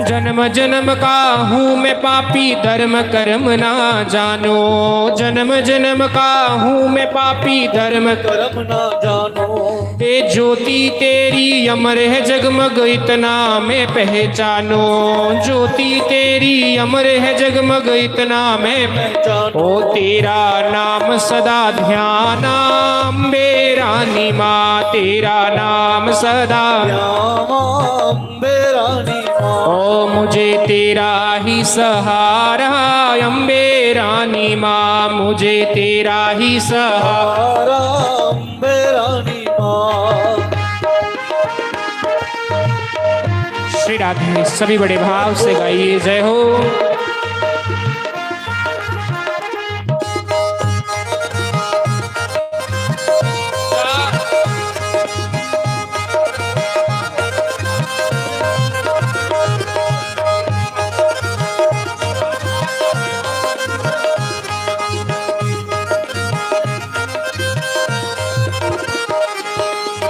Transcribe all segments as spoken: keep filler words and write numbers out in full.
जन्म जन्म का हूँ मैं पापी, धर्म कर्म ना जानो। जन्म जन्म का हूँ मैं पापी, धर्म कर्म ना जानो। ए ज्योति तेरी अमर है जगमग, इतना मैं पहचानो। ज्योति तेरी अमर है जगमग, इतना मैं पहचानो। ओ तेरा नाम सदा ध्यान, अम्बे रानी माँ, तेरा नाम सदा ध्यान, अम्बे रानी माँ। ओ मुझे तेरा ही सहारा, अम्बे रानी माँ, मुझे तेरा ही सहारा। सहारा, अम्बे रानी माँ। श्री राधे। सभी बड़े भाव से गाइए, जय हो।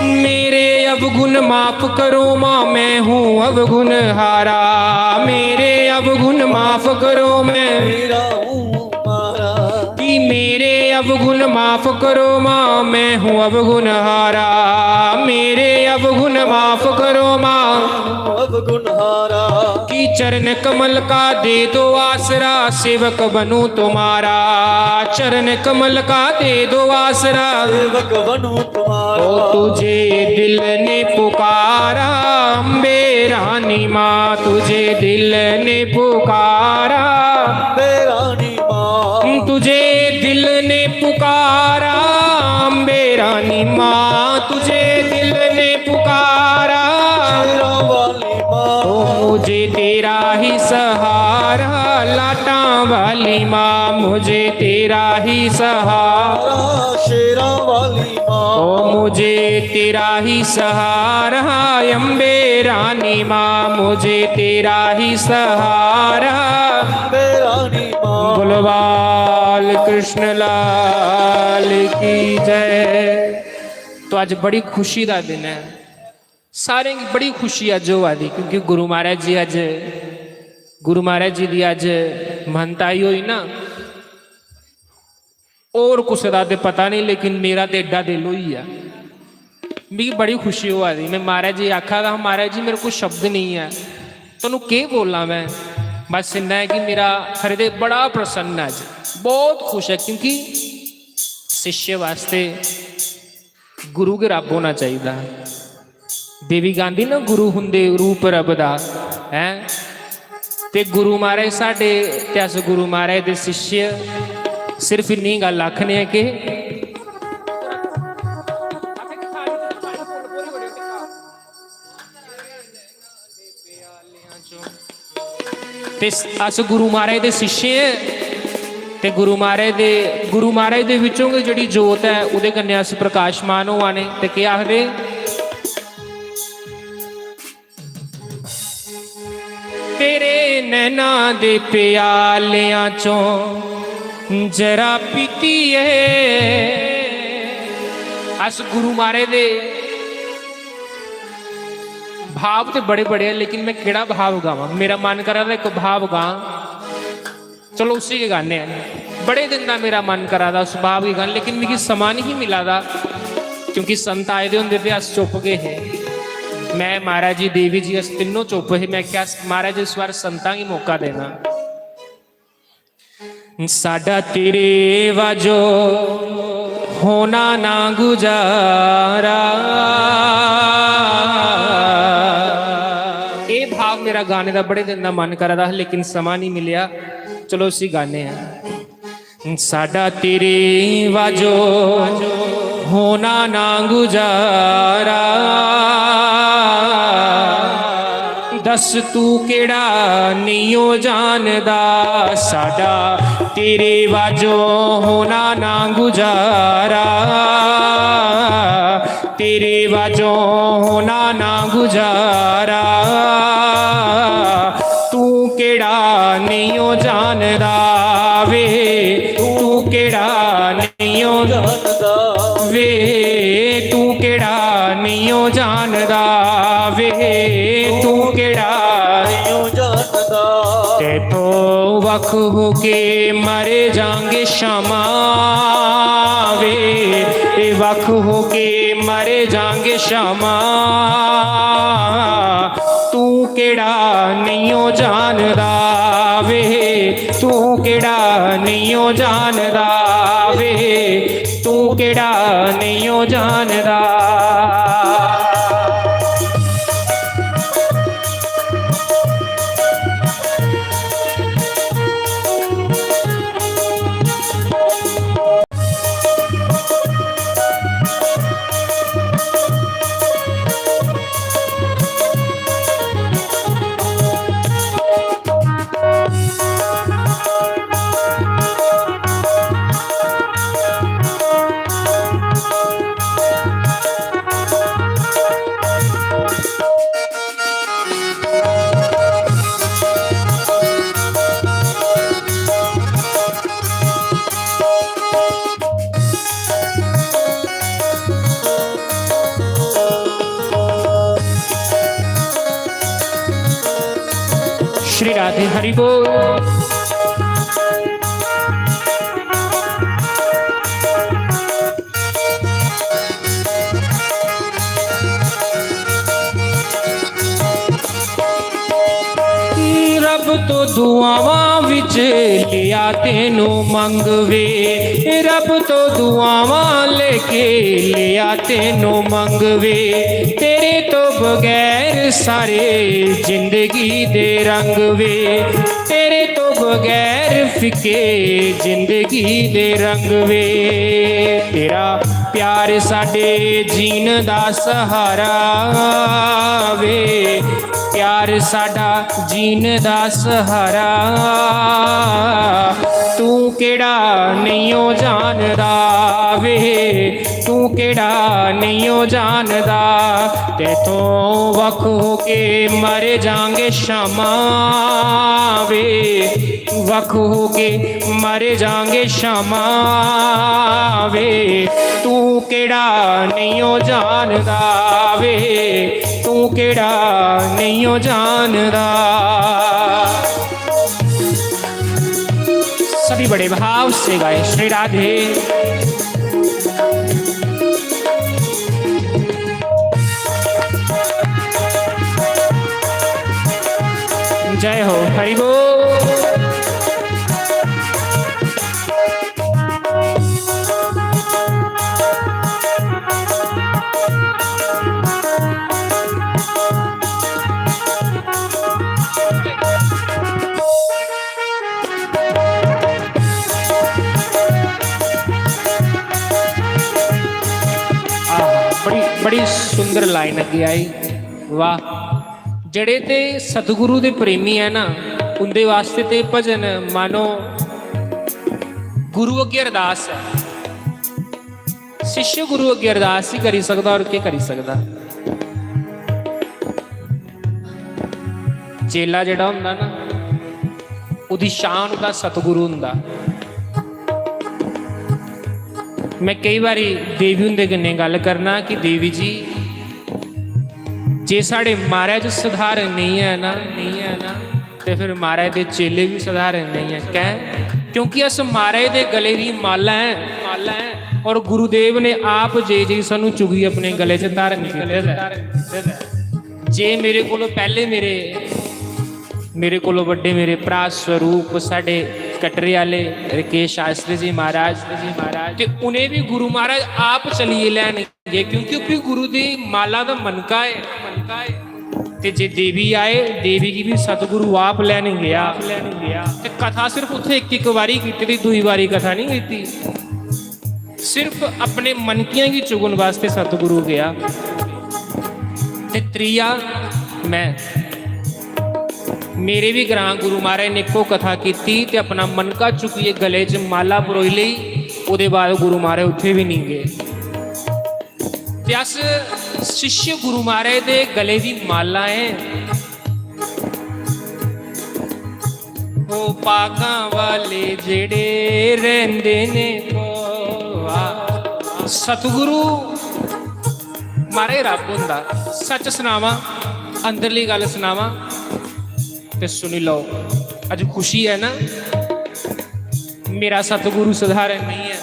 मेरे अवगुण माफ करो माँ, मैं हूँ अवगुण हारा। मेरे अवगुण माफ करो, मैं मेरा हूँ मारा। कि मेरे अवगुण माफ करो माँ, मैं हूँ अवगुण हारा। मेरे अवगुण माफ करो माँ। अवगुण हारा। कि चरण कमल का दे दो आसरा, सेवक बनूं तुम्हारा। चरण कमल का दे दो आसरा। सेवक बनूं तुम्हारा। ओ तुझे दिल ने पुकारा, अम्बे रानी माँ, तुझे दिल ने पुकारा। अम्बे रानी माँ। तुझे दिल ने पुकारा, अम्बे रानी माँ, तुझे दिल ने पुकारा। शेरों वाली माँ। ओ मुझे तेरा ही सहारा, लाटा वाली माँ, मुझे तेरा ही सहारा। शेरों वाली माँ। ओ मुझे तेरा ही सहारा, अम्बे रानी माँ, मुझे तेरा ही सहारा। अम्बे रानी माँ। बोलो बाल कृष्ण लाल की जय। तो अज्ज बड़ी खुशी दा दिन ऐ, सारें गी बड़ी खुशी अज्ज होआ दी, क्योंकि गुरु महाराज जी अज्ज, गुरु महाराज जी दी अज्ज महंताई होई ना। होर कुसै दा ते पता नेईं, लेकिन मेरा ते एड्डा दिल होई गेआ। मिगी बड़ी खुशी होआ दी। में महाराज जी आखा दा हा, "महाराज जी, मेरे कोल शब्द नेईं ऐ, तुहानू केह् बोलां में?" बस इन्ना ऐ कि मेरा हृदय बड़ा प्रसन्न ऐ अज्ज, बहुत खुश ऐ, क्योंकि शिष्य वास्तै गुरु गै रब होना चाहिदा। देवी गांदी ना, "गुरु हुंदे रूप रब दा", हैं? ते गुरु महाराज साढ़े, ते अस गुरु महाराज दे शिष्य, सिर्फ इन्नी गल्ल आखने आं कि ते अस गुरु महाराज दे शिष्य आं, ते गुरु महाराज दे, गुरु महाराज दे विचों गै जेह्ड़ी जोत ऐ, ओह्दे कन्नै अस प्रकाशमान होआ ने। ते केह् आखदे? तेरे नैना दे प्यालेआं चों जरा पीती ऐ। अस गुरु महाराज दे भाव ते बड़े बड़े ऐ, लेकिन में केह्ड़ा भाव गावां? मेरा मन करा दा इक भाव गां। चलो, उसी गै गाने आं। बड़े दिन दा मेरा मन करा दा उस भाव गी गाने, लेकिन मिगी समां नेईं मिला दा, क्योंकि संत आए दे होंदे ते अस चुप गै हे। मैं, महाराज जी, देवी जी, अस तिन्नों चुप हे। मैं क्या, महाराज, इस बार संतां गी मौका देना। साडा तेरे वाजो होना ना गुजारा। एह् भाव मेरा गाने दा बड़े दिन दा मन करा दा हा, लेकिन समां नेईं मिलेआ। चलो, उसी गाने आं। साडा तेरे वाजो होना ना गुजारा। दस तू केड़ा नेईं ओ जानदा, साडा तेरे वाजो होना ना गुजारा। तेरे वाजो होना ना गुजारा। तू केड़ा नेईं ओ जानदा वे, तू केड़ा नेईं ओ जानदा वे, तू केड़ा नेईं ओ जानदा वे, तू केड़ा इत्थों वख हो के मरे जांगे शामा वे, ए वख हो के मरे जांगे शामा। तू केड़ा नेईं ओ जानदा वे, तू केड़ा नेईं ओ जानदा वे, तू केड़ा नेईं ओ जानदा। श्री राधे हरि बोल। रब तो दुआवां विच लिया तेनू मंगवे, रब तो दुआवां लेके लिया तेनू मंगवे। तेरे तो बगैर सारे जिंदगी दे रंग वे, तेरे तो बगैर फिके जिंदगी दे रंग वे। तेरा प्यार साडे जीन दा सहारा वे, प्यार साडा जीन दा सहारा। तू केड़ा नेईं ओ जानदा वे, तू केड़ा नेईं ओ जानदा। तेथों वख होके मर जांगे शामा वे, वख होके मर जांगे शामा वे। तू केड़ा नेईं ओ जानदा वे, तू केड़ा नेईं ओ जानदा। सभी बड़े भाव से गाए श्री राधे। जय हो, हरि बोल। आहा, बड़ी, बड़ी सुंदर लाइन अग्गे आई। वाह। जेड़े ते सतगुरु दे प्रेमी ऐ ना, उंदे वास्ते ते भजन मानो गुरु अग्गे अरदास ऐ। शिष्य गुरु अग्गे अरदास ही करी सकदा, और केह् करी सकदा? चेला जेह्ड़ा होंदा ना, ओह्दी शान ओह्दा सतगुरु होंदा। मैं केई बारी देवी हुंदे कन्नै गल्ल करना कि देवी जी, जे साढ़े महाराज च सधारण नेईं ऐ ना, नेईं ऐ ना, ते फिर महाराज दे चेले बी सधारण नेईं ऐ। कैं? क्योंकि अस महाराज दे गले दी माला ऐ, माला ऐ, और गुरुदेव ने आप जे जे सानू चुगियै अपने गले च धारण कीते दा ऐ। जे मेरे कोलों पैह्ले मेरे, मेरे कोलों बड्डे मेरे भ्राऽ स्वरूप साढ़े कटरे आह्ले राकेश शास्त्री जी महाराज, जी महाराज, ते उ'नें बी गुरु महाराज आप चलियै लैन गे, क्योंकि ओह् बी गुरु दी माला दा मनका ऐ, मनका ऐ। ते जे देवी आए, देवी गी बी सतगुरु आप लैन गेआ, आप लैन गेआ। ते कथा सिर्फ उत्थै इक, इक बारी कीती दी, दूई बारी कथा निं कीती। सिर्फ अपने मनकियां गी चुगन वास्ते सतगुरु गेआ। ते त्रीया, मैं, मेरे बी ग्रां गुरु महाराज ने इक्को कथा कीती ते अपना मनका चुक्कियै गले च माला परोई लेई। ओह्दे बाद गुरु महाराज उत्थै बी निं गे। ते अस शिष्य गुरु महाराज दे गले दी माला ऐ। ओ भागां वाले जेड़े रैंदे ने भोआ। सतगुरु महाराज रब होंदा। सच सनावां, अंदरली गल्ल सनावां ते सुनी लैओ। अज्ज खुशी ऐ ना। मेरा सतगुरु सधारण नहीं ऐ,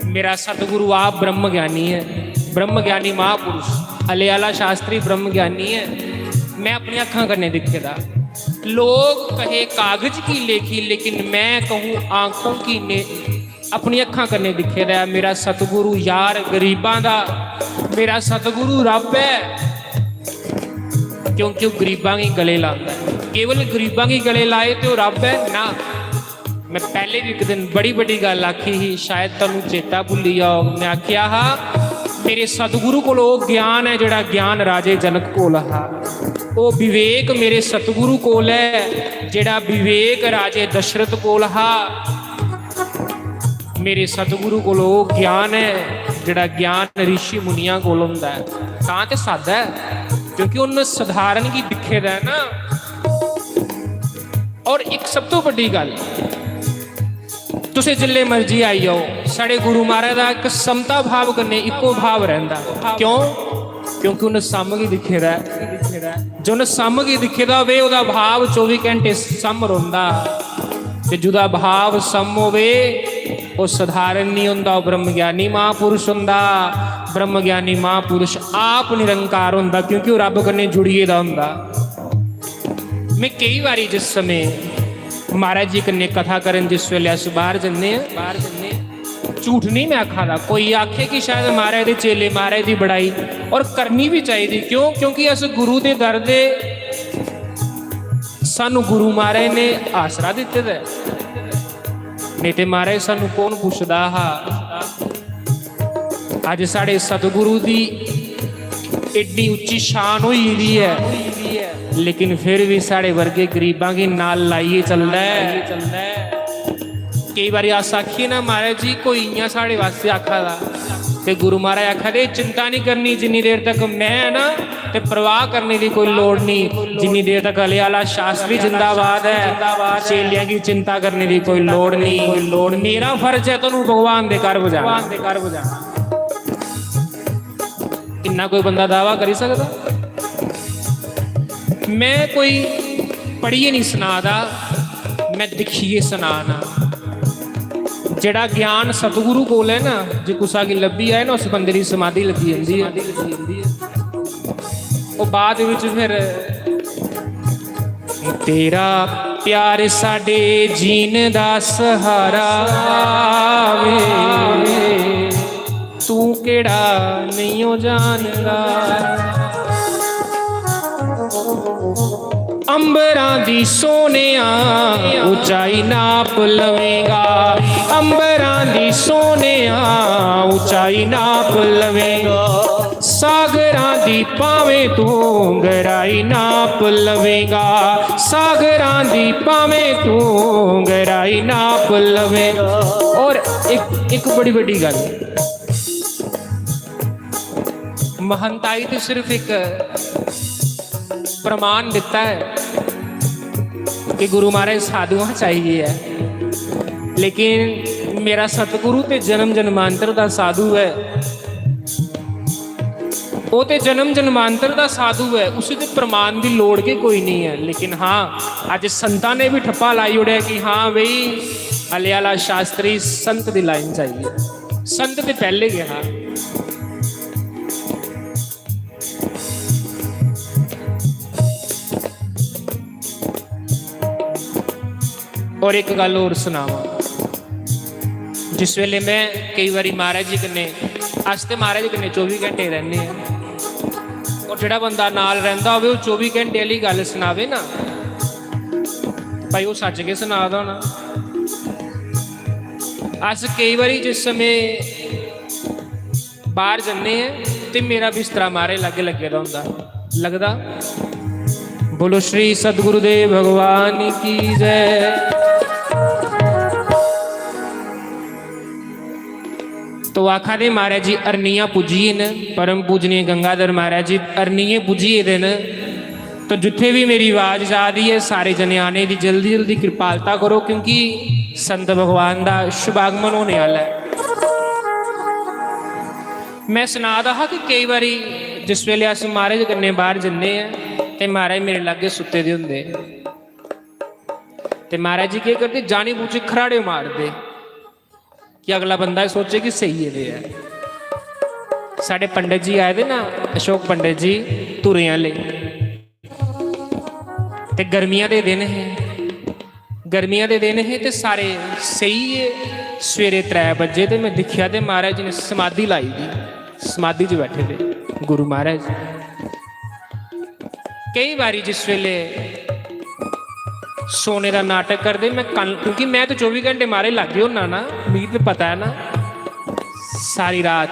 मेरा सतगुरु आप ब्रह्म ज्ञानी ऐ, ब्रह्म ज्ञानी महापुरुष अलेआला शास्त्री ब्रह्म ज्ञानी ऐ। मैं अपनी अक्खां कन्नै दिक्खे दा। लोग कहे कागज की लेखी, लेकिन मैं कहूँ आंखों की ने अपनी अक्खां कन्नै दिक्खे दा ऐ। मेरा सतगुरु यार गरीबां दा, मेरा सतगुरु रब्ब ऐ, क्योंकि ओह् गरीबां गी गले लांदा ऐ। केवल गरीबां गी गले लाए ते ओह् रब्ब ऐ ना। मैं पैह्ले बी इक दिन बड़ी बड्डी गल्ल आखी ही, शायद तुहानू चेता भुल्ली जाओ। मैं आखेआ हा, मेरे सतगुरु कोल ओह् ज्ञान ऐ जेह्ड़ा ज्ञान राजे जनक कोल हा। ओह् विवेक मेरे सतगुरु कोल ऐ जेह्ड़ा विवेक राजे दशरथ कोल हा। मेरे सतगुरु कोल ओह् ज्ञान ऐ जेह्ड़ा ज्ञान रिशी मुनियां कोल होंदा ऐ। तां ते सादा ऐ, क्योंकि उन्न सधारण गी दिक्खे दा ऐ ना। और इक सब तो बड्डी गल्ल, तुसें जिल्ले मर्जी आई जाओ, साढ़े गुरु महाराज दा इक समता भाव कन्नै इक्को भाव रैंह्दा। क्यों? क्योंकि उन्न सम गी दिक्खे दा ऐ। जो उन्न सम गी दिक्खे दा होवे, ओह्दा भाव चौबी घैंटे सम रौंह्दा। ते जुदा भाव सम होवे, ओह् सधारण निं होंदा, ओह् ब्रह्मज्ञानी महापुरुष होंदा। ब्रह्मज्ञानी महापुरुष आप निरंकार होंदा, क्योंकि ओह् रब्ब कन्नै जुड़ी गेदा होंदा। मैं केई बारी जिस समें महाराज जी कन्नै कथा करन जिस वेले अस बाहर जन्ने आं, बाहर जन्ने आं, झूठ नहीं मैं आखा दा, कोई आखे कि शायद महाराज दे चेले महाराज दी बड़ाई, और करनी भी चाहिदी। क्यों? क्योंकि अस गुरु दे दर दे, सानू गुरु महाराज ने आसरा दित्ते दा ऐ। नेईं ते महाराज सानू कौन पुछदा हा? अज्ज साढ़े सतगुरु दी एड्डी उच्ची शान होई गेदी ऐ, लेकिन फिर भी साढ़े वर्गे गरीबां गी नाल लाइयै चलदा ऐ। केई बारी अस आखिए ना, "महाराज जी, कोई इ'यां साढ़े वास्ते आखा दा," ते गुरु महाराज आखा दे, "चिंता नहीं करनी, जिन्नी देर तक मैं ना, ते परवाह करने दी कोई लोड़ नहीं, जिन्नी देर तक अले आह्ला शास्त्री जिंदाबाद ऐ, चेलियां गी चिंता करने दी कोई लोड़ नहीं। मेरा फर्ज ऐ तुहानू भगवान दे घर पजाना।" इन्ना कोई बंदा दावा करी सकदा? मैं कोई पढ़ियै नहीं सना दा, मैं दिक्खियै सना ना। जेह्ड़ा ज्ञान सतगुरु कोल ऐ ना, जे कुसा गी लब्भी जाए ना, उस बंदे दी समाधि लग्गी जंदी ऐ। ओह् बाद विच फिर, "तेरा प्यार साडे जीन दा सहारा वे, तू केड़ा नेईं ओ जानदा।" अंबरां दी सोनेआ उचाई नाप लवेगा, अंबरां दी सोनेआ उचाई नाप लवेगा। सागरां दी भावें तू गैहराई नाप लवेगा, सागरां दी भावें तू गैहराई नाप लवेगा। और एक, एक बड़ी बड्डी गल्ल, महंताई ते सिर्फ एक प्रमाण दिता ऐ कि गुरु महाराज साधुआं च आई गे ऐ, लेकिन मेरा सतगुरु ते जन्म जन्मांतर दा साधु ऐ। ओह् ते जन्म जन्मांतर दा साधु ऐ, उसी ते प्रमाण दी लोड़ गै कोई नहीं ऐ। लेकिन हाँ, अज्ज संतां ने भी ठप्पा लाई ओड़ेआ कि हाँ भाई, अले आह्ला शास्त्री संत दी लाइन च आई गेआ। संत ते पैह्ले गै हा। और इक गल्ल होर सनावां, जिस वेले मैं केई बारी महाराज जी कन्नै, अस ते महाराज जी कन्नै चौबी घैंटे रैह्ने आं, और जेह्ड़ा बंदा नाल रैंह्दा होवे, ओह् चौबी घैंटे आह्ली गल्ल सनावे ना, भाई, ओह् सच्च गै सना दा होना। अस केई बारी जिस समें बाहर जन्ने आं ते मेरा बिस्तरा मारे लाग्गे लग्गे दा होंदा, लगदा। बोलो श्री सतगुरुदेव भगवान की जय। तो आखा दे महाराज जी अरनिया पुज्जिए न, परम पूजनीय गंगाधर महाराज जी अरनिये पुज्जिए दे न। तो जित्थे भी मेरी आवाज जा दी है, सारे जने आने दी जल्दी जल्दी कृपालता करो, क्योंकि संत भगवान दा शुभागमन होने आह्ला ऐ। मैं सना दा हा कि केई बारी जिस वेले अस महाराज कन्नै बाहर जन्ने आं ते महाराज मेरे लाग्गे सुत्ते दे होंदे। ते महाराज जी केह् करदे, जानी बूझी खराड़े मारदे कि अगला बंदा सोचे कि स्हेई ऐ ते ऐ। साढ़े पंडित जी आए दे ना, अशोक पंडित जी, धुरें आह्ले, ते गर्मियां दे दिन हे, गर्मियां दे दिन हे ते सारे सेई गे। सवेरे त्रै बजे ते में दिक्खेआ ते महाराज जी ने समाधि लाई दी, समाधि च बैठे दे गुरु महाराज। केई बारी जिस वेले सोने दा नाटक करदे, में कन्न, क्योंकि में ते चौबी घैंटे महाराज लाग्गे होना ना, मिगी ते पता ऐ ना। सारी रात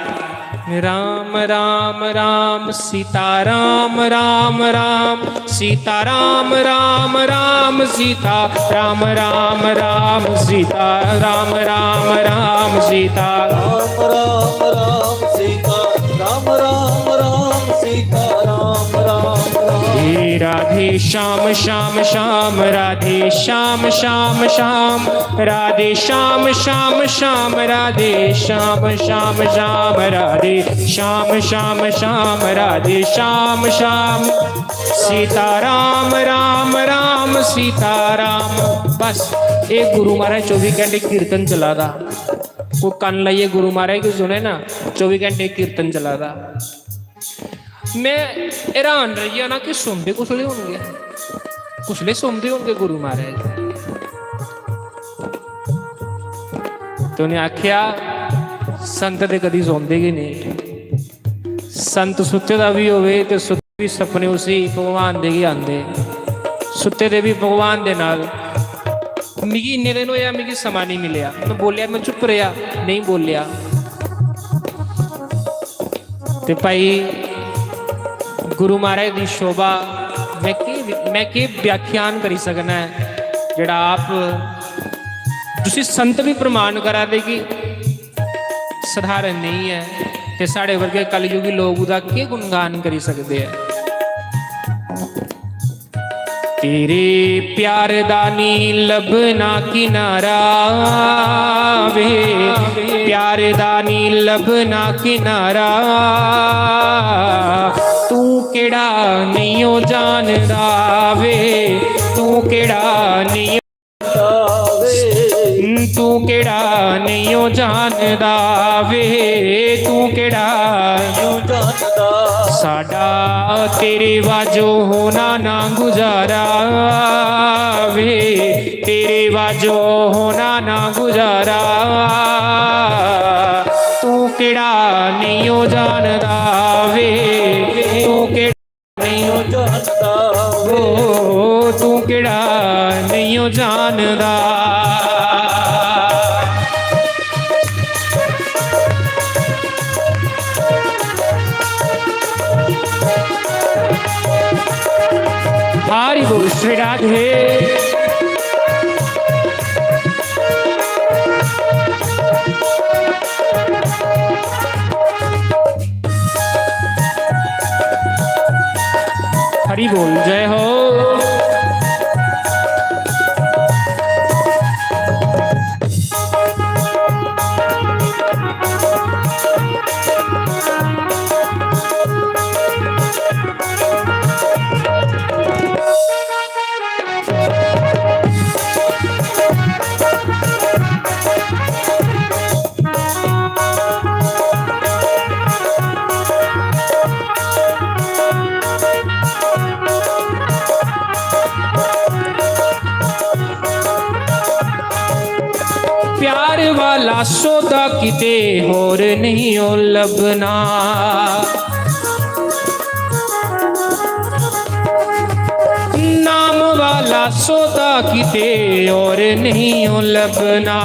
राम राम राम सीता राम राम राम सीता राम राम राम सीता राम राम राम सीता राम राम राम सीता। राम राम राम सीता राम राम राम सीता राम राम राम। हे राधे श्याम श्याम श्याम राधे श्याम श्याम श्याम राधे श्याम श्याम श्याम राधे श्याम श्याम श्याम राधे श्याम श्याम श्याम राधे श्याम श्याम सीता राम राम राम सीता राम। बस, ये गुरु महाराज चौबी घंटे कीर्तन चला दा। कोई कन्न लाइयै गुरु महाराज गी सुने ना, चौबी घंटे कीर्तन चला दा। में हैरान रेही जाना कि सुनदे कुसलै होनगे, कुसलै सुनदे होनगे गुरु महाराज। ते उ'नें आखेआ, "संत ते कदी सौंदे गै नेईं। संत सुत्ते दा बी होवे ते सुत्ते बी सपने उसी भगवान दे गै आंदे, सुत्ते दे बी भगवान दे नाल।" मिगी इन्ने दिन होएआ, मिगी समां नेईं मिलेआ, में बोलेआ, में चुप रेहा, नेईं बोलेआ। ते भाई, गुरु महाराज दी शोभा में केह्, में केह् व्याख्यान करी सकना ऐ, जेह्ड़ा आप, जिसी संत बी प्रमाण करा दे कि सधारण नेईं ऐ, ते साढ़े वर्गे कलयुगी लोक ओह्दा केह् गुणगान करी सकदे ऐ? तेरे प्यार दा नी लभना किनारा वे, प्यार दा नी लभना किनारा। तू केड़ा नेईं ओ जानदा वे, तू केड़ा नेईं, तू केड़ा नेईं ओ जानदा वे, तू केड़ा नेईं ओ जानदा। साडा तेरे बाजो होना ना गुजारा वे, तेरे बाजो होना ना गुजारा। तू केड़ा नेईं ओ जानदा वे, तू केड़ा नेईं ओ जानदा। ओ, तू केड़ा नेईं ओ जानदा। हरि बोल श्री राधे। हरि बोल, जय हो। प्यार वाला सौदा किते होर नहीं ओ लभना। नाम वाला सौदा किते और नहीं ओ लभना।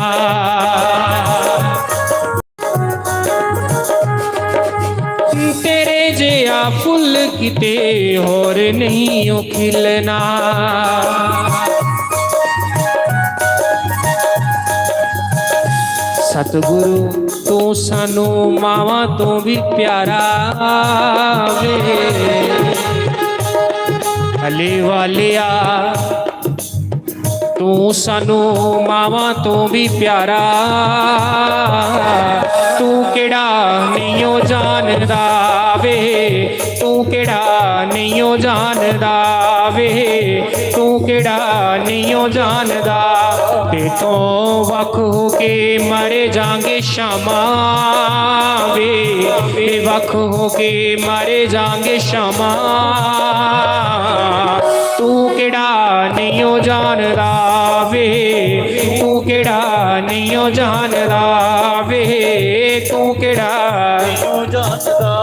तेरे जेहा फुल किते और नहीं ओ खिलना। सतगुरु तू सानू मावां तों भी प्यारा वे। अली वालिया, तू सानू मावां तों भी प्यारा। तू केड़ा नेईं ओ जानदा वे, तू केड़ा नेईं ओ जानदा वे, तू केड़ा नेईं ओ जानदा, ते तों वक्ख हो के मरे जांगे शामा वे, ते वक्ख हो के मरे जांगे शामा। तू केड़ा नेईं ओ जानदा वे, तू केड़ा नेईं ओ जानदा वे, तू केड़ा नेईं ओ जानदा।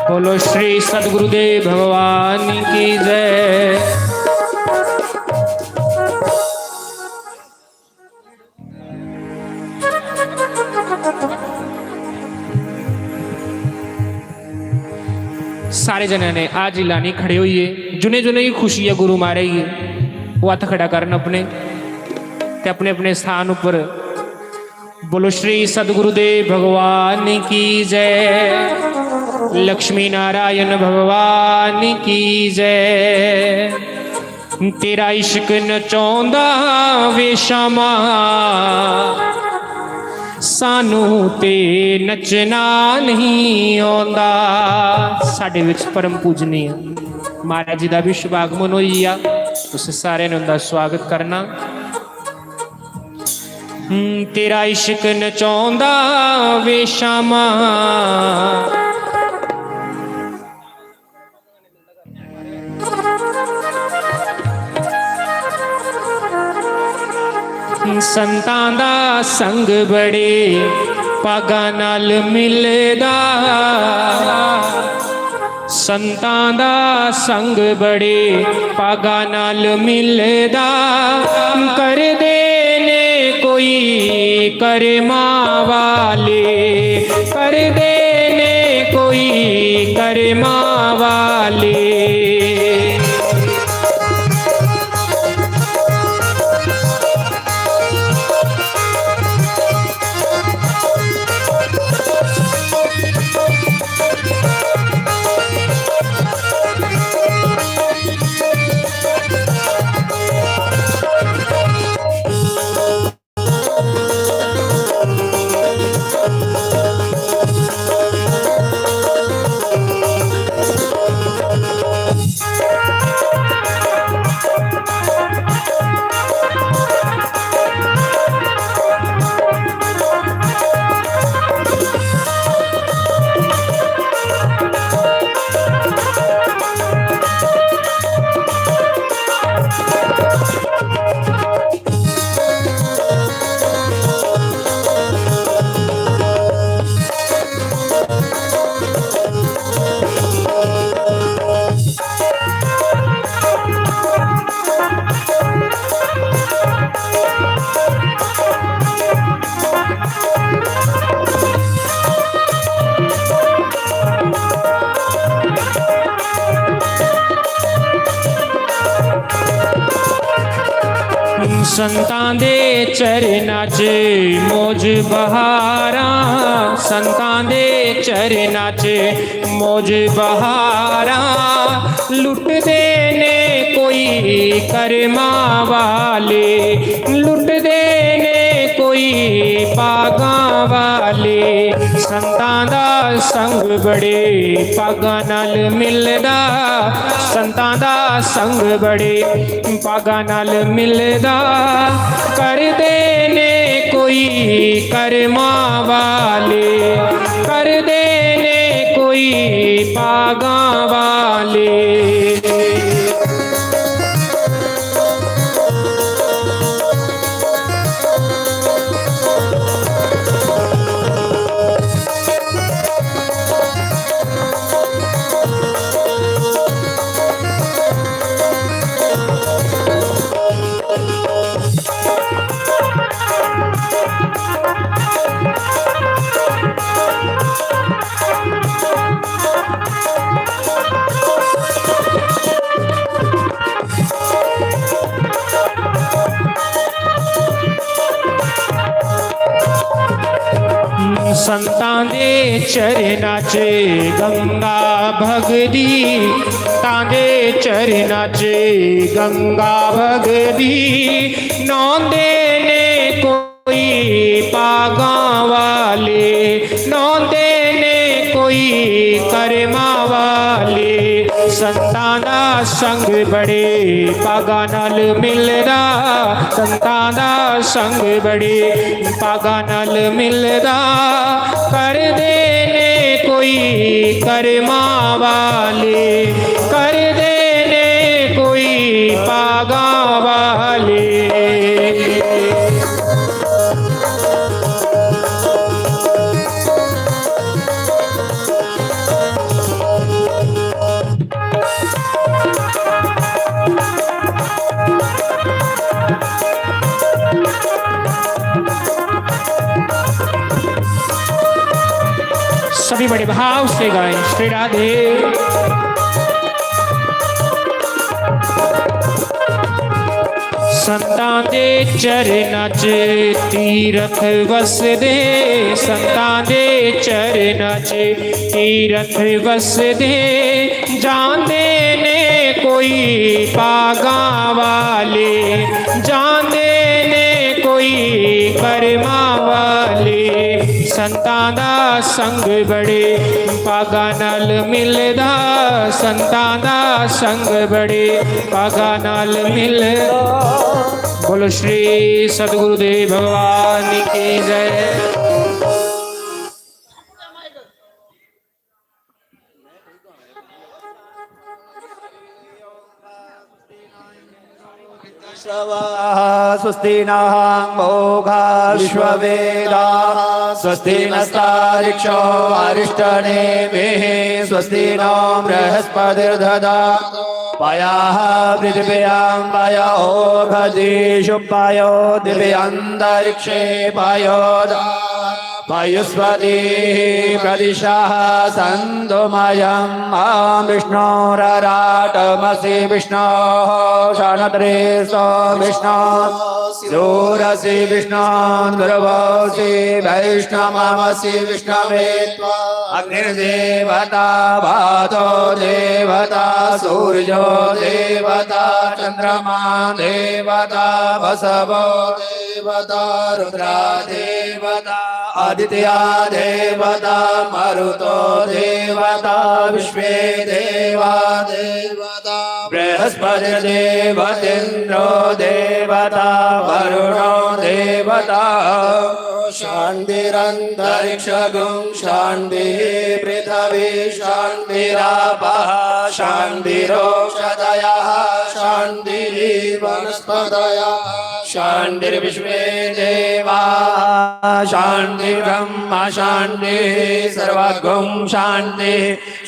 बोलो श्री सदगुरुदेव भगवान की जय। सारे जनें ने हाजरी लानी खड़े होइए, जुने जुने गी खुशी ऐ गुरु महाराज गी, ओह् हत्थ खड़ा करन अपने ते अपने अपने स्थान उप्पर। बोलो श्री सदगुरुदेव भगवान की जय, लक्ष्मी नारायण भगवान की जय। तेरा इश्क नचौंदा वे शामा, सानू ते नचना नहीं औंदा। साढ़े विच परम पूजनीय महाराज जी दा भी शुभागमन होई गेआ। तुसें सारें ने उंदा स्वागत करना। हम्म, तेरा इश्क नचौंदा वे शामा। संतां दा संग बड़े भागां नाल मिलदा। संतां दा संग बड़े भागां नाल मिलदा। करदे ने कोई कर्मां वाले, करदे ने कोई कर्मां वाले। संतां दे चरना च मौज बहारां, संतां दे चरना च मौज बहारां। लुटदे ने कोई कर्मां वाले, लुटदे ने कोई भागां वाले। संतां दा संग बड़े भागां नाल मिलदा, संतां दा संग बड़े भागां नाल मिलदा। करदे ने कोई कर्मां वाले, करदे ने कोई भागां वाले। संतां दे चरणां च गंगा भगदी, तां दे चरणां च गंगा भगदी, नौंदे ने कोई पागां वाले, नौंदे ने कोई कर्मा वाले। संतां दा संग बड़े पागां नाल मिलदा, संतां दा संग बड़े पागां नाल मिलदा। करदे ने कोई कर्मा वाले, करदे ने कोई पागां वाले। सभी बड़े भाव से गाएं श्री राधे। संतां दे चरणां च तीरथ वसदे, संतां दे चरणां च तीरथ वसदे, जांदे ने कोई पागां वाले, जांदे ने कोई कर्मा वाले। संतां दा संग बड़े पागां नाल मिलदा, संतां दा संग बड़े पागां नाल मिलदा। बोलो श्री सतगुरुदेव भगवान की जय। श्रवाः स्वस्ति नः मोघा विश्ववेदाः स्वस्ति नस्तारिक्षो अरिष्टनेमिः स्वस्ति नो बृहस्पतिर्दधातु पयाः पृथिव्यां पय ओघतीषु पयो दिव्यन्तरिक्षे पयो दा पयुस्पतिः प्रदिशः सन्तु मयम्। ॐ विष्णोरराटमसि विष्णोः शनत्रेसो विष्णोः सूरसि विष्णो दुर्वोसि वैष्णवमसि विष्णवे त्वा अग्निर्देवता वातो देवता सूर्यो देवता चन्द्रमा देवता वसवो देवता रुद्रा देवता आदित्या देवता मरुतो देवता विश्वे देवा देवता बृहस्पतिर्देवतेन्द्रो देवता वरुणो देवता शान्तिरन्तरिक्षगुं शान्तिः पृथ्वी शान्तिरापः शान्तिरोषधयः शान्तिः वनस्पतयः शान्तिर्विश्वे देवाः शान्तिर्ब्रह्म शान्तिः सर्वगुं शान्तिः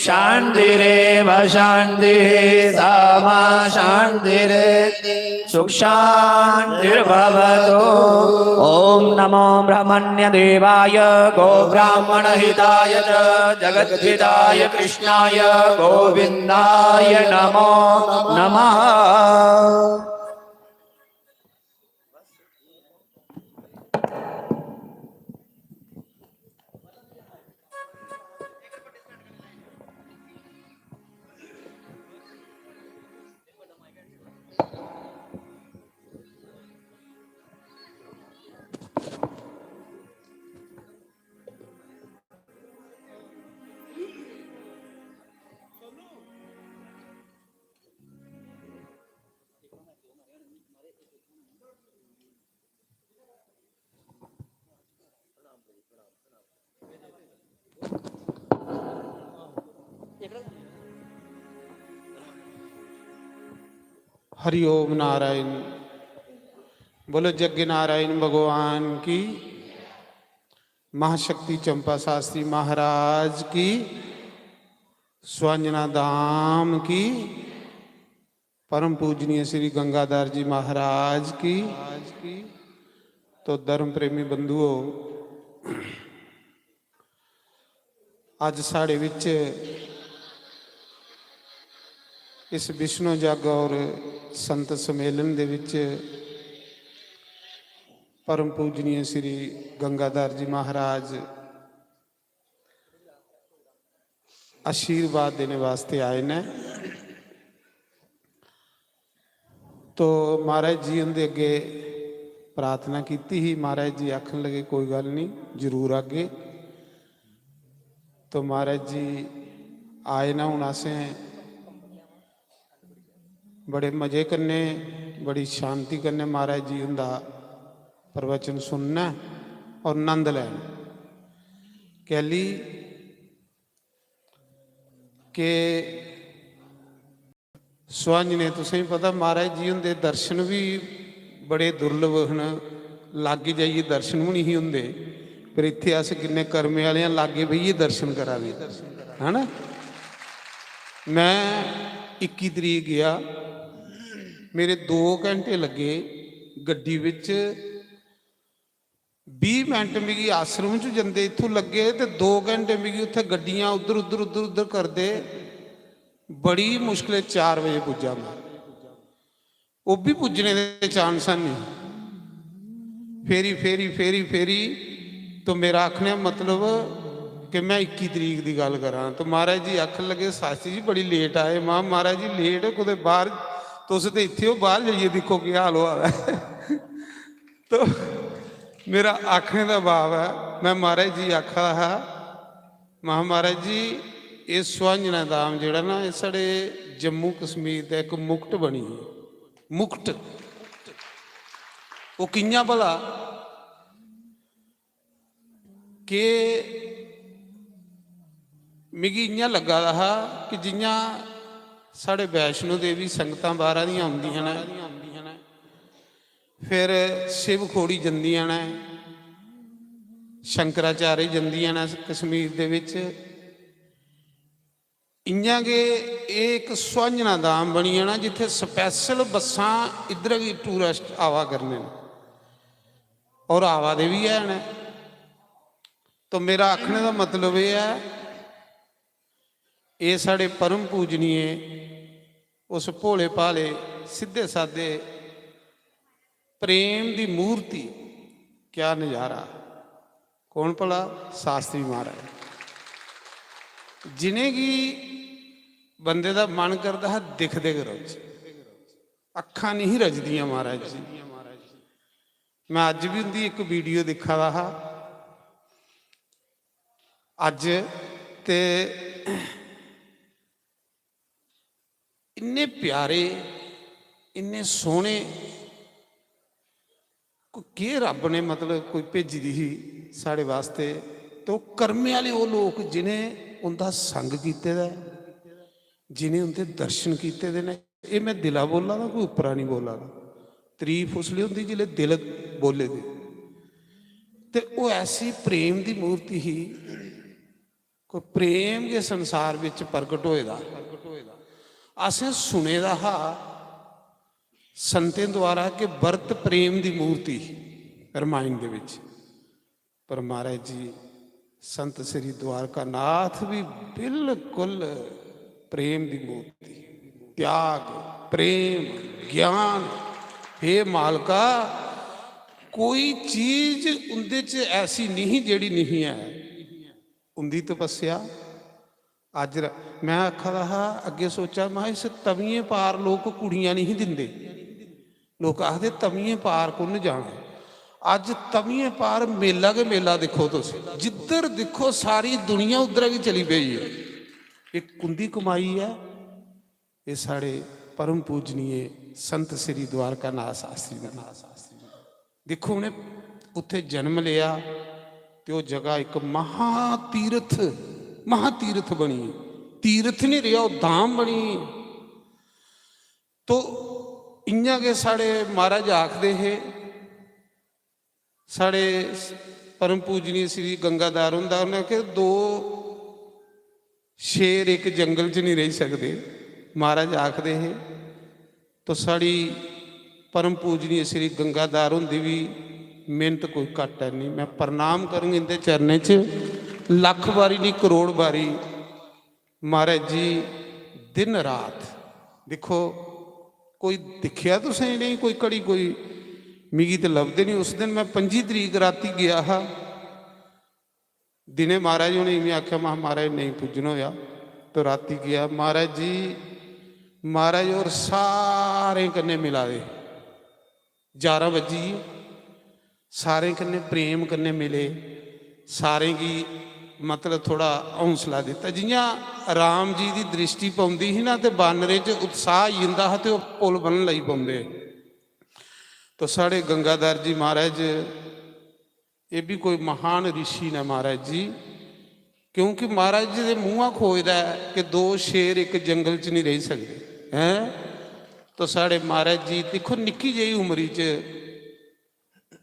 शान्तिरेव शान्तिः सा मा शान्तिरेति सुख शान्तिर्भवतु। ॐ नमो ब्रह्मण्य देवाय गो ब्राह्मण हिताय च जगद्धिताय कृष्णाय गोविन्दाय नमो नमः। हरि ओम नारायण। बोलो जग्गे नारायण भगवान की, महाशक्ति चंपा शास्त्री महाराज की, स्वांजना धाम की, परम पूजनीय श्री गंगाधर जी महाराज की। तो धर्म प्रेमी बंधुओ, अज्ज साढ़े विच इस विष्णु जग और संत सम्मेलन दे विच परम पूजनीय श्री गंगाधर जी महाराज आशीर्वाद देने वास्ते आए न। तो महाराज जी उंदे अग्गे प्रार्थना कीती ही। महाराज जी आखन लगे, "कोई गल्ल नहीं, जरूर आगे।" तो महाराज जी आए ना, हून असें बड़े मजे कन्नै, बड़ी शांति कन्नै महाराज जी हुंदा प्रवचन सुनना और नंद लैना। कैली के सुहांजने, तुसें पता, महाराज जी हुंदे दर्शन भी बड़े दुर्लभ न, लाग्गे जाइयै दर्शन भी नहीं हुंदे, पर इत्थै अस किन्ने कर्मे आह्ले आं, लाग्गे बेहियै दर्शन करा दे, है ना? मैं इक्की तरीक गया, मेरे दो घैंटे लग्गे गड्डी बिच, बीह् मिंट मिगी आश्रम च जंदे इत्थूं लग्गे ते दो घैंटे मिगी उत्थै गड्डियां उद्धर, उद्धर, उद्धर, उद्धर करदे। बड़ी मुश्कलें चार बजे पुज्जा मैं। ओह् बी पुज्जने दे चांस हैनी। फेरी, फेरी, फेरी, फेरी। तो मेरा आखने दा मतलब कि मैं इक्की तरीक दी गल्ल करां। तो महाराज जी आखन लगे, "शास्त्री जी बड़ी लेट आए।" मां, "महाराज जी लेट कुतै बाहर, तुस ते इत्थै ओ, बाहर जाइयै दिक्खो केह् हाल होआ दा ऐ।" तो मेरा आखने दा भाव ऐ, मैं महाराज जी आखा दा हा, महा, "महाराज जी, एह् सुहांजना धाम जेह्ड़ा ना, एह् साढ़े जम्मू कश्मीर दा इक मुकुट बनी गेआ।" मुकुट। ओह् कि'यां भला? के मिगी इ'यां लग्गा दा हा कि जि'यां साढ़े वैष्णो देवी संगतां बाह्रा दियां औंदियां न, फिर शिव खोड़ी जंदियां न, शंकराचार्य जंदियां न कश्मीर दे बिच, इ'यां गै एह् इक सुहांजना धाम बनी जाना जित्थै special बस्सां इद्धर गी tourist आवा करने न और आवा दे बी हैन। तो मेरा आखने दा मतलब एह् ऐ, एह् साढ़े परम पूजनीय उस भोले भाले सिद्धे सादे प्रेम दी मूर्ति, क्या नजारा। कौन भला? शास्त्री महाराज, जिनेंगी बंदे दा मन करदा हा दिखदे गै रौह्चे, अक्खां नहीं रजदियां महाराज जी। मैं अज्ज भी उंदी इक video दिक्खा दा हा, अज्ज ते इन्ने प्यारे, इन्ने सोह्ने, को-, केह् रब्ब ने, मतलब, कोई भेजी दी ही साढ़े वास्ते। तो कर्मे आह्ले ओह् लोक जिनें उंदा संग कीते दा ऐ, जिनें उंदे दर्शन कीते दे न। एह् मैं दिला बोला दा, कोई उप्परा निं बोला दा। तरीफ उसलै होंदी जिसलै दिल बोले दे। ते ओह् ऐसी प्रेम दी मूर्ति ही, कोई प्रेम गै संसार बिच प्रगट होए दा। असें सुने दा हा संतें द्वारा कि बरत प्रेम दी मूर्ति ही रमायण दे बिच, पर महाराज जी संत श्री द्वारकानाथ भी बिल्कुल प्रेम दी मूर्ति, त्याग, प्रेम, ज्ञान। हे मालका, कोई चीज उंदे च ऐसी नहीं जेह्ड़ी नहीं ऐ। उंदी तपस्या अज्ज र-, मैं आखा दा हा, अग्गें सोचा, मैं इस तवियें पार लोक कुड़ियां नहीं दिंदे। लोक आखदे, "तवियें पार कु'न जाना?" अज्ज तवियें पार मेला गै मेला दिक्खो तुस, जिद्धर दिक्खो सारी दुनिया उद्धर गै चली पेई ऐ। एह् कुंदी कमाई ऐ? एह् साढ़े परम पूजनीय संत श्री द्वारकानाथ शास्त्री जी। दिक्खो, उ'नें उत्थै जन्म लेआ ते ओह् जगह इक महातीर्थ, महातीर्थ बनी। तीर्थ निं रेहा, ओह् धाम बनी। तो इ'यां गै साढ़े महाराज आखदे हे, साढ़े परम पूजनीय श्री गंगाधर हुंदा, उ'नें आखेआ, "दो शेर इक जंगल च निं रेही सकदे।" महाराज आखदे हे। तो साढ़ी परम पूजनीय श्री गंगाधर हुंदी बी मेहनत कोई घट्ट है नहीं। मैं प्रणाम करङ इंदे चरणें च लख बारी नहीं, करोड़ बारी। महाराज जी दिन रात दिक्खो, कोई दिक्खेआ तुसें इ'नेंगी कोई घड़ी? कोई मिगी ते लभदे नहीं। उस दिन मैं पंजी तरीक राती गेआ हा, दिनें महाराज होरें गी में आखेआ, महा, "महाराज नेईं पुज्जना होएआ, तो राती गेआ, "महाराज जी, महाराज होर सारें कन्नै मिला दे, ग्यारह बज्जी गे, सारें कन्नै प्रेम कन्नै मिले, सारें गी मतलब थोह्ड़ा हौसला दित्ता।" जि'यां राम जी दी द्रिश्टी पौंदी ही ना, ते बानरें च उत्साह आई जंदा हा ते ओह् पुल बनन लगी पौंदे। तो साढ़े गंगाधर जी महाराज, एह् बी कोई महान रिशी न महाराज जी, क्योंकि महाराज जी दे मूंहा खोजदा ऐ कि दो शेर इक जंगल च नहीं रेही सकदे, हैं? तो साढ़े महाराज जी दिक्खो, निक्की जेही उमरी च,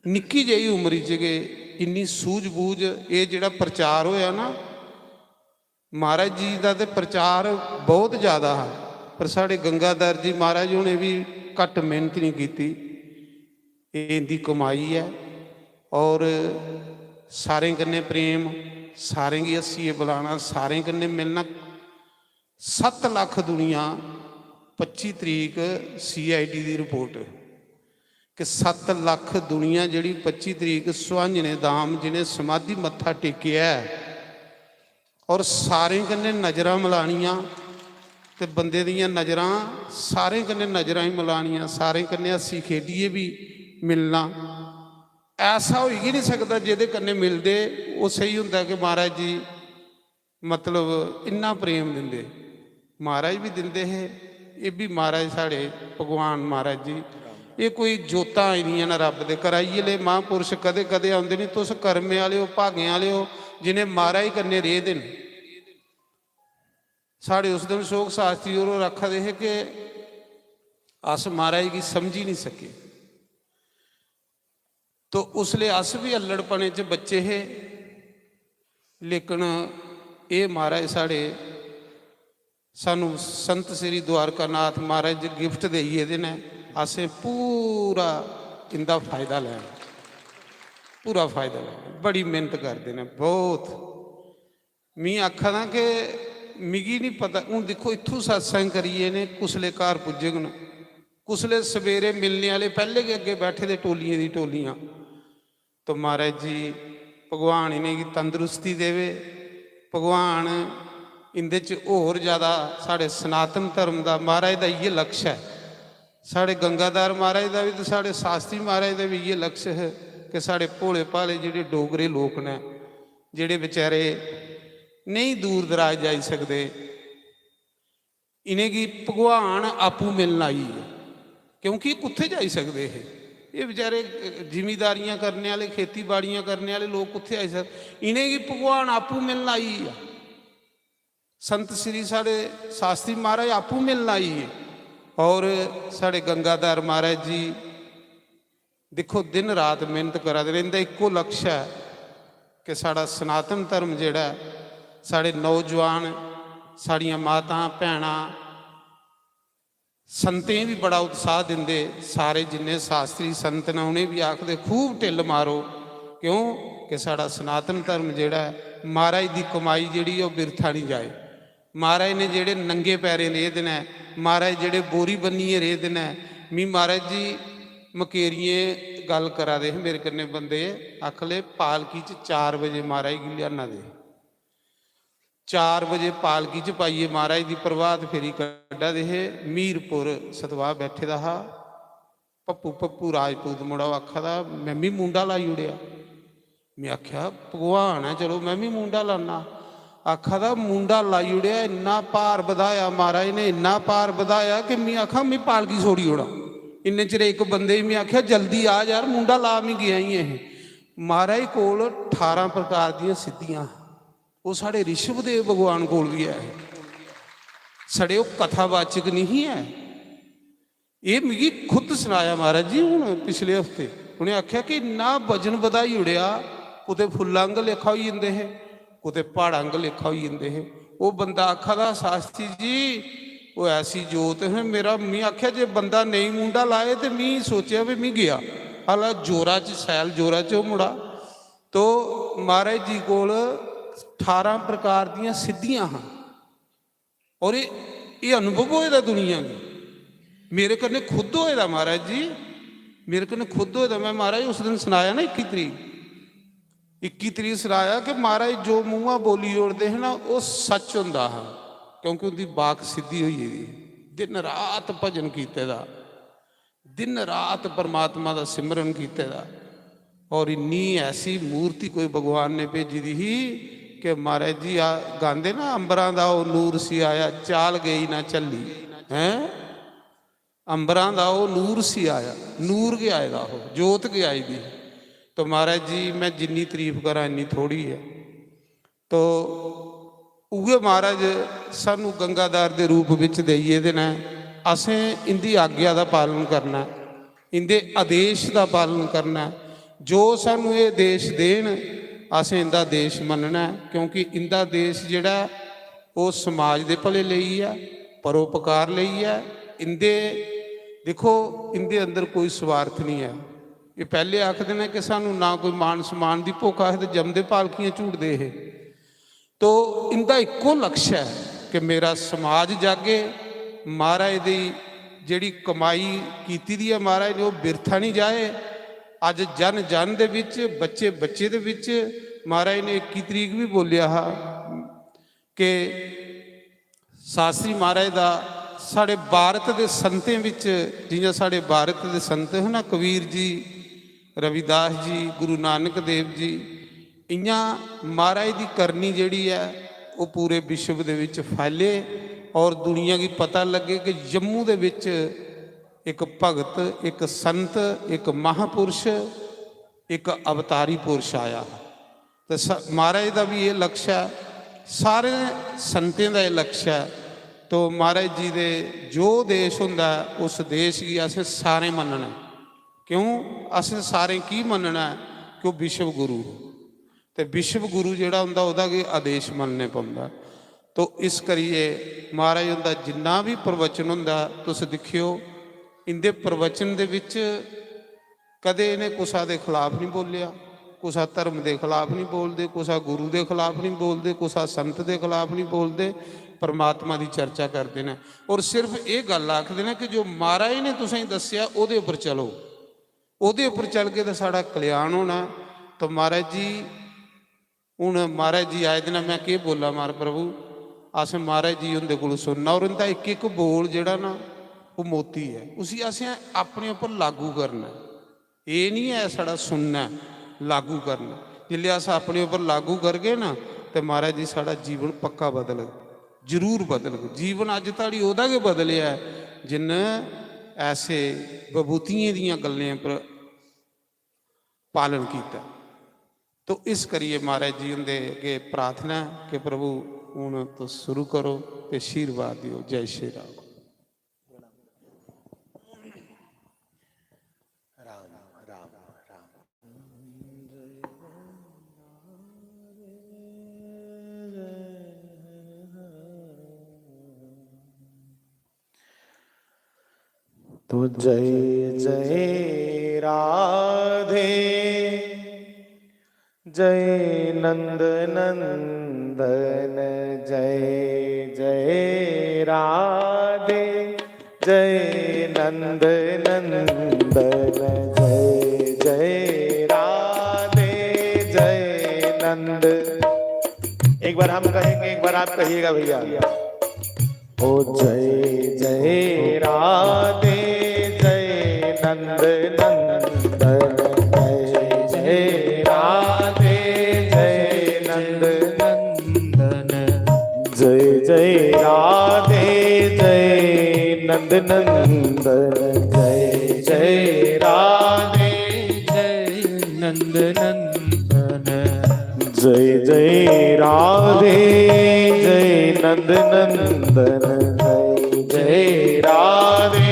निक्की जेही उमरी च गै इन्नी सूझबूझ, एह् जेह्ड़ा प्रचार होएआ ना, महाराज जी दा ते प्रचार बहुत ज्यादा हा, पर साढ़े गंगाधर जी महाराज होरें बी घट्ट मेहनत नहीं कीती। एह् इंदी कमाई ऐ। और सारें कन्नै प्रेम, सारें गी हस्सियै बुलाना, सारें कन्नै मिलना। सत्त लक्ख दुनिया, पच्ची तरीक CID दी रिपोर्ट, कि सत्त लक्ख दुनिया जेह्ड़ी पच्ची तरीक सुहांजने धाम जि'नें समाधि मत्था टेकेआ ऐ, और सारें कन्नै नजरां मलानियां, ते बंदे दियां नजरां सारें कन्नै नजरां ही मलानियां, सारें कन्नै हस्सी खेढियै बी मिलना। ऐसा होई गै नहीं सकदा, जेह्दे कन्नै मिलदे ओह् सेही होंदा कि महाराज जी मतलब इन्ना प्रेम दिंदे। महाराज बी दिंदे हे, एह् बी महाराज साढ़े भगवान महाराज जी। एह् कोई जोतां आई दियां न रब्ब दे, कराइयै ले महापुरुष कदें कदें औंदे नहीं। तुस कर्में आह्ले ओ, भागें आह्ले ओ, जि'नें महाराज कन्नै रेह् दे न। साढ़े उस दिन शोक शास्त्री होर, होर आखा दे हे कि अस महाराज गी समझी नहीं सके। तो उसले अस बी अल्लड़पने च बच्चे हे, लेकिन एह् महाराज साढ़े, सानू संत श्री द्वारकानाथ महाराज जी gift देई गेदे न, असें पूरा इंदा फायदा लैना, पूरा फायदा लैना। बड़ी मेहनत करदे न, बहुत। मी आखा दा कि मिगी नहीं पता, हून दिक्खो, इत्थूं सत्संग करियै इ'नें कुसले घर पुज्जङन, कुसले सवेरे मिलने आह्ले पैह्ले गै अग्गें बैठे दे टोलियें दी टोलियां। तो महाराज जी, भगवान इ'नेंगी तंदरुस्ती देवे, भगवान इंदे च होर ज्यादा साढ़े सनातन धर्म दा, महाराज दा इ'यै लक्ष्य ऐ। साढ़े गंगाधर महाराज दा बी ते साढ़े शास्त्री महाराज दा बी इ'यै लक्ष्य है कि साढ़े भोले भाले जेह्ड़े डोगरे लोक न, जेह्ड़े बेचारे नेईं दूर दराज जाई सकदे, इ'नेंगी भगवान आपूं मिलन आई ऐ, क्योंकि कुत्थै जाई सकदे हे एह् बेचारे? जिमीदारियां करने आह्ले, खेती बाड़ियां करने आह्ले लोक कुत्थै आई सकदे? इ'नेंगी भगवान आपूं मिलन आई ऐ। संत श्री साढ़े शास्त्री महाराज आपूं मिलन आई गे और साढ़े गंगाधर महाराज जी दिक्खो, दिन रात मेहनत करा दे न। इंदा इक्को लक्ष्य ऐ कि साढ़ा सनातन धर्म जेह्ड़ा ऐ, साढ़े नौजवान, साढ़ियां मातां, भैनां, संतें गी बी बड़ा उत्साह दिंदे। सारे जिन्ने शास्त्री संत न, उ'नें बी आखदे, "खूब ढिल्ल मारो।" क्यों? कि साढ़ा सनातन धर्म जेह्ड़ा ऐ, महाराज दी कमाई जेह्ड़ी ऐ, ओह् बिरथा निं जाए। महाराज ने जेह्ड़े नंगे पैरें रेह् दे न, महाराज जेह्ड़े बोरी बन्नियै रेह् दे न, मी महाराज जी मकेरियें गल्ल करा दे हे मेरे कन्नै बंदे, आखन लगे, "पालकी च चार बजे महाराज गी लेआना दे।" चार बजे पालकी च पाइयै महाराज दी प्रभात फेरी कड्ढा दे हे। मीरपुर सतवाह बैठे दा हा पप्पू, पप्पू राजपूत मुड़ा, ओह् आखा दा, "में बी मुंडा लाई ओड़ेआ।" में आखेआ, "भगवान ऐ, चलो में बी मुंडा लाना।" आखा दा, "मुंडा लाई ओड़ेआ, इन्ना भार बधाया महाराज ने, इन्ना भार बधाया कि में आखां, में पालकी छोड़ी ओड़ां।" इन्ने चिर इक बंदे गी में आखेआ, "जल्दी आ यार, मुंडा ला, में गेआ ही ऐ।" महाराज कोल ठारां प्रकार दियां सिद्धियां, ओह् साढ़े ऋषभदेव भगवान कोल बी ऐ। साढ़े ओह् कथावाचक निं ही ऐ। एह् मिगी खुद सनाया महाराज जी हून पिछले हफ्ते। उ'नें आखेआ कि इन्ना वजन बधाई ओड़ेआ, कुतै फुल्ला आंह्गर लेखा होई जंदे हे, कुतै प्हाड़ा आंह्गर लेखा होई जंदे हे। ओह् बंदा आखा दा, "शास्त्री जी, ओह् ऐसी जोत है।" मेरा, मी आखेआ, "जे बंदा नेईं मुंडा लाए ते मी सोचेआ भी मी गेआ।" हालां जोरा च, सैल जोरा च ओह् मुड़ा। तो महाराज जी कोल ठारां प्रकार दियां सिद्धियां हां। और एह्, एह् अनुभव होए दा दुनिया गी। मेरे कन्नै खुद होए दा महाराज जी, मेरे कन्नै खुद होए दा। में महाराज उस दिन सनाया ना, इक्की तरीक, इक्की तरीक सनाया कि महाराज जो मूंहा बोली ओड़दे हे ना, ओह् सच होंदा हा। क्योंकि उं'दी बाक सिद्धि होई गेदी। दिन रात भजन कीते दा, दिन रात परमात्मा दा सिमरन कीते दा, और इन्नी ऐसी मूर्ति कोई भगवान ने भेजी दी ही कि महाराज जी आ, गांदे ना, "अंबरां दा ओह् नूर सी आया, चाल गई ना झल्ली।" हैं, अंबरां दा ओह् नूर सी आया, नूर गै आए दा, ओह् जोत गै आई दी। तो महाराज जी, मैं जिन्नी तारीफ करां इन्नी थोड़ी ऐ। तो उ'ऐ महाराज सानू गंगाधार दे रूप बिच देई गेदे न। असें इंदी आज्ञा दा पालन करना ऐ, इंदे आदेश दा पालन करना ऐ। जो सानू एह् आदेश देन, असें इंदा आदेश मन्नना ऐ, क्योंकि इंदा आदेश जेह्ड़ा ऐ, ओह् समाज दे भले लेई ऐ, परोपकार लेई ऐ। इंदे, दिक्खो, इंदे अंदर कोई स्वार्थ निं ऐ। एह् पैह्ले आखदे न कि सानू ना कोई मान सम्मान दी भुक्ख, आखदे जमदे पालकियां झूटदे हे। तो इंदा इक्को लक्ष्य ऐ कि मेरा समाज जागे, महाराज दी जेह्ड़ी कमाई कीती दी ऐ महाराज ने, ओह् बिरथा निं जाए। अज्ज जन जन दे बिच, बच्चे बच्चे दे बिच महाराज ने इक्की तरीक बी बोलेआ हा कि शास्त्री महाराज दा साढ़े भारत दे संतें बिच, जि'यां साढ़े भारत दे संत हे ना, कबीर जी, रविदास जी, गुरु नानक देव जी, इ'यां महाराज दी करनी जेह्ड़ी ऐ, ओह् पूरे विश्व दे बिच फैले और दुनिया गी पता लग्गे कि जम्मू दे बिच इक भगत, इक संत, इक महापुरुष, इक अवतारी पुरुष आया। ते स-, महाराज दा बी एह् लक्ष्य ऐ, सारे संतें दा एह् लक्ष्य ऐ। तो महाराज जी दे जो देश होंदा ऐ, उस देश गी असें सारें मन्नना ऐ। क्यों असें सारें की मन्नना ऐ? कि ओह् विश्व गुरु, ते विश्व गुरु जेह्ड़ा होंदा, ओह्दा गै आदेश मन्नने पौंदा। तो इस करियै महाराज हुंदा जिन्ना बी प्रवचन होंदा, तुस दिक्खेओ, इंदे प्रवचन दे बिच कदें इ'नें कुसा दे खिलाफ निं बोलेआ, कुसा धर्म दे खिलाफ निं बोलदे, कुसा गुरु दे खिलाफ निं बोलदे, कुसा संत दे खिलाफ निं बोलदे, परमात्मा दी चर्चा करदे न। और सिर्फ एह् गल्ल आखदे न कि जो महाराज ने तुसेंगी दस्सेआ, ओह्दे उप्पर चलो, ओह्दे उप्पर चलगे ते साढ़ा कल्याण होना। तो महाराज जी, हून महाराज जी आए दे न, मैं केह् बोलां मार प्रभु, अस महाराज जी हुंदे कोल सुनना, और इंदा इक इक बोल जेह्ड़ा ना, ओह् मोती ऐ, उसी असें अपने उप्पर लागू करना। एह् निं ऐ साढ़ा सुनना ऐ, लागू करना। जिसलै अस अपने उप्पर लागू करगे ना, ते महाराज जी, साढ़ा जीवन पक्का बदलग, जरूर बदलग। जीवन अज्ज धोड़ी ओह्दा गै बदलेआ ऐ, जिन्न ऐसे बभूतियें दियां गल्लें पर पालन कीता। तो इस करियै महाराज जी हुंदे अग्गें प्रार्थना ऐ कि प्रभु, हून तुस शुरू करो ते आशीर्वाद देओ। जय श्री राम। राम, राम, राम। तो जय जय राधे, जय नंद नंदन, जय जय राधे, जय नंद नंदन, जय जय राधे, जय नंद। एक बार हम कहेंगे, एक बार आप कहिएगा भैया। ओ जय जय राधे, जय नंद नंदन, जय जय राधे, जय नंद नंदन, जय जय राधे, जय नंद नंदन, जय जय राधे, जय नंद नंदन। जय जय राधे, जय नंद नंदन, जय जय राधे,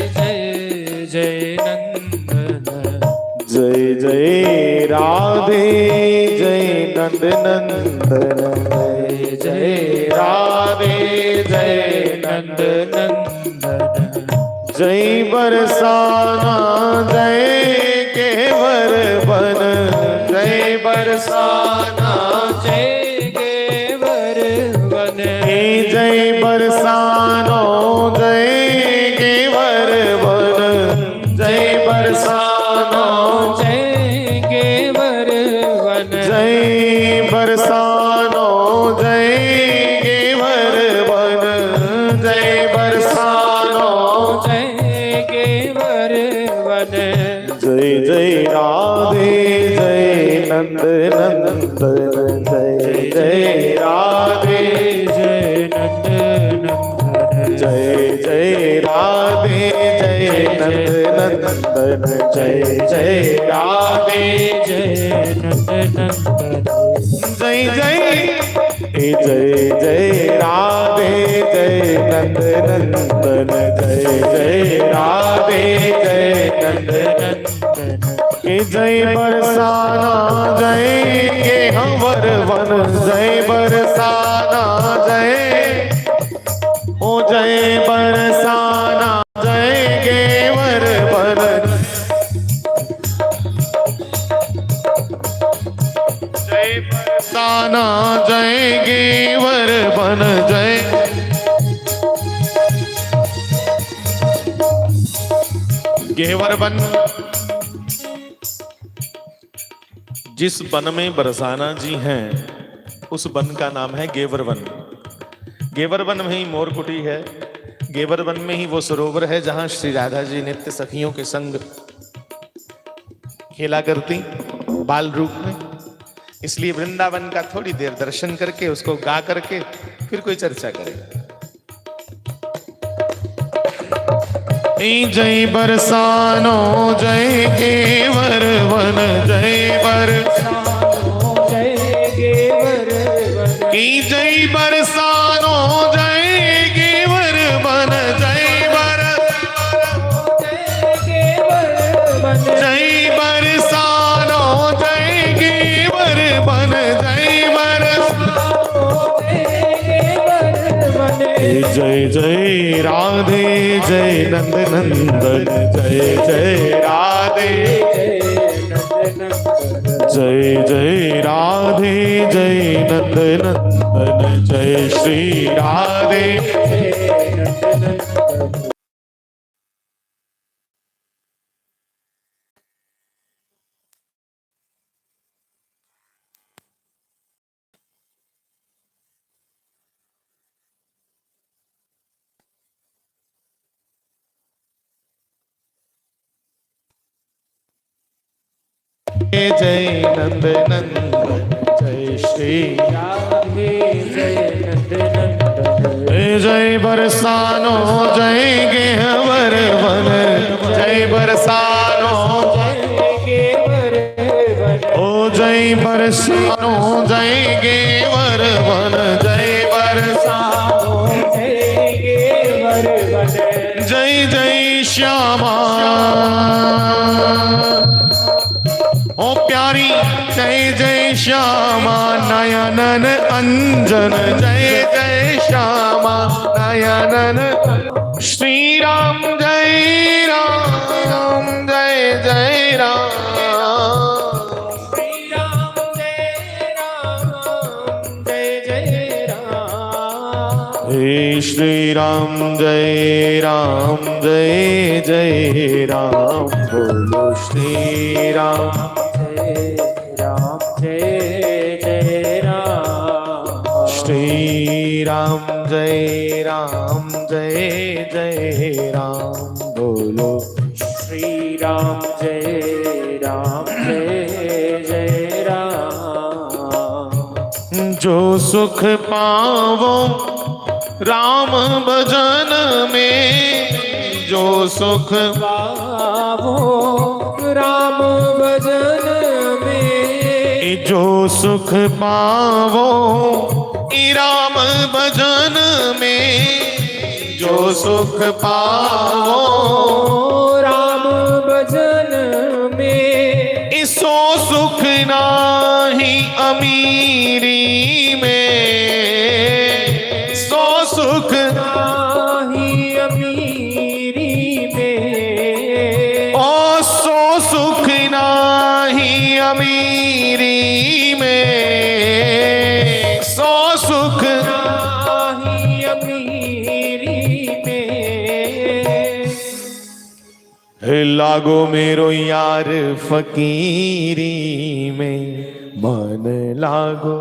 जय जय नंदन। जय जय राधे, जय नंद नंदन, जय जय राधे, जय नंद नंदन। जय बरसाना, जय केवर वन, जय बरसाना, जय केवर वन। हे जय बरसानो, जय केवर वन, जय बरसानो, जय केवर वन। जय बरसानो, जय केवर वन। जय बरसानो, जय गेवर वन। जय जय राधे, जय नंद नंदन। जय जय राधे, जय नंद नंदन। जय जय राधे, जय नंद नंदन। जय जय राधे, जय नंद नंदन। जय जय, जय जय राधे, जय नंद नंदन। जय जय राधे, जय नंद नंदन। जय बरसाना, जय गेहवर वन। जय बरसाना, जय, ओ जय बरसाना, जय गेवर वन। जय बरसाना, जय गेवर वन। जय गेवर वन। जिस वन में बरसाना जी हैं, उस वन का नाम है गेवर वन। गेवर वन में ही मोरकुटी है। गेवर वन में ही वो सरोवर है, जहाँ श्री राधा जी नित्य सखियों के संग खेला करती, बाल रूप में। इसलिए वृंदावन का थोड़ी देर दर्शन करके, उसको गा करके, फिर कोई चर्चा करें। जय बरसानो, जय गेवर वन। जय बर, जय गेवर वन। की जय बरसानो, जय गेवर वन। जय बर, जय बरसानो, जय गेवर वन। जय बर, जय जय राधे, जय नंद नंदन। जय जय राधे, जय जय राधे, जय नंद नंदन। जय श्री राधे। जय नंद नंदन, जय श्री राधे, जय नंद नंदन। जय बरसानो, जय गेहवर वन। जय बरसानो, जय गेवर वन। ओ जय बरसानो, जय गेवर वन। जय बरसानो, जय गेवर वन। जय जय श्यामा। ओ प्यारी, जय जय श्यामा नयनन अंजन। जय जय श्यामा नयनन। श्री राम जय राम, जय जय राम। श्री राम जय राम, जय जय राम। हे श्री राम जय राम, जय जय राम। बोलो श्री राम। जय राम जय जय राम। श्री राम जय राम, जय जय राम। बोलो श्री राम जय राम, जय जय राम। जो सुख पावो राम भजन में, जो सुख पावो राम भजन में। जो सुख पावो राम भजन में, जो सुख पावो राम भजन में। सो सुख नाही अमीरी में, सो सुख नाही अमीरी में। ओ सो सुख नाही अमीरी में, सो सुख नाही अमीरी में। हे लागो मेरो यार फकीरी में, मन लागो।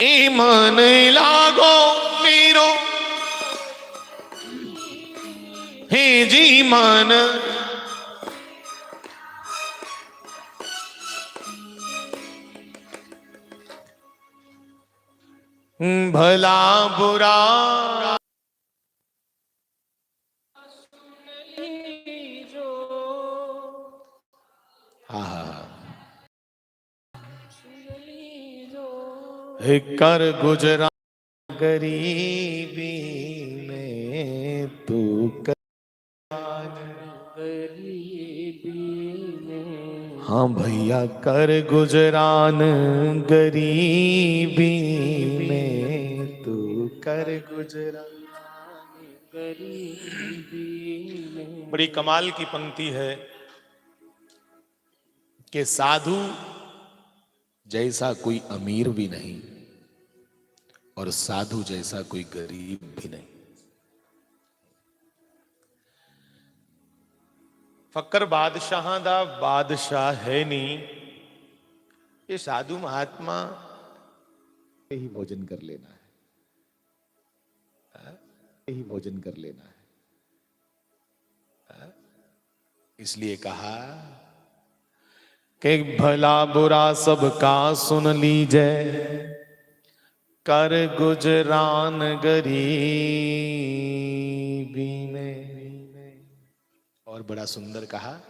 ईमान लागो मेरो, हे जी ईमान। भला बुरा हाँ, हाँ, हाँ। हे कर गुजरान गरीबी में तू कर। हाँ भैया, कर गुजरान गरीबी में तू कर गुजरान गरीबी में। बड़ी कमाल की पंक्ति है कि साधु जैसा कोई अमीर भी नहीं और साधु जैसा कोई गरीब भी नहीं। फकर बादशाह दा बादशाह है नहीं। ये साधु महात्मा ही भोजन कर लेना है, हाँ? ही भोजन कर लेना है, हाँ? इसलिए कहा कि भला बुरा सबका सुन लीजे, कर गुजरान गरीबी में। और बड़ा सुंदर कहा,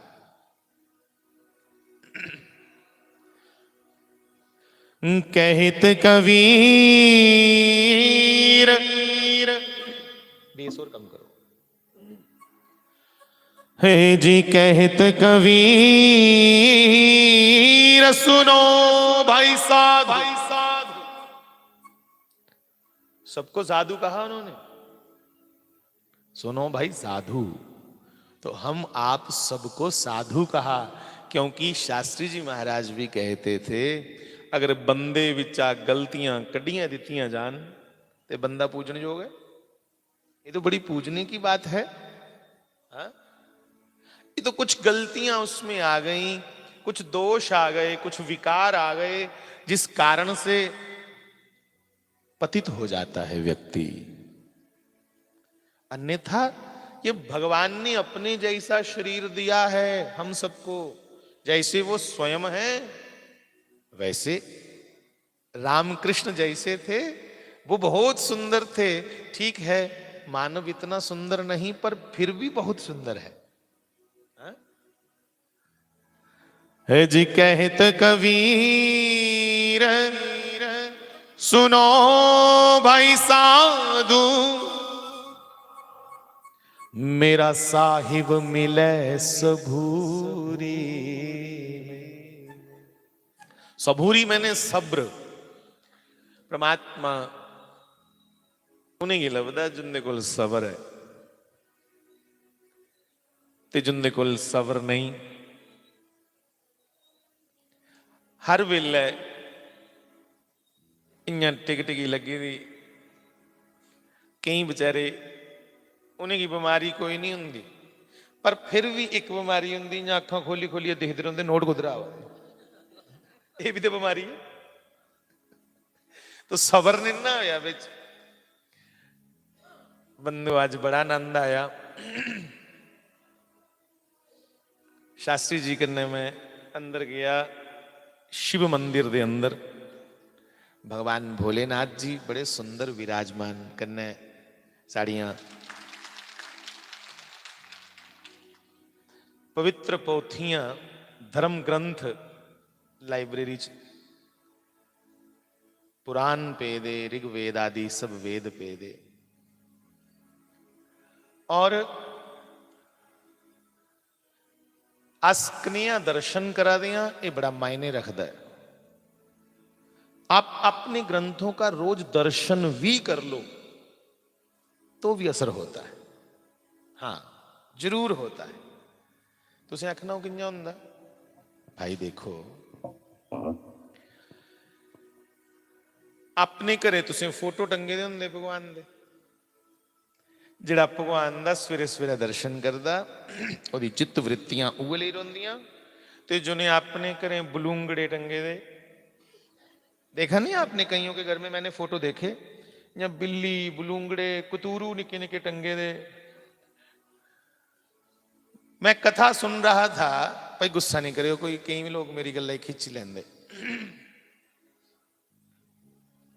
कहित कबीर, बेस और कम करो। हे जी कहित कबीर, सुनो भाई साधु। सबको साधु कहा उन्होंने। सुनो भाई साधु। तो हम आप सबको साधु कहा, क्योंकि शास्त्री जी महाराज भी कहते थे, अगर बंदे विचा गलतियां कड्ढियां दित्तियां जान, ते बंदा पूजन योग है। ये तो बड़ी पूजने की बात है। हाँ? ये तो कुछ गलतियां उसमें आ गई, कुछ दोष आ गए, कुछ विकार आ गए, जिस कारण से पतित हो जाता है व्यक्ति। अन्यथा ये भगवान ने अपने जैसा शरीर दिया है हम सबको, जैसे वो स्वयं है वैसे। रामकृष्ण जैसे थे, वो बहुत सुंदर थे। ठीक है, मानव इतना सुंदर नहीं, पर फिर भी बहुत सुंदर है। हाँ? हे जी कहित कबीर, सुनो भाई साधु, मेरा साहिब मिले सबूरी। सबूरी मैंने सब्र। परमात्मा उन्हें ये लभदा जिंदे कोल सबर है, ते जिंदे कोल सबर नहीं, हर वेले इयां टिक टिकी लगी दी। केई बेचारे, उनेंगी बमारी कोई नहीं होंदी, पर फिर भी एक बमारी होंदी, इयां अक्खां खोली खोलियै दिखदे रौंहदे, नोट कुद्धरा आवा दे। एह् बी ते बमारी है। तो सबर नहीं ना होया बिच। बंधु, अज बड़ा आनंद आया। शास्त्री जी कन्नै मैं अंदर गया, शिव मंदिर दे अंदर भगवान भोलेनाथ जी बड़े सुंदर विराजमान, कन्नै साड़ियां पवित्र पोथियां, धर्म ग्रंथ लाइब्रेरी च, पुराण पेदे, ऋग्वेद आदि सब वेद पेदे। और अस कनेहा दर्शन करा दे आं, एह् बड़ा मायने रखदा ऐ। आप अपने ग्रंथों का रोज दर्शन भी कर लो, तो भी असर होता है। हाँ, जरूर होता है। तुसें आखना, "ओह् कि'यां होंदा?" भाई, देखो, अपने घरे तुसें फोटो टंगे दे होंदे भगवान दे। जेह्ड़ा भगवान दा सवेरे सवेरे दर्शन करदा, ओह्दी चित्त वृत्तियां उ'ऐ लेई रौंह्दियां। ते जि'नें अपने घरें बलूंगड़े टंगे दे, देखा नहीं आपने, कईयों के घर में मैंने फोटो देखे, या बिल्ली, बलूंगड़े, कुतूरू निके निके टंगे दे। मैं कथा सुन रहा था, भाई गुस्सा नहीं करियो कोई, कई लोग मेरी गल्ला खींची लेंदे।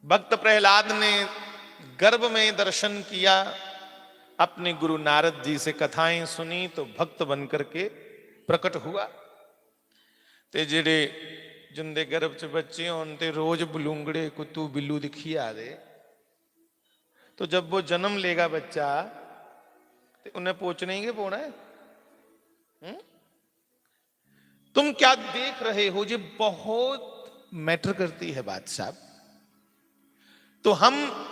भक्त प्रहलाद ने गर्भ में दर्शन किया, अपने गुरु नारद जी से कथाएं सुनी तो भक्त बन करके प्रकट हुआ। ते जेड़े जिंदे गर्भ च बच्चे होन ते रोज बलूंगड़े, कुत्तू, बिल्लू दिक्खी आ दे, तो जब वो जन्म लेगा बच्चा, ते उन्हें पोचने ही के पौना है। हम्म? तुम क्या देख रहे हो, ये बहुत मैटर करती है बात साहब। तो हम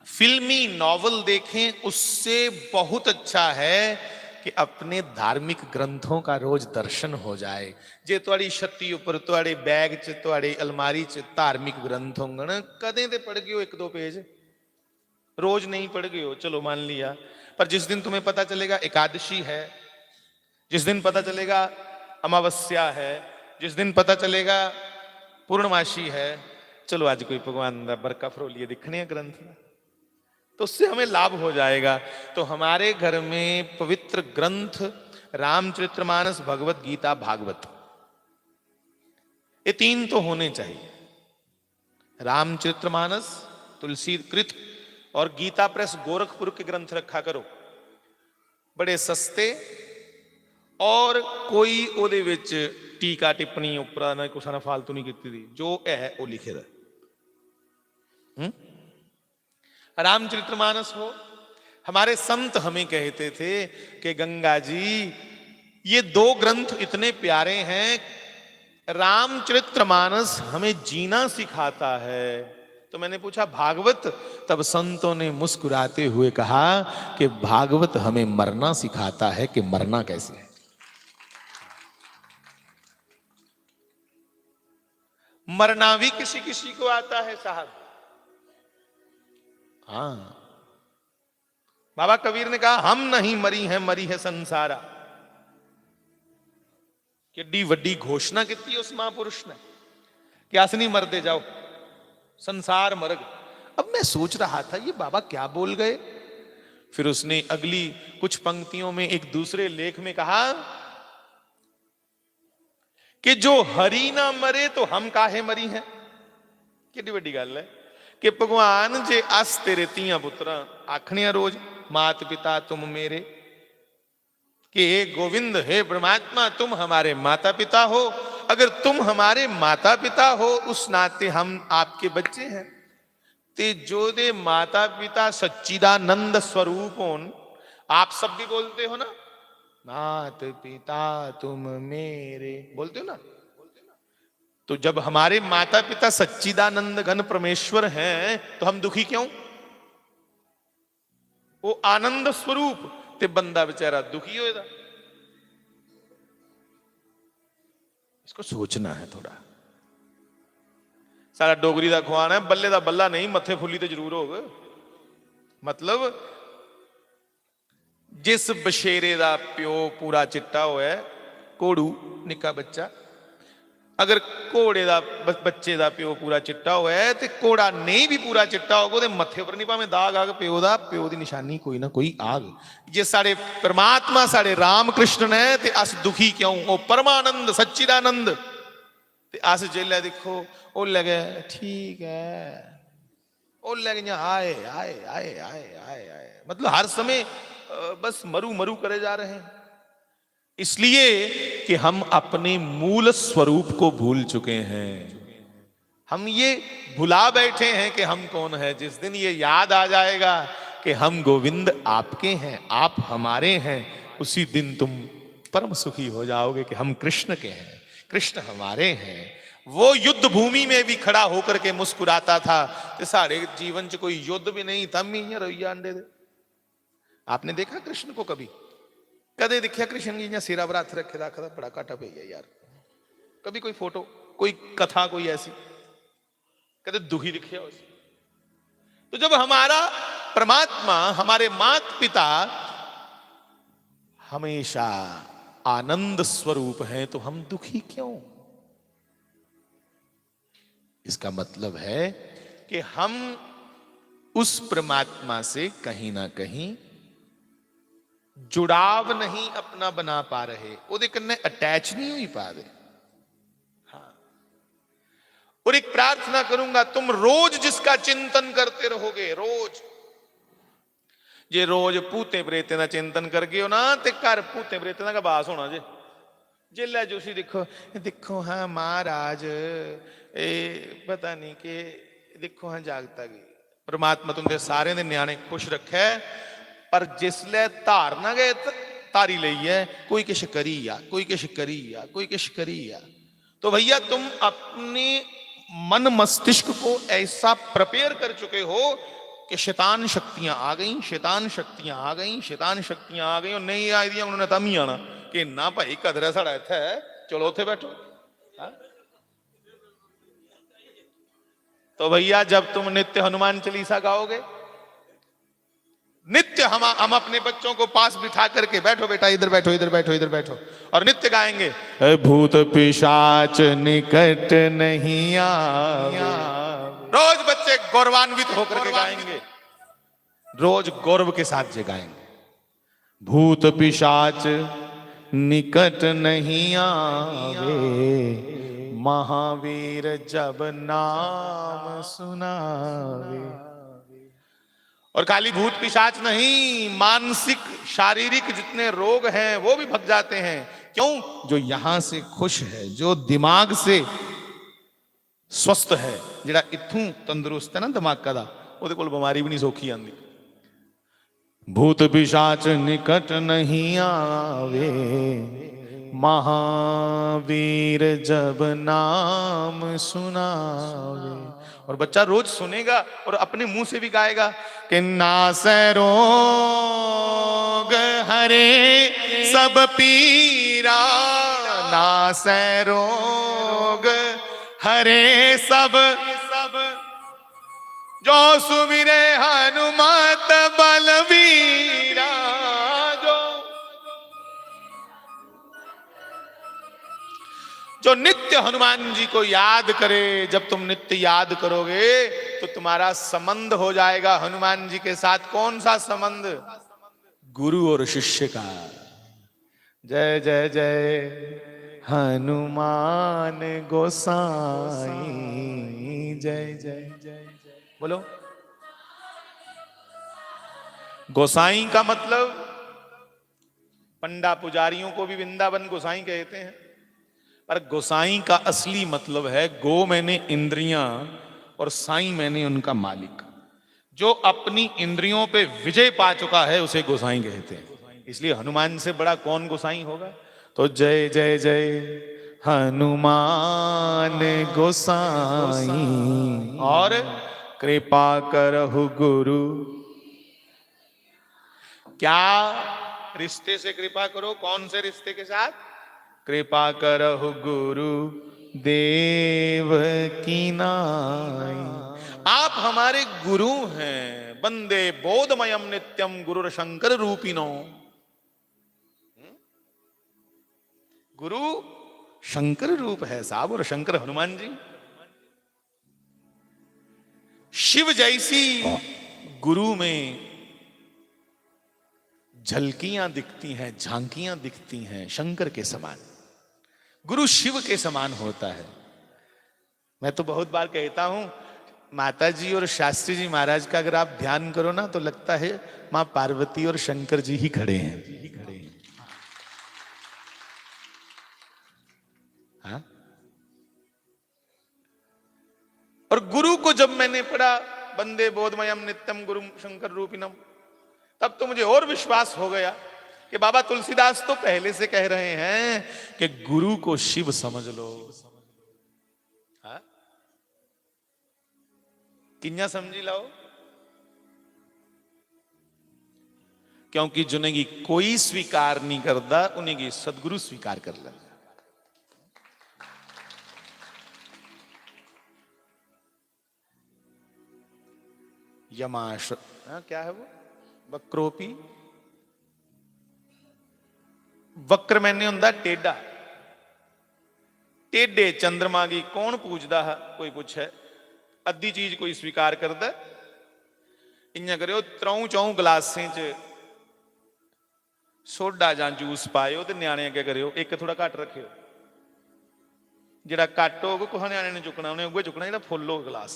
फिल्मी नॉवल देखें, उससे बहुत अच्छा है कि अपने धार्मिक ग्रंथों का रोज दर्शन हो जाए। जे तुहाड़ी छत्ती ऊपर, तुहाड़े बैग च, तुहाड़े अलमारी च धार्मिक ग्रंथ होंगन, कदें ते पढ़ गयो एक दो पेज, रोज नहीं पढ़ गयो, चलो मान लिया, पर जिस दिन तुम्हें पता चलेगा एकादशी है, जिस दिन पता चलेगा अमावस्या है, जिस दिन पता चलेगा पूर्णमासी है, चलो आज कोई भगवान का बरका फरोलिए दिखने हैं ग्रंथ का, तो उससे हमें लाभ हो जाएगा। तो हमारे घर में पवित्र ग्रंथ रामचरितमानस, भगवत गीता, भागवत, ये तीन तो होने चाहिए। रामचरितमानस, तुलसी कृत और गीता प्रेस गोरखपुर के ग्रंथ रखा करो, बड़े सस्ते, और कोई ओदे विच टीका टिप्पणी उपरा ना कुछ ना फालतू नहीं की दी, जो है वो लिखे दा। हम्म? रामचरितमानस हो, हमारे संत हमें कहते थे कि गंगा जी, ये दो ग्रंथ इतने प्यारे हैं, रामचरितमानस हमें जीना सिखाता है। तो मैंने पूछा, भागवत? तब संतों ने मुस्कुराते हुए कहा कि भागवत हमें मरना सिखाता है कि मरना कैसे है। मरना भी किसी किसी को आता है साहब। हाँ, बाबा कबीर ने कहा, हम नहीं मरी हैं, मरी है संसारा। किड्डी वड्डी घोषणा की उस महापुरुष ने कि अस नहीं मरते, जाओ, संसार मरग। अब मैं सोच रहा था, ये बाबा क्या बोल गए। फिर उसने अगली कुछ पंक्तियों में एक दूसरे लेख में कहा कि जो हरि ना मरे तो हम काहे मरी हैं। किड्डी वड्डी गल है कि भगवान, जे अस तेरे धियां पुत्रां आखने आं रोज, मात पिता तुम मेरे, कि हे गोविंद, हे परमात्मा, तुम हमारे माता पिता हो, अगर तुम हमारे माता पिता हो, उस नाते हम आपके बच्चे हैं। ते जोदे माता पिता सच्चिदानंद स्वरूप होन, आप सब भी बोलते हो ना, मात पिता तुम मेरे, बोलते हो ना? तो जब हमारे माता पिता सच्चिदानंद घन परमेश्वर हैं, तो हम दुखी क्यों? वो आनंद स्वरूप, ते बंदा बेचारा दुखी होए दा। इसको सोचना है थोड़ा। सारा डोगरी दा खुआन है, बल्ले दा बल्ला नहीं, मत्थे फुल्ली ते जरूर होग। मतलब, जिस बशेरे दा प्यो पूरा चिट्टा होए, घोड़ू, निक्का बच्चा, अगर घोड़े दा ब-, बच्चे दा प्यो पूरा चिट्टा होए ते घोड़ा नेईं भी पूरा चिट्टा होग, ओह्दे मत्थे पर नहीं भामें दाग आग प्यो दा, प्यो दी निशानी कोई ना कोई आग। जे साढ़े परमात्मा साढ़े राम कृष्ण ने, ते अस दुखी क्यों? ओह् परमानंद, सच्चिदानंद। ते अस जेल्लै दिक्खो, ओल्लै गै ठीक ऐ, ओल्लै गै इ'यां आए, आए, आए, आए, आए, आए, मतलब हर समय, अ, बस मरू, मरू करे जा रहे हैं। इसलिए कि हम अपने मूल स्वरूप को भूल चुके हैं। हम ये भुला बैठे हैं कि हम कौन है। जिस दिन ये याद आ जाएगा कि हम गोविंद आपके हैं, आप हमारे हैं, उसी दिन तुम परम सुखी हो जाओगे कि हम कृष्ण के हैं, कृष्ण हमारे हैं। वो युद्ध भूमि में भी खड़ा होकर के मुस्कुराता था। ते साढ़े जीवन च कोई युद्ध भी नहीं, तम ही इ'यां रोई जांदे दे। आपने देखा कृष्ण को कभी? कदे देखा कृष्ण जी इ'यां सिरा पर हत्थ रखे दा आखदा, बड़ा घाटा पै गया यार? कभी कोई फोटो, कोई कथा, कोई ऐसी, कदे दुखी दिखा उसी? तो जब हमारा परमात्मा, हमारे माता पिता हमेशा आनंद स्वरूप हैं, तो हम दुखी क्यों? इसका मतलब है कि हम उस परमात्मा से कहीं ना कहीं जुड़ाव नहीं अपना बना पा रहे, ਉਹਦੇ ਕਨੇ ਅਟੈਚ ਨਹੀਂ ਹੋਈ ਪਾ ਰਹੇ। हाँ। और एक प्रार्थना करूंगा, तुम रोज जिसका चिंतन करते रहोगे, रोज, जे रोज भूतें प्रेतें का चिंतन करगे हो ना, ते घर भूतें प्रेतें का वास होना जे। जिसलै तुसी दिक्खो, दिक्खो हां महाराज, ए पता नहीं के, दिक्खो हां जागता गी। परमात्मा तुंदे सारें दे न्याणे खुश रखे, पर जिसलै धारना गै त-, धारी लेई ऐ, कोई किश करी आ, कोई किश करी आ, कोई किश करी आ। तो भैया, तुम अपने मन मस्तिष्क को ऐसा प्रिपेयर कर चुके हो कि शैतान शक्तियां आ गईं, शैतान शक्तियां आ गईं, शैतान शक्तियां आ गईं, और नहीं आई दियां, उन्होंने तमी आना कि ना भाई, कदर है साढ़ा इत्थै, चलो उत्थे बैठो। हाँ? तो भैया, जब तुम नित्य हनुमान चालीसा गाओगे, नित्य हम हम अपने बच्चों को पास बिठा करके, "बैठो बेटा, इधर बैठो, इधर बैठो, इधर बैठो", और नित्य गाएंगे, "ए भूत पिशाच निकट नहीं आवे।" रोज बच्चे गौरवान्वित होकर के गाएंगे, रोज गौरव के साथ जे गाएंगे, "भूत पिशाच निकट नहीं आवे, महावीर जब नाम सुनावे।" और खाली भूत पिशाच नहीं, मानसिक, शारीरिक जितने रोग हैं, वो भी भग जाते हैं। क्यों? जो यहां से खुश है, जो दिमाग से स्वस्थ है, ਜਿਹੜਾ ਇੱਥੋਂ ਤੰਦਰੁਸਤ ਹੈ ਨਾ ਦਿਮਾਗਾ ਦਾ, ਉਹਦੇ ਕੋਲ ਬਿਮਾਰੀ ਵੀ ਨਹੀਂ ਸੌਖੀ ਆਂਦੀ। भूत पिशाच निकट नहीं आवे, महावीर जब नाम सुनावे। और बच्चा रोज सुनेगा और अपने मुंह से भी गाएगा कि "नासै रोग हरे सब पीरा, नासै रोग हरे सब, जो सुमिरे हनुमत बलवीरा।" जो जो नित्य हनुमान जी को याद करे, जब तुम नित्य याद करोगे तो तुम्हारा संबंध हो जाएगा हनुमान जी के साथ। कौन सा संबंध? गुरु और शिष्य का। जय जय जय हनुमान गोसाई, जय जय जय। बोलो। गोसाई का मतलब, पंडा पुजारियों को भी वृंदावन गोसाई कहते हैं, पर गोसाई का असली मतलब है, गो मैंने इंद्रियां और साई मैंने उनका मालिक। जो अपनी इंद्रियों पे विजय पा चुका है, उसे गोसाई कहते हैं। इसलिए हनुमान से बड़ा कौन गोसाई होगा? तो जय जय जय हनुमान गोसाई। और कृपा करहु गुरु। क्या रिश्ते से कृपा करो? कौन से रिश्ते के साथ? कृपा करहु गुरु देव की नाई। आप हमारे गुरु हैं। वंदे बोधमयम नित्यम गुरुर शंकर रूपिणो। हम्म? गुरु शंकर रूप है साहब, और शंकर हनुमान जी। शिव जैसी गुरु में झलकियां दिखती हैं, झांकियां दिखती हैं शंकर के समान। गुरु शिव के समान होता है। मैं तो बहुत बार कहता हूं, माता जी और शास्त्री जी महाराज का अगर आप ध्यान करो ना, तो लगता है मां पार्वती और शंकर जी ही खड़े हैं। हाँ? और गुरु को जब मैंने पढ़ा, "वंदे बोधमयम नित्यम गुरु शंकर रूपिणम", तब तो मुझे और विश्वास हो गया कि बाबा तुलसीदास तो पहले से कह रहे हैं कि गुरु को शिव समझ लो। हाँ? किंया समझी लाओ? क्योंकि जिनेंगी कोई स्वीकार नहीं करता, उनेंगी सदगुरु स्वीकार कर लेंदा। यमाश, हाँ, क्या है वो? वक्रोपी। वक्र मैंने हुंदा टेढ़ा, टेढ़े चंद्रमा गी कौन पूजदा हा, कोई पुच्छै, अद्धी चीज कोई स्वीकार करदा? इ'यां करेओ, त्र'ऊं च'ऊं गलासें च सोडा जां जूस पाएओ ते ञ्याणे अग्गें करेओ, इक थोह्ड़ा घट्ट रक्खेओ। जेह्ड़ा घट्ट होग, कुसै ञ्याणे ने चुक्कना, उ'नें उ'ऐ चुक्कना जेह्ड़ा फुल्ल होग गलास।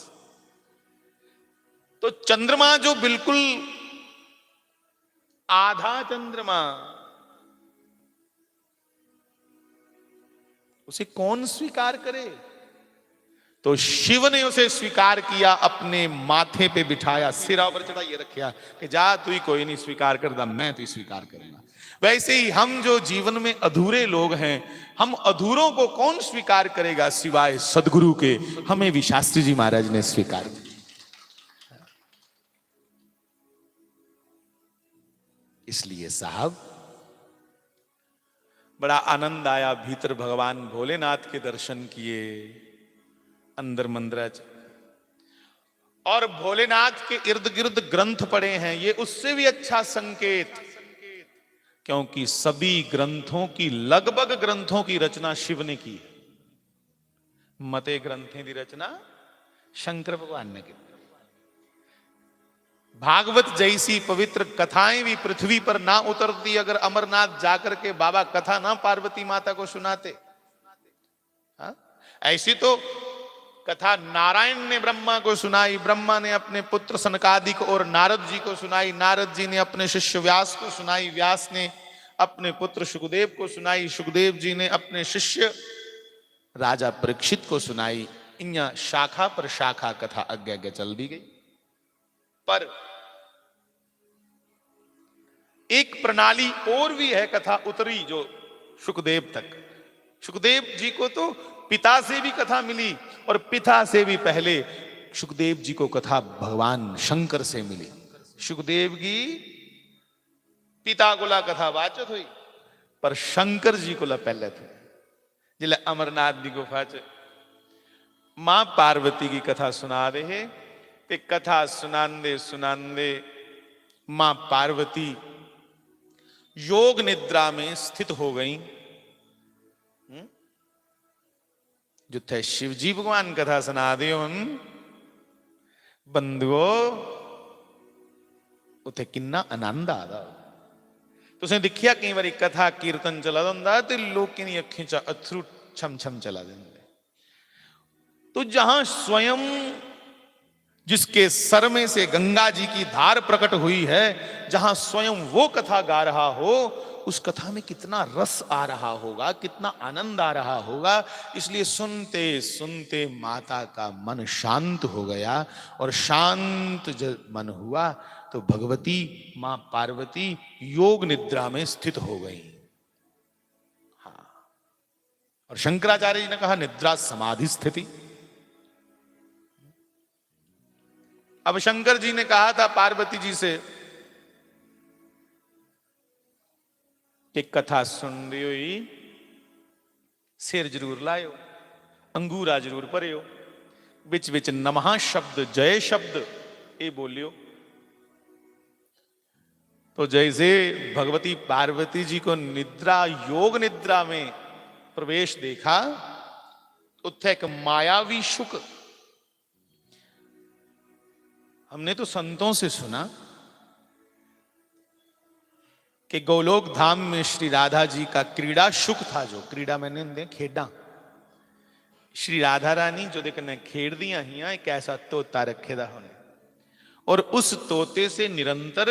तो चंद्रमा जो बिल्कुल आधा चंद्रमा, उसे कौन स्वीकार करे? तो शिव ने उसे स्वीकार किया, अपने माथे पे बिठाया, सिरा पर चढ़ाइए रखिया कि जा, तू ही कोई नहीं स्वीकार करदा, मैं तू ही स्वीकार करूंगा। वैसे ही हम जो जीवन में अधूरे लोग हैं, हम अधूरों को कौन स्वीकार करेगा सिवाय सदगुरु के? हमें भी शास्त्री जी महाराज ने स्वीकार किया। इसलिए साहब, बड़ा आनंद आया, भीतर भगवान भोलेनाथ के दर्शन किए, अंदर मंदिर च, और भोलेनाथ के इर्द गिर्द ग्रंथ पड़े हैं, ये उससे भी अच्छा संकेत, क्योंकि सभी ग्रंथों की, लगभग ग्रंथों की रचना शिव ने की है। मते ग्रंथें दी रचना शंकर भगवान ने की। भागवत जैसी पवित्र कथाएं भी पृथ्वी पर ना उतरती अगर अमरनाथ जाकर के बाबा कथा ना पार्वती माता को सुनाते। हाँ? ऐसी तो कथा नारायण ने ब्रह्मा को सुनाई, ब्रह्मा ने अपने पुत्र सनकादिक और नारद जी को सुनाई, नारद जी ने अपने शिष्य व्यास को सुनाई, व्यास ने अपने पुत्र शुकदेव को सुनाई, शुकदेव जी ने अपने शिष्य राजा परीक्षित को सुनाई। इयां शाखा पर शाखा कथा अग्गे अग्गे चलदी गई। पर एक प्रणाली और भी है, कथा उतरी जो शुकदेव तक। शुकदेव जी को तो पिता से भी कथा मिली और पिता से भी पहले शुकदेव जी को कथा भगवान शंकर से मिली। शुकदेव जी पिता कोला कथा बाद च थ्होई, पर शंकर जी कोला पैह्ले थ्होई। जिसलै अमरनाथ दी गुफा च मां पार्वती गी कथा सुना दे हे, ते कथा सुनांदे सुनांदे मां पार्वती योग निद्रा में स्थित हो गई। हम्म? जित्थै शिव जी भगवान कथा सुना दे होन, बंधुओ, उत्थै किन्ना आनंद आ दा होग। तुसें दिक्खेआ, केईं बारी कथा कीर्तन चला दा होंदा ते लोकें दी अक्खीं चा अत्थरू छम छम चला दे होंदे। तो जहां स्वयं जिसके सर में से गंगा जी की धार प्रकट हुई है, जहां स्वयं वो कथा गा रहा हो, उस कथा में कितना रस आ रहा होगा, कितना आनंद आ रहा होगा। इसलिए सुनते सुनते माता का मन शांत हो गया, और शांत जब मन हुआ तो भगवती मां पार्वती योग निद्रा में स्थित हो गई। हाँ, और शंकराचार्य जी ने कहा, निद्रा समाधि स्थिति। अब शंकर जी ने कहा था पार्वती जी से कि कथा सुनदे होई सिर जरूर लायो, अंगूरा जरूर भरियो, बिच बिच नमः शब्द, जय शब्द, ये बोलियो। तो जैसे भगवती पार्वती जी को निद्रा, योग निद्रा में प्रवेश देखा, उत्थे एक मायावी शुक। हमने तो संतों से सुना कि गोलोक धाम में श्री राधा जी का क्रीड़ा शुक था, जो क्रीड़ा मैंने होंदे खेडां। श्री राधा रानी जोदे कन्नै खेडदियां हियां, एक ऐसा तोता रखे दा उ'नें, और उस तोते से निरंतर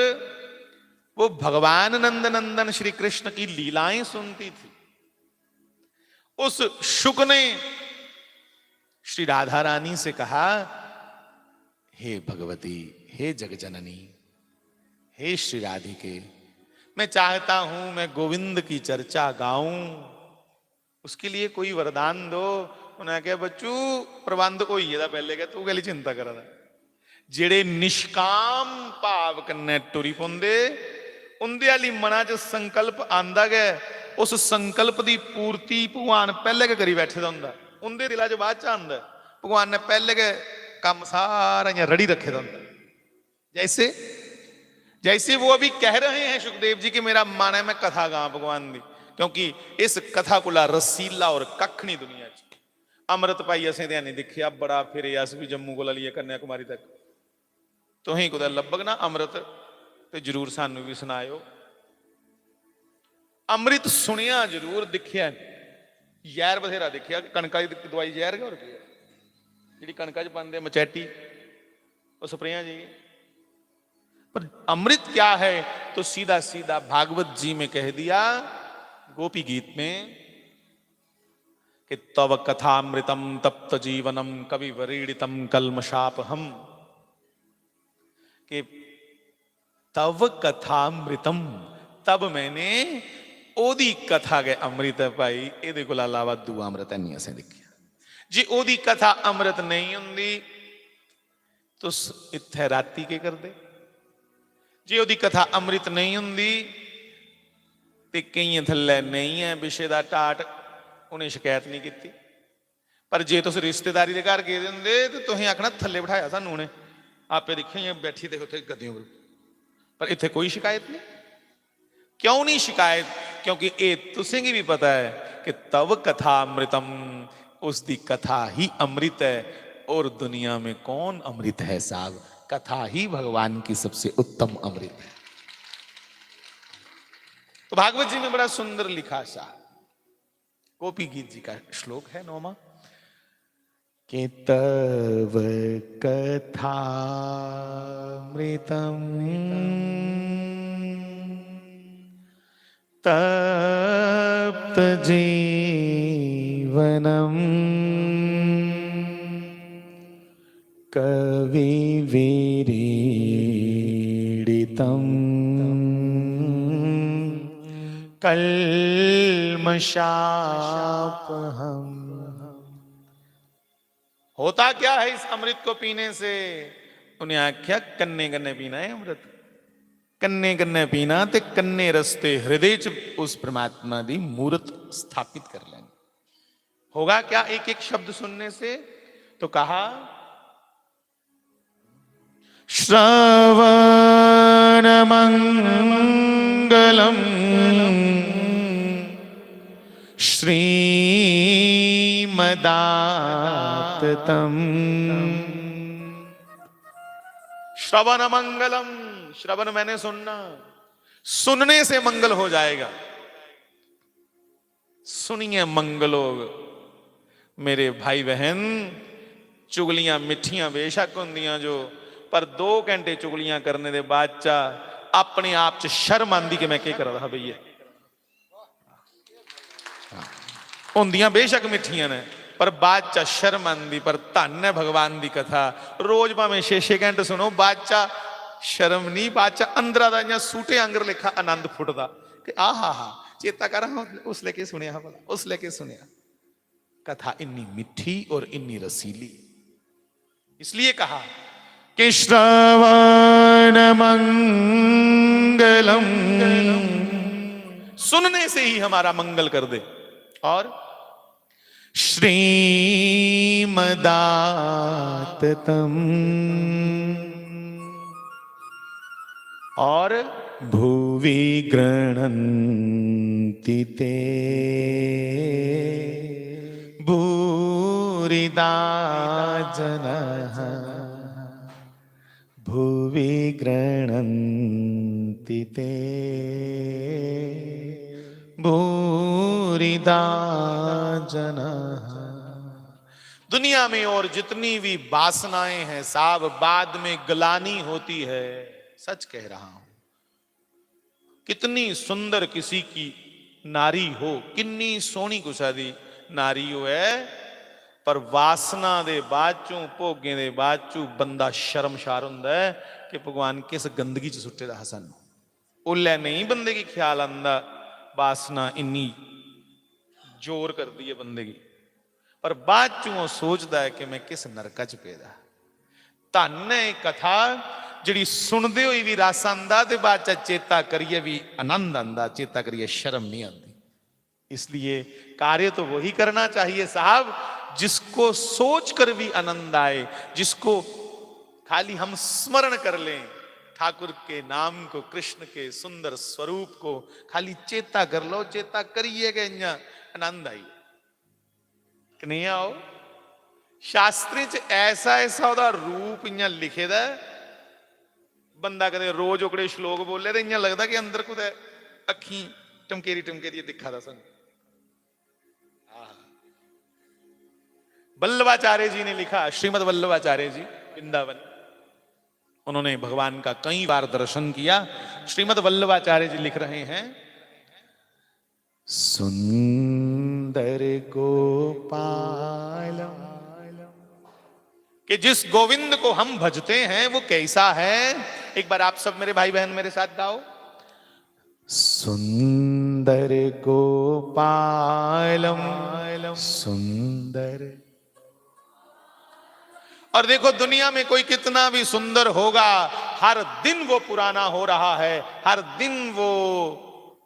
वो भगवान नंद नंदन श्री कृष्ण की लीलाएं सुनती थी। उस शुक ने श्री राधा रानी से कहा, हे भगवती, हे जगजननी, हे श्री राधिके, मैं चाहता हूं मैं गोविंद की चर्चा गाऊं, उसके लिए कोई वरदान दो। उ'नें आखेआ, बच्चू, प्रबंध होई गेदा पैह्ले गै, तू कैह्ली चिंता करा दा? जेह्ड़े निष्काम भाव कन्नै टुरी पौंदे, उं'दे आह्ली मना च संकल्प आंदा गै, उस संकल्प दी पूर्ति भगवान पैह्ले गै करी बैठे दा होंदा। उं'दे दिला च बाद च आंदा ऐ, भगवान ने पैह्ले गै कम्म सारा इ'यां रड़ी रक्खे दा होंदा। जैसे, जैसे वो अभी कह रहे हैं सुखदेव जी कि मेरा मन है मैं कथा गां भगवान दी, क्योंकि इस कथा कोला रसीला और कक्ख नहीं दुनिया च। अमृत भाई असें ते हैनी दिक्खेआ, बड़ा फिरे अस बी जम्मू कोला लेइयै कन्याकुमारी तक। तुसें कुतै लब्भग ना अमृत ते जरूर सानू बी सनाएओ। अमृत सुनेआ जरूर, दिक्खेआ नेईं। जैह्र बथेरा दिक्खेआ कि कनका दी दवाई जैह्र गै, होर केह् ऐ? जेह्ड़ी कनका च पांदे मचैटी, ओह् स्प्रेआं जेही। पर अमृत क्या है? तो सीधा सीधा भागवत जी में कह दिया, गोपी गीत में, कि तव कथामृतम तप्त जीवनम कवि व्रीड़ितम कल्मषापहम। कि तव कथामृतम, तब मैंने ओदी कथा गै अमृत ऐ भाई, एदे कोला अलावा दूआ अमृत है नहीं असें दिक्खेआ। जे ओदी कथा अमृत नहीं हुंदी, तुस इत्थै राती केह् करदे? जे ओदी कथा अमृत नहीं हुंदी, ते केइयें थल्लै नेईं ऐ विशे दा टाट, उ'नें शकैत नहीं कीती। पर जे तुस रिश्तेदारी दे घर गेदे होंदे, ते तुसें आखना, "थल्ले बठाया सानू उ'नें, आपे दिक्खेआ इ'यां बैठी दे उत्थै गद्दियें पर।" पर इत्थै कोई शकैत नहीं। क्यों नहीं शकैत? क्योंकि ये तुसें गी भी पता है कि तव कथा अमृतम, उसकी कथा ही अमृत है। और दुनिया में कौन अमृत है साहब? कथा ही भगवान की सबसे उत्तम अमृत है। तो भागवत जी में बड़ा सुंदर लिखा साहब, गोपी गीत जी का श्लोक है नौवां, कि तव कथामृतम तप्त जीवनम कवि विरीड़ितम कल्मषापहम। होता क्या है इस अमृत को पीने से? उन्हें आख्या, कन्ने कन्ने पीना है अमृत, कन्ने कन्ने पीना ते कन्ने रस्ते हृदय च उस परमात्मा दी मूरत स्थापित कर लेनी। होगा क्या एक एक शब्द सुनने से? तो कहा, श्रवण मंगलम श्रीमदाततम। श्रवण मंगलम, श्रवण मैंने सुनना, सुनने से मंगल हो जाएगा। सुनिए मंगल होग। मेरे भाई बहन, चुगलियां मिट्ठियां बेशक होंदियां जो, पर दो घंटे चुगलियां करने दे बाद चा अपने आप च शर्म आंदी कि मैं केह् करा दा हा भैया। होंदियां बेशक मिट्ठियां ने, पर बाद चा शर्म आंदी। पर धन्न ऐ भगवान दी कथा, रोज भामें छे छे घंटे सुनो, बाद चा शर्म नहीं, बाद चा अंदरा दा इ'यां सूटे आंगर लेखा आनंद फुटदा कि आहा हा, चेता कर हां, उसले केह् सुनेआ हा भला, उसले केह् सुनेआ। कथा इन्नी मिट्ठी और इन्नी रसीली, इसलिए कहा कि श्रवण मंगलम, सुनने से ही हमारा मंगल कर दे। और श्रीमदाततम, और भुवि गृह्णन्ति ते भूरिदा जनः, भुवि गृह्णन्ति ते भूरिदा जनः। दुनिया में और जितनी भी वासनाएं हैं साहब, बाद में ग्लानि होती है। सच कह रहा हूं। कितनी सुंदर किसी की नारी हो, किन्नी सोहनी कुसै दी नारी होऐ, पर वासना दे बाद चों, भोगें दे बाद चों बंदा शर्मशार हुंदा ऐ कि भगवान किस गंदगी च सुट्टे दा हा सानू। ओल्लै नेईं बंदे गी ख्याल आंदा, वासना इन्नी जोर करदी ऐ बंदे गी। पर बाद चों ओह् सोचदा ऐ कि मैं किस नरका च पेदा। धन्न ऐ एह् कथा, जेह्ड़ी सुनदे होई बी रस आंदा ते बाद च चेता करियै बी आनंद आंदा, चेता करियै शर्म नहीं आंदी। इसलिए कार्य तो वही करना चाहिए साहब, जिसको सोच कर भी आनंद आए, जिसको खाली हम स्मरण कर लें ठाकुर के नाम को, कृष्ण के सुंदर स्वरूप को, खाली चेता कर लो, चेता करिए गै इ'यां आनंद आई। कनेहा हो? शास्त्रें च ऐसा ऐसा ओह्दा रूप इ'यां लिखे दा ऐ, बंदा कदें रोज ओकड़े श्लोक बोले ते इ'यां लगदा कि अंदर कुतै अक्खीं टमकेरी टमकेरी दिक्खा दा सानूं। आह। वल्लभाचार्य जी ने लिखा, श्रीमद वल्लभाचार्य जी, वृंदावन, उन्होंने भगवान का कई बार दर्शन किया। श्रीमद वल्लभाचार्य जी लिख रहे हैं, सुंदर गोपालम, कि जिस गोविंद को हम भजते हैं वो कैसा है। एक बार आप सब मेरे भाई बहन मेरे साथ गाओ, सुंदर गोपालम सुंदर। और देखो, दुनिया में कोई कितना भी सुंदर होगा, हर दिन वो पुराना हो रहा है, हर दिन वो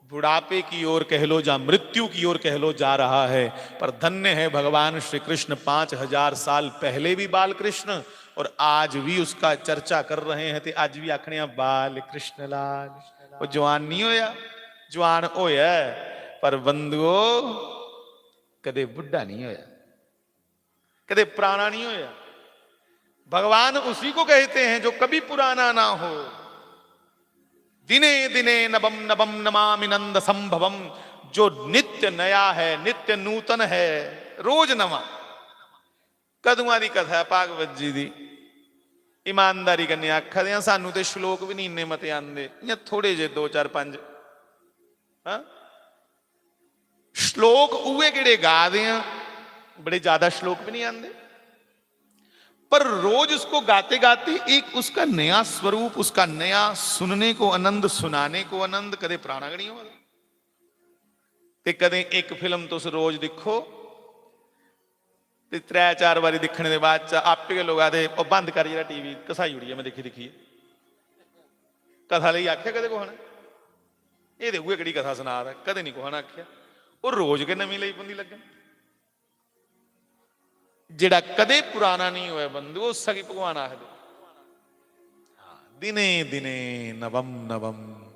बुढ़ापे की ओर कह लो या मृत्यु की ओर कह लो जा रहा है। पर धन्य है भगवान श्री कृष्ण, पांच हजार साल पहले भी बाल कृष्ण और आज भी उसका चर्चा कर रहे हैं। ते आज भी आखने हैं, "बाल कृष्ण लाल।" वो जवान नहीं होया, जवान होया है, पर बंधुओ, कदे बुढ़ा नहीं होया, कदे पुराना नहीं होया। भगवान उसी को कहते हैं जो कभी पुराना ना हो। दिने दिने नवम नवम नमामि नंद संभवम, जो नित्य नया है, नित्य नूतन है, रोज नवा। कदुआं दी कथा है भागवत जी दी? ईमानदारी कन्नै आखा दे आं, सानू ते श्लोक भी नहीं इन्ने मते आंदे, इ'यां थोड़े जे दो चार पंज। हाँ, श्लोक उए केड़े गा दे आं, बड़े ज्यादा श्लोक भी नहीं आंदे, पर रोज उसको गाते गाते एक उसका नया स्वरूप, उसका नया सुनने को आनंद, सुनाने को आनंद। कदे पुराना गै नहीं होआ दा। ते कदें इक फिल्म तुस रोज दिक्खो ते त्रै चार बारी दिक्खने दे बाद च आपे गै लोक आखदे, "ओह् बंद कर, जेह्ड़ा टीवी घसाई ओड़ियै में दिक्खी दिक्खियै।" कथा लेई आखेआ कदें कुसै ने? "एह् ते उ'ऐ केह्ड़ी कथा सना दा," कदें निं कुसै ने आखेआ। ओह् रोज गै नमीं लेई पौंदी लग्गन। जेह्ड़ा कदें पुराना निं होऐ बंधु, उस्सै गी भगवान आखदे। हां, दिने दिने नवम नवम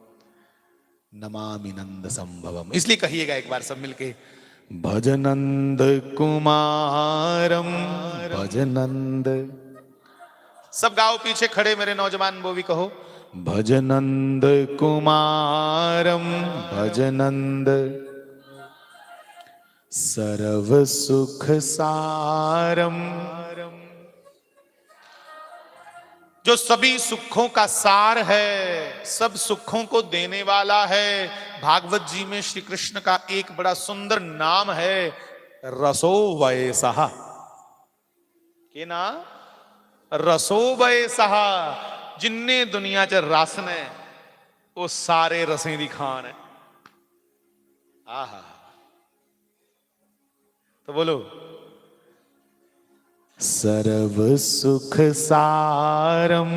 नमामि नंद संभवम। इसलिए कहिएगा एक बार सब मिलके, भज नंद कुमारम, भज नंद। सब गाओ, पीछे खड़े मेरे नौजवान, वो भी कहो, भज नंद कुमारम, भज नंद। सर्व सुख सारम, जो सभी सुखों का सार है, सब सुखों को देने वाला है। भागवत जी में श्री कृष्ण का एक बड़ा सुंदर नाम है, रसो वयसः। के ना? रसो वयसः। जिन्ने दुनिया च रस ने, वो सारे रसें दी खान है। आहा। तो बोलो, सर्व सुख सारम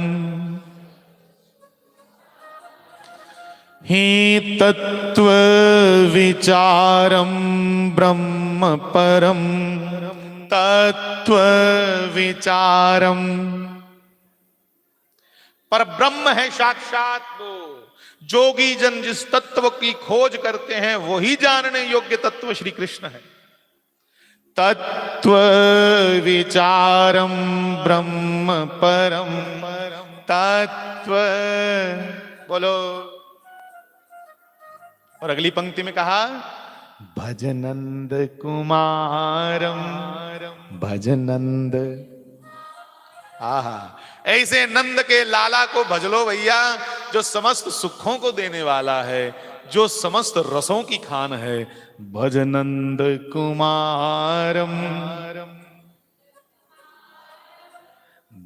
ही तत्व विचारम ब्रह्म परम, तत्व विचारम। पर ब्रह्म है साक्षात वो। जोगी जन जिस तत्व की खोज करते हैं, वही जानने योग्य तत्व श्री कृष्ण है। तत्व विचारम ब्रह्म परम तत्व। बोलो। और अगली पंक्ति में कहा, भज नंद कुमारम, भज नंद। आहा, ऐसे नंद के लाला को भज लो भैया, जो समस्त सुखों को देने वाला है, जो समस्त रसों की खान है। भज नंद कुमारम,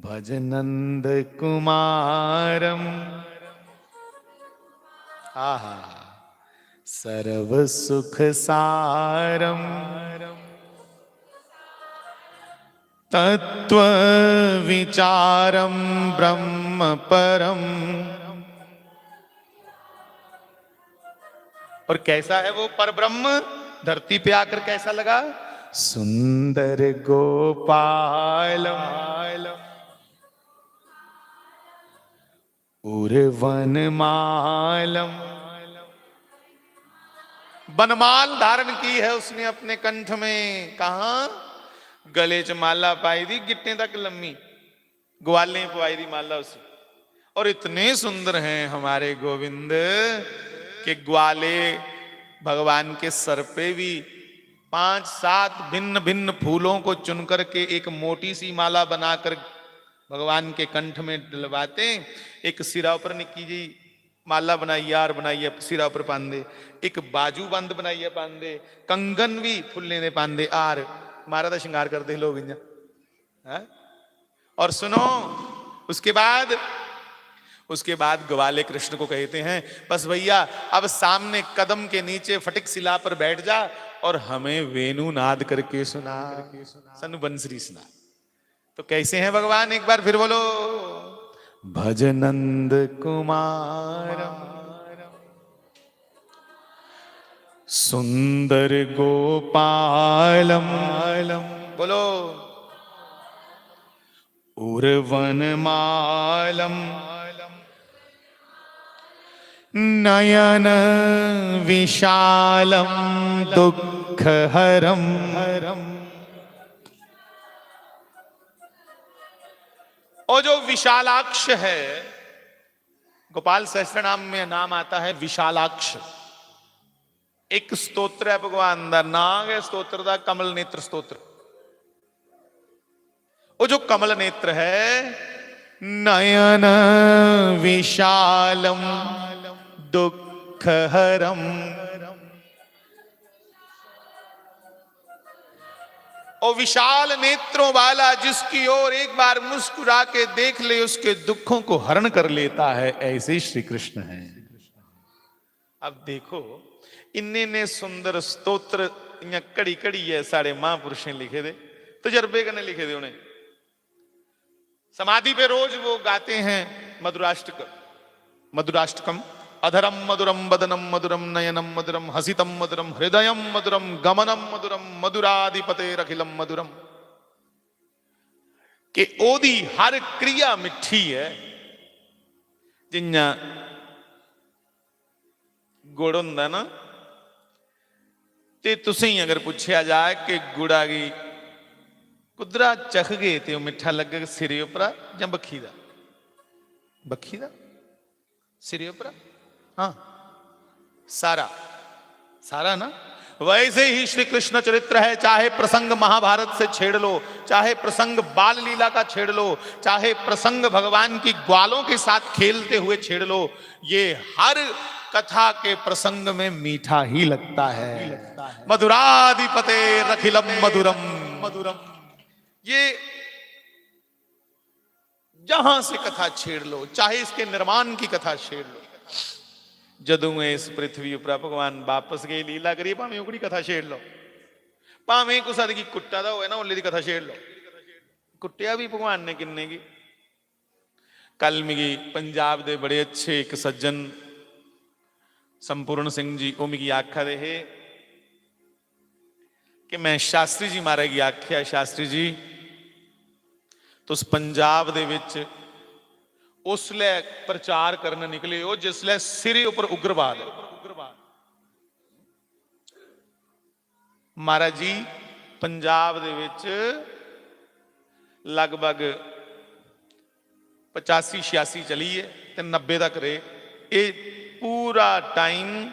भज नंद कुमारम। आहा, सर्व सुख सारम तत्व विचारम ब्रह्म परम। और कैसा है वो परब्रह्म? धरती पे आकर कैसा लगा? सुंदर गोपालम उर वनमालम। वनमाल धारण की है उसने अपने कंठ में। कहा? गले च माला पाई दी गिट्टें तक लम्मी, ग्वालें पवाई दी माला उसी। और इतने सुंदर हैं हमारे गोविंद कि ग्वाले भगवान के सर पे भी पांच सात भिन्न भिन्न फूलों को चुन करके एक मोटी सी माला बनाकर भगवान के कंठ में डलवाते। एक सिरा पर निक्की जी माला बनाइयै, हार बनाइयै सिरा पर पांदे, एक बाजू बंद बनाइयै पांदे, कंगन भी फुल्लें दे पांदे, हार, मारा दा श्रृंगार करदे लोग इ'यां। हैं? और सुनो, उसके बाद, उसके बाद ग्वाले कृष्ण को कहते हैं, "बस भैया, अब सामने कदम के नीचे फटिक शिला पर बैठ जा और हमें वेणु नाद करके सुना, सानू बंसरी सुना।" तो कैसे हैं भगवान, एक बार फिर बोलो। भज नंद कुमार सुंदर गोपालम। बोलो। उर्वनमालम नयन विशालम दुख हरम। और जो विशालाक्ष है, गोपाल सहस्त्रनाम में नाम आता है विशालाक्ष। एक स्तोत्र है भगवान दा, नां गै स्तोत्र दा कमल नेत्र स्तोत्र। वो जो कमल नेत्र है, नयन विशालम दुख हरम। और विशाल नेत्रों वाला जिसकी ओर एक बार मुस्कुरा के देख ले, उसके दुखों को हरण कर लेता है, ऐसे श्री कृष्ण हैं। अब देखो, इन्ने इन्ने सुंदर स्तोत्र इयां घड़ी घड़ी ऐ साढ़े महापुरुषें लिखे दे, तजर्बे कन्नै लिखे दे उ'नें। समाधि पे रोज वो गाते हैं मधुराष्टक, मधुराष्टकम। अधरम मधुरम वदनम मधुरम नयनम मधुरम हसितम मधुरम हृदयम मधुरम गमनम मधुरम मधुराधिपतेरखिलम मधुरम। कि ओदी हर क्रिया मिट्ठी है। जियां गुड़ होंदा ना, ते तुसें अगर पुच्छेआ जाए कि गुड़ा गी कुद्धरा चखगे ते ओह् मिट्ठा लग्गग, सिरे उप्परा जां बक्खी दा? बक्खी दा। सिरे उप्परा। हाँ, सारा, सारा ना। वैसे ही श्री कृष्ण चरित्र है, चाहे प्रसंग महाभारत से छेड़ लो, चाहे प्रसंग बाल लीला का छेड़ लो, चाहे प्रसंग भगवान की ग्वालों के साथ खेलते हुए छेड़ लो, ये हर कथा के प्रसंग में मीठा ही लगता है। मधुराधिपतेरखिलम मधुरम। मधुरम। ये जहां से कथा छेड़ लो, चाहे इसके निर्माण की कथा छेड़ लो, जदों इस पृथ्वी पर भगवान वापस गए लीला करिए, भावें ओकड़ी कथा छेड़ लो, भावें कुसा दी कुट्टा दा होए ना, ओल्ले दी कथा छेड़ लो। कुट्टिया भी भगवान ने किन्ने गी। कल मिगी पंजाब दे बड़े अच्छे इक सज्जन संपूर्ण सिंह जी, ओह् मिगी आखा दे हे कि मैं शास्त्री जी महाराज गी आखेआ, "शास्त्री जी, तुस पंजाब दे विच उसलै प्रचार करन निकले हो जिसलै सिरे उप्पर उग्रवाद है।" महाराज जी, पंजाब दे विच लगभग पचासी छियासी चली ऐ ते नब्बे तक रेह्। एह् पूरा टाइम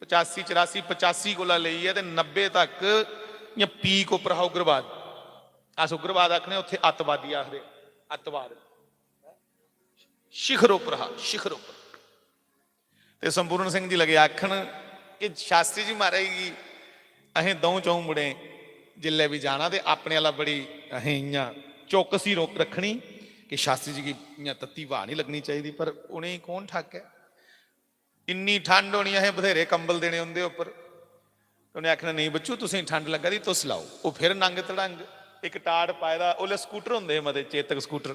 पचासी चरासी, पचासी कोला लेइयै ते नब्बे तक इ'यां पीक उप्पर हा उग्रवाद। अस उग्रवाद आखने, उत्थे अत्तवादी आखदे, अत्तवाद शिखर उप्पर हा, शिखर उप्पर। ते संपूर्ण सिंह जी लगे आखन कि शास्त्री जी महाराज गी असें द'ऊं च'ऊं मुड़ें जिल्लै बी जाना ते अपने आह्ला बड़ी असें इ'यां चौकसी रोक रक्खनी कि शास्त्री जी गी इ'यां तत्ती ब्हाऽ निं लग्गनी चाहिदी, पर उ'नेंगी कौन ठाकै? इन्नी ठंड होनी, असें बथेरे कंबल देने उं'दे उप्पर। उ'नें आखना, "नेईं बच्चू, तुसेंगी ठंड लग्गा दी, तुस लाओ।" ओह् फिर नंग धड़ंग, इक टाट पाए दा, उसलै स्कूटर होंदे हे मते, चेतक स्कूटर।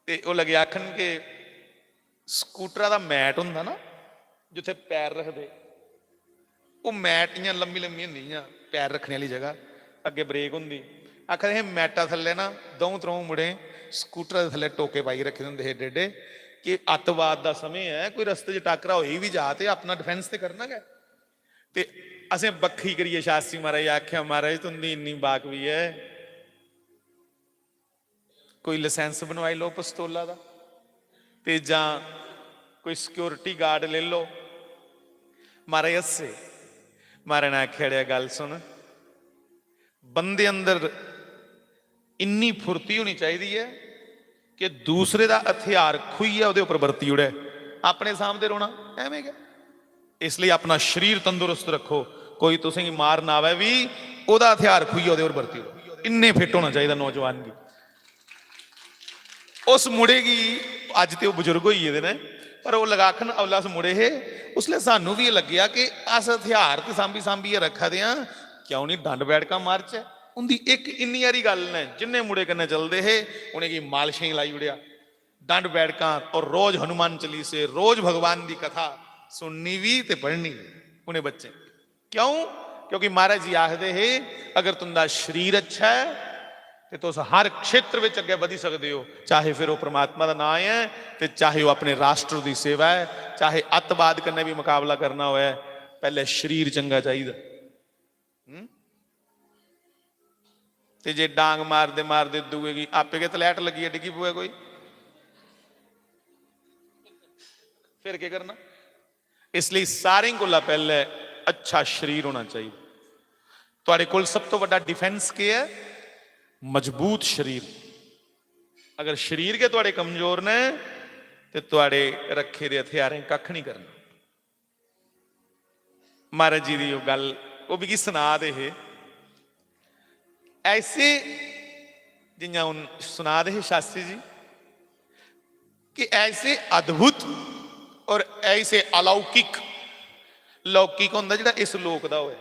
ते ओह् लगे आखन कि स्कूटरा दा मैट होंदा ना, जित्थै पैर रखदे, ओह् मैट इ'यां लम्मी लम्मी होंदी, इ'यां पैर रक्खने आह्ली जगह, अग्गें ब्रेक होंदी। आखा दे हे, मैटा थल्लै ना द'ऊं त्र'ऊं मुड़ें स्कूटरा दे थल्लै टोके पाइयै रक्खे दे होंदे हे एड्डे एड्डे, कि अत्तवाद दा समें ऐ, कोई रस्ते च टाकरा होई बी जा ते अपना डिफेंस ते करना गै। ते असें बक्खी करियै शास्त्री महाराज गी आखेआ, "महाराज, तुं'दी इन्नी बाकवी ऐ, कोई लाइसेंस बनवाई लैओ पिस्तौला दा, ते जां कोई सिक्योरिटी गार्ड लेई लैओ।" महाराज हस्से। महाराज ने आखेआ, "अड़ेआ, गल्ल सुन, बंदे अंदर इन्नी फुर्ती होनी चाहिदी ऐ कि दूसरे दा हथियार खुइयै ओह्दे उप्पर बरती ओड़ै, अपने सांभदे रौह्ना, ऐवें गै। इसलेई अपना शरीर तंदुरुस्त रक्खो, कोई तुसेंगी मारन आवै बी, ओह्दा हथियार खुइयै ओह्दे उप्पर बरती ओड़ो।" इन्ने फिट होना चाहिदा नौजवान गी। उस मुड़े गी, अज्ज ते ओह् बजुर्ग होई गेदे न, पर ओह् लगा आखन, उसलै अस मुड़े हे, उसलै सानूं बी एह् लग्गेआ कि अस हथियार ते सांभी सांभियै रक्खा दे आं, क्यों निं डंड बैठकां मारचै? उं'दी इक इन्नी हारी गल्ल न, जिन्ने मुड़े कन्नै चलदे हे, उ'नेंगी मालशें लाई ओड़ेआ। डंड बैठकां और रोज हनुमान चालीसे, रोज भगवान दी कथा सुननी बी ते पढ़नी बी उ'नें बच्चें। क्यों? क्योंकि महाराज जी आखदे हे, "अगर तुं'दा शरीर अच्छा ऐ ते तुस हर क्षेत्र बिच अग्गें बधी सकदे ओ, चाहे फिर ओह् परमात्मा दा नांऽ ऐ ते चाहे ओह् अपने राष्ट्र दी सेवा ऐ, चाहे अत्तवाद कन्नै बी मकाबला करना होऐ, पैह्ले शरीर चंगा चाहिदा।" हम्म? ते जे डांग मारदे मारदे दूए गी आपे गै तलैट लग्गियै डिग्गी पवै कोई, फिर केह् करना? इसलेई सारें कोला पैह्ले अच्छा शरीर होना चाहिदा। थुआढ़े कोल सब तो बड्डा डिफेंस केह् ऐ? मजबूत शरीर। अगर शरीर गै थुआढ़े कमजोर न, ते थुआढ़े रक्खे दे हथियारें कक्ख नहीं करना। महाराज जी दी ओह् गल्ल, ओह् मिगी सना दे हे, ऐसे, जियां हून सना दे हे शास्त्री जी, कि ऐसे अद्भुत और ऐसे अलौकिक, लौकिक होंदा जेह्ड़ा इस लोक दा होऐ,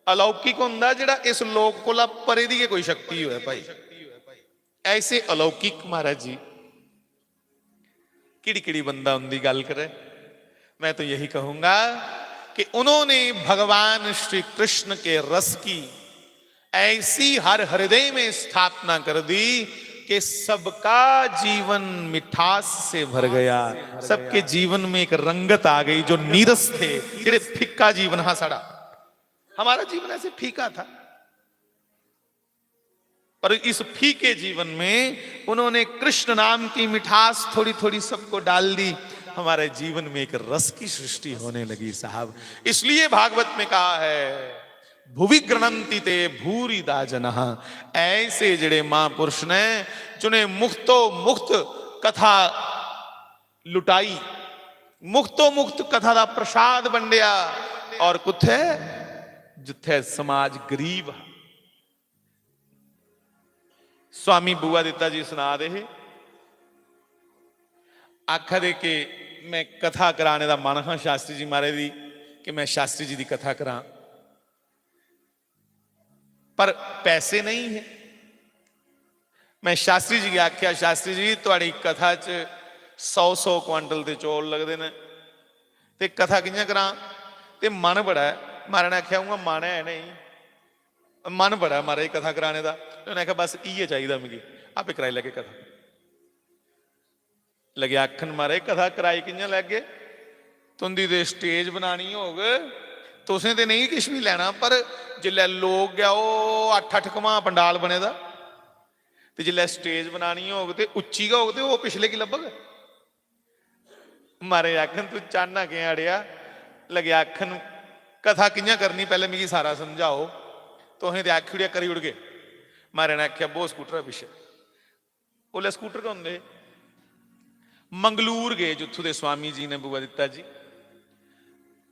अलौकिक होंदा जेह्ड़ा इस लोक कोला परे दी गै कोई शक्ति होऐ भाई। ऐसे अलौकिक महाराज जी, किड़ी किड़ी बंदा उंदी गल्ल करे। मैं तो यही कहूंगा कि उन्होंने भगवान श्री कृष्ण के रस की ऐसी हर हृदय में स्थापना कर दी कि सबका जीवन मिठास से भर गया। सबके जीवन में एक रंगत आ गई। जो नीरस थे, जेह्ड़े फिक्का जीवन हा साढ़ा, हमारा जीवन ऐसे फीका था, पर इस फीके जीवन में उन्होंने कृष्ण नाम की मिठास थोड़ी थोड़ी सबको डाल दी। हमारे जीवन में एक रस की सृष्टि होने लगी साहब। इसलिए भागवत में कहा है, भुवि गृणंति ते भूरिदा जनः। ऐसे जेह्ड़े महापुरुष ने, जिन्हें मुक्तो मुक्त कथा लुटाई, मुक्तो मुक्त कथा दा प्रसाद बंडेआ। और कुत्थै? जित्थै समाज गरीब हा। स्वामी बुआ दित्ता जी सना दे हे, आखा दे कि मैं कथा कराने दा मन हा शास्त्री जी महाराज दी, कि मैं शास्त्री जी दी कथा करां, पर पैसे नहीं हे। मैं शास्त्री जी गी आखेआ, "शास्त्री जी, थुआड़ी कथा च सौ सौ क्वांटल दे चौल लगदे न, ते कथा कि'यां करां?" ते मन बड़ा ऐ। महाराज ने आखेआ, "उ'आं मन है नहीं, मन बड़ा ऐ महाराज कथा कराने दा।" ते उ'नें आखेआ, "बस इ'यै चाहिदा मिगी, आपे कराई लैगे कथा।" लगे आखन, "महाराज, कथा कराई कि'यां लैगे? तुं'दी ते स्टेज बनानी होग, तुसें ते नेईं किश बी लैना, पर जिसलै लोक गै ओह् अट्ठ अट्ठ घमां पंडाल बने दा, ते जिसलै स्टेज बनानी होग ते उच्ची गै होग, ते ओह् पिछले गी लब्भग?" महाराज आखन, "तूं चाह्न्ना केह् अड़ेआ?" लगे आखन, "कथा कि'यां करनी, पैह्लें मिगी सारा समझाओ। तुसें ते आखी ओड़ेआ, करी ओड़गे।" महाराज ने आखेआ, "बौह् स्कूटरै पिच्छें।" उसलै स्कूटर गै होंदे हे। मंगलूर गे जित्थू दे स्वामी जी ने, बुआ दित्ता जी,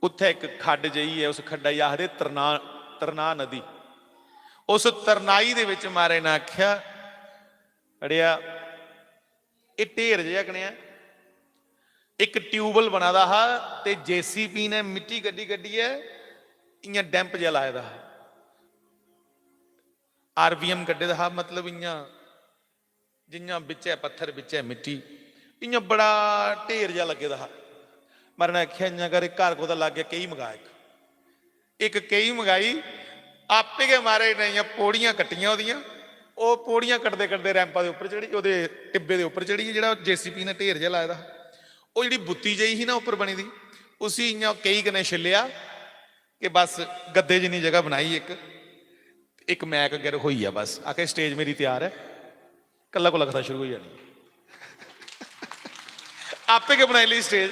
उत्थै इक खड्ड जेही ऐ, उस खड्डा गी आखदे तरना, तरना नदी। उस तरनाई दे बिच महाराज ने आखेआ, "अड़ेआ, एह् ढेर जेहा कनेहा ऐ?" इक ट्यूबवैल बना दा हा ते जेसीबी ने मिट्टी कड्ढी कड्ढियै इ'यां डैम्प जेहा लाए दा हा। आरबीएम कड्ढे दा हा, मतलब इ'यां जि'यां बिच्चै पत्थर, बिच्चै मिट्टी, इ'यां बड़ा ढेर जेहा लग्गे दा हा। महाराज ने आखेआ, "इ'यां कर, घर कुतै लाग्गै केही मगा इक।" इक केही मगाई, आपे गै महाराज ने इ'यां पौड़ियां कट्टियां ओह्दियां। ओह् पौड़ियां कटदे कटदे रैंपा दे उप्पर चढ़ी, ओह्दे टिब्बे दे उप्पर चढ़ी, जेह्ड़ा जेसीबी ने ढेर जेहा लाए दा हा। ओह् जेह्ड़ी बुत्ती जेही ही ना उप्पर बनी दी, उसी इ'यां केही कन्नै छिल्लेआ कि बस गद्दे जिन्नी जगह बनाई इक, इक मैक अग्गें रखोई ऐ, बस आखे stage मेरी त्यार ऐ, कल्ला कोला कथा शुरू होई जानी। आपे गै बनाई लेई stage,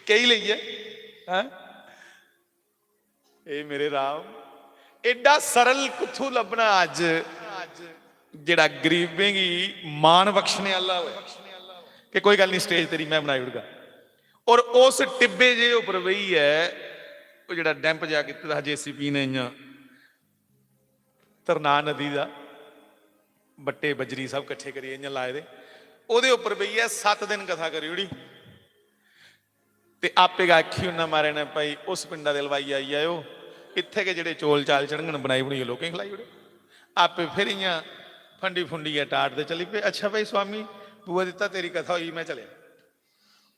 केही लेइयै, हैं? ए मेरे राम, एड्डा सरल कुत्थू लब्भना अज्ज, जेह्ड़ा गरीबें गी मान बख्शने आह्ला होऐ कि कोई गल्ल निं, stage तेरी में बनाई ओड़गा। और उस टिब्बे जे उप्पर बेहियै ओह् जेह्ड़ा डैम्प जेहा कीते दा हा जेसीबी ने, इ'यां तरनाह नदी दा, बट्टे बजरी सब कट्ठे करियै इ'यां लाए दे, ओह्दे उप्पर बेहियै सत्त दिन कथा करी ओड़ी। ते आपे गै आखी ओड़ना मारे ने, "भाई, उस पिंडा दे हलवाई आई जाएओ, इत्थै गै जेह्ड़े चौल चाल चढ़ङन, बनाई बनुइयै लोकें गी खलाई ओड़ेओ।" आपे फिर इ'यां फंडी फुंडियै टाट ते चली पे। "अच्छा भाई स्वामी, बुआ दित्ता, तेरी कथा होई, में चलेआ।"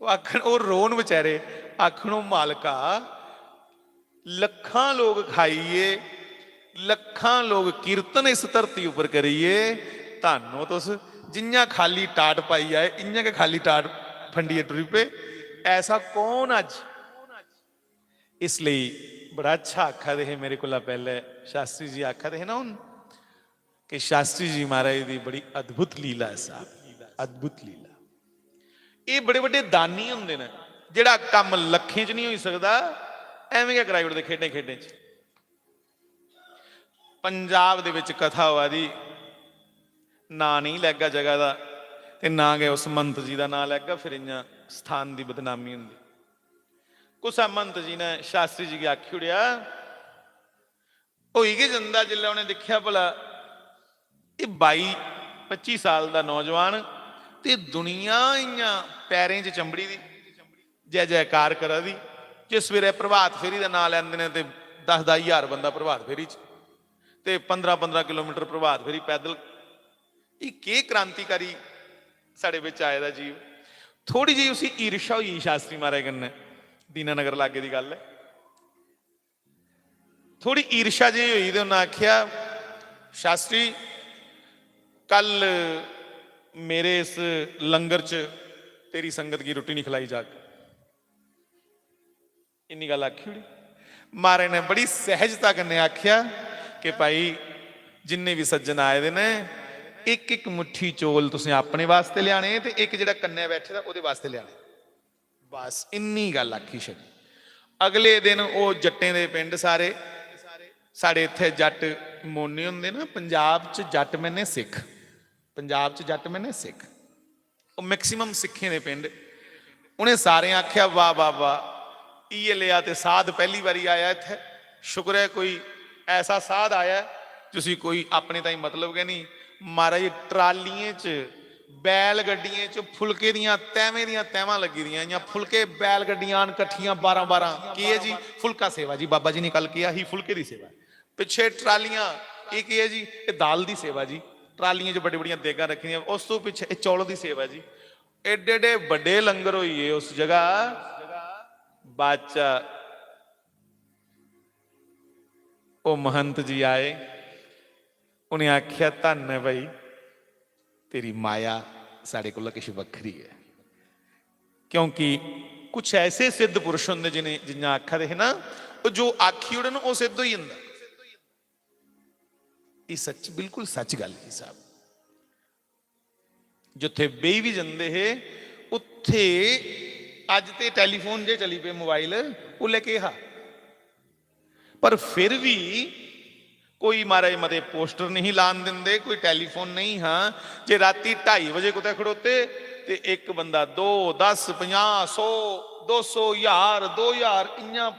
ओह् आखन, ओह् रोन बेचारे, आखन, "ओह् मालका, लक्खां लोक खाइयै, लक्खां लोक कीर्तन इस धरती उप्पर करियै, धन्न ओ तुस, जि'यां खाली टाट पाई आए, इ'यां गै खाली टाट फंडियै टुरी पे। ऐसा कौन अज्ज?" इसलेई बड़ा अच्छा आखा दे हे मेरे कोला पैह्ले, शास्त्री जी आखा दे हे ना हून, कि शास्त्री जी महाराज दी बड़ी अद्भुत लीला ऐ साहब, अद्भुत लीला। एह् बड़े बड्डे दानी होंदे न, जेह्ड़ा कम्म लक्खें च निं होई सकदा, ऐवें गै कराई ओड़दे खेढें खेढें च। पंजाब दे बिच कथा होआ दी, नांऽ नेईं लैगा जगह दा, ते ना गै उस मंत जी दा नांऽ लैगा, फिर इ'यां स्थान दी बदनामी होंदी। कुसै मंत जी ने शास्त्री जी गी आखी ओड़ेआ, होई गै जंदा, जिसलै उ'नें दिक्खेआ भला एह् बाई पच्ची साल दा नौजवान ते दुनिया इ'यां पैरें च चंबड़ी दी, जय जयकार करा दी। जे सवेरै प्रभात फेरी दा नांऽ लैंदे न ते दस दस ज्हार बंदा प्रभात फेरी च, ते पंदरां पंदरां किलोमीटर प्रभात फेरी पैदल। एह् केह् क्रांतिकारी साढ़े बिच आए दा जीव। थोड़ी जेही उसी ईर्ष्या होई गेई शास्त्री महाराज कन्नै, दीनानगर लागै दी गल्ल ऐ। थोड़ी ईर्ष्या जेही होई ते उन्नै आखेआ, "शास्त्री, कल मेरे इस लंगर च तेरी संगत गी रुट्टी निं खलाई जाग।" इन्नी गल्ल आखी ओड़ी। महाराज ने बड़ी सैहजता कन्नै आखेआ कि भाई, जिन्ने बी सज्जन आए दे न, इक इक मुट्ठी चौल तुसें अपने वास्ते लेआने ते इक जेह्ड़ा कन्नै बैठे दा ओह्दे वास्ते लेआने। बस इन्नी गल्ल आखी छड़ी। अगले दिन ओह् जट्टें दे पिंड सारे, साढ़े इत्थै जट्ट मोने होंदे ना, पंजाब च जट्ट मैने सिख, पंजाब च जट्ट मैने सिख, ओह् मैक्सिमम सिक्खें दे पिंड। उ'नें सारें आखेआ, "वाह, वाह, वाह, इ'यै लेआ ते साध पैह्ली बारी आया इत्थै। शुक्र ऐ कोई ऐसा साध आया ऐ जिसी कोई अपने ताईं मतलब गै निं।" महाराज, ट्रालियें च, बैल गड्डियें च फुलके दियां तैह्में दियां तैह्मां लग्गी दियां, इ'यां फुलके, बैल गड्डियां आन कट्ठियां बारां बारां। "केह् ऐ जी?" "फुलका सेवा जी, बाबा जी ने कल किहा ही, फुलके दी सेवा।" पिच्छे ट्रालियां, "एह् केह् ऐ जी?" "एह् दाल दी सेवा जी।" ट्रालियें च बड़ी बड़ियां देगां रक्खी दियां, उस तों पिच्छे, "एह् चौल दी सेवा जी।" एड्डे एड्डे बड्डे लंगर होई गे उस जगह। बाद च ओह् महंत जी आए, उ'नें आखेआ, "धन्न ऐ भाई, तेरी माया साढ़े कोला किश बक्खरी ऐ।" क्योंकि कुछ ऐसे सिद्ध पुरुष होंदे जिन्हें, जि'यां आखा दे हे ना, ओह् जो आखी ओड़न, ओह् सिद्ध होई जंदा। एह् सच, बिल्कुल सच गल्ल ही साहब। जित्थे बेही बी जंदे हे, उत्थे, अज्ज ते टेलीफोन जे चली पे, मोबाइल, उसलै केह् हा? पर फिर भी कोई, महाराज, मते पोस्टर नहीं लान दिंदे, कोई टेलीफोन नहीं हा। जे राती ढाई बजे कुतै खड़ोते ते इक बंदा दो, दस, पंजाह, सौ, दो सौ, ज्हार, दो ज्हार, इ'यां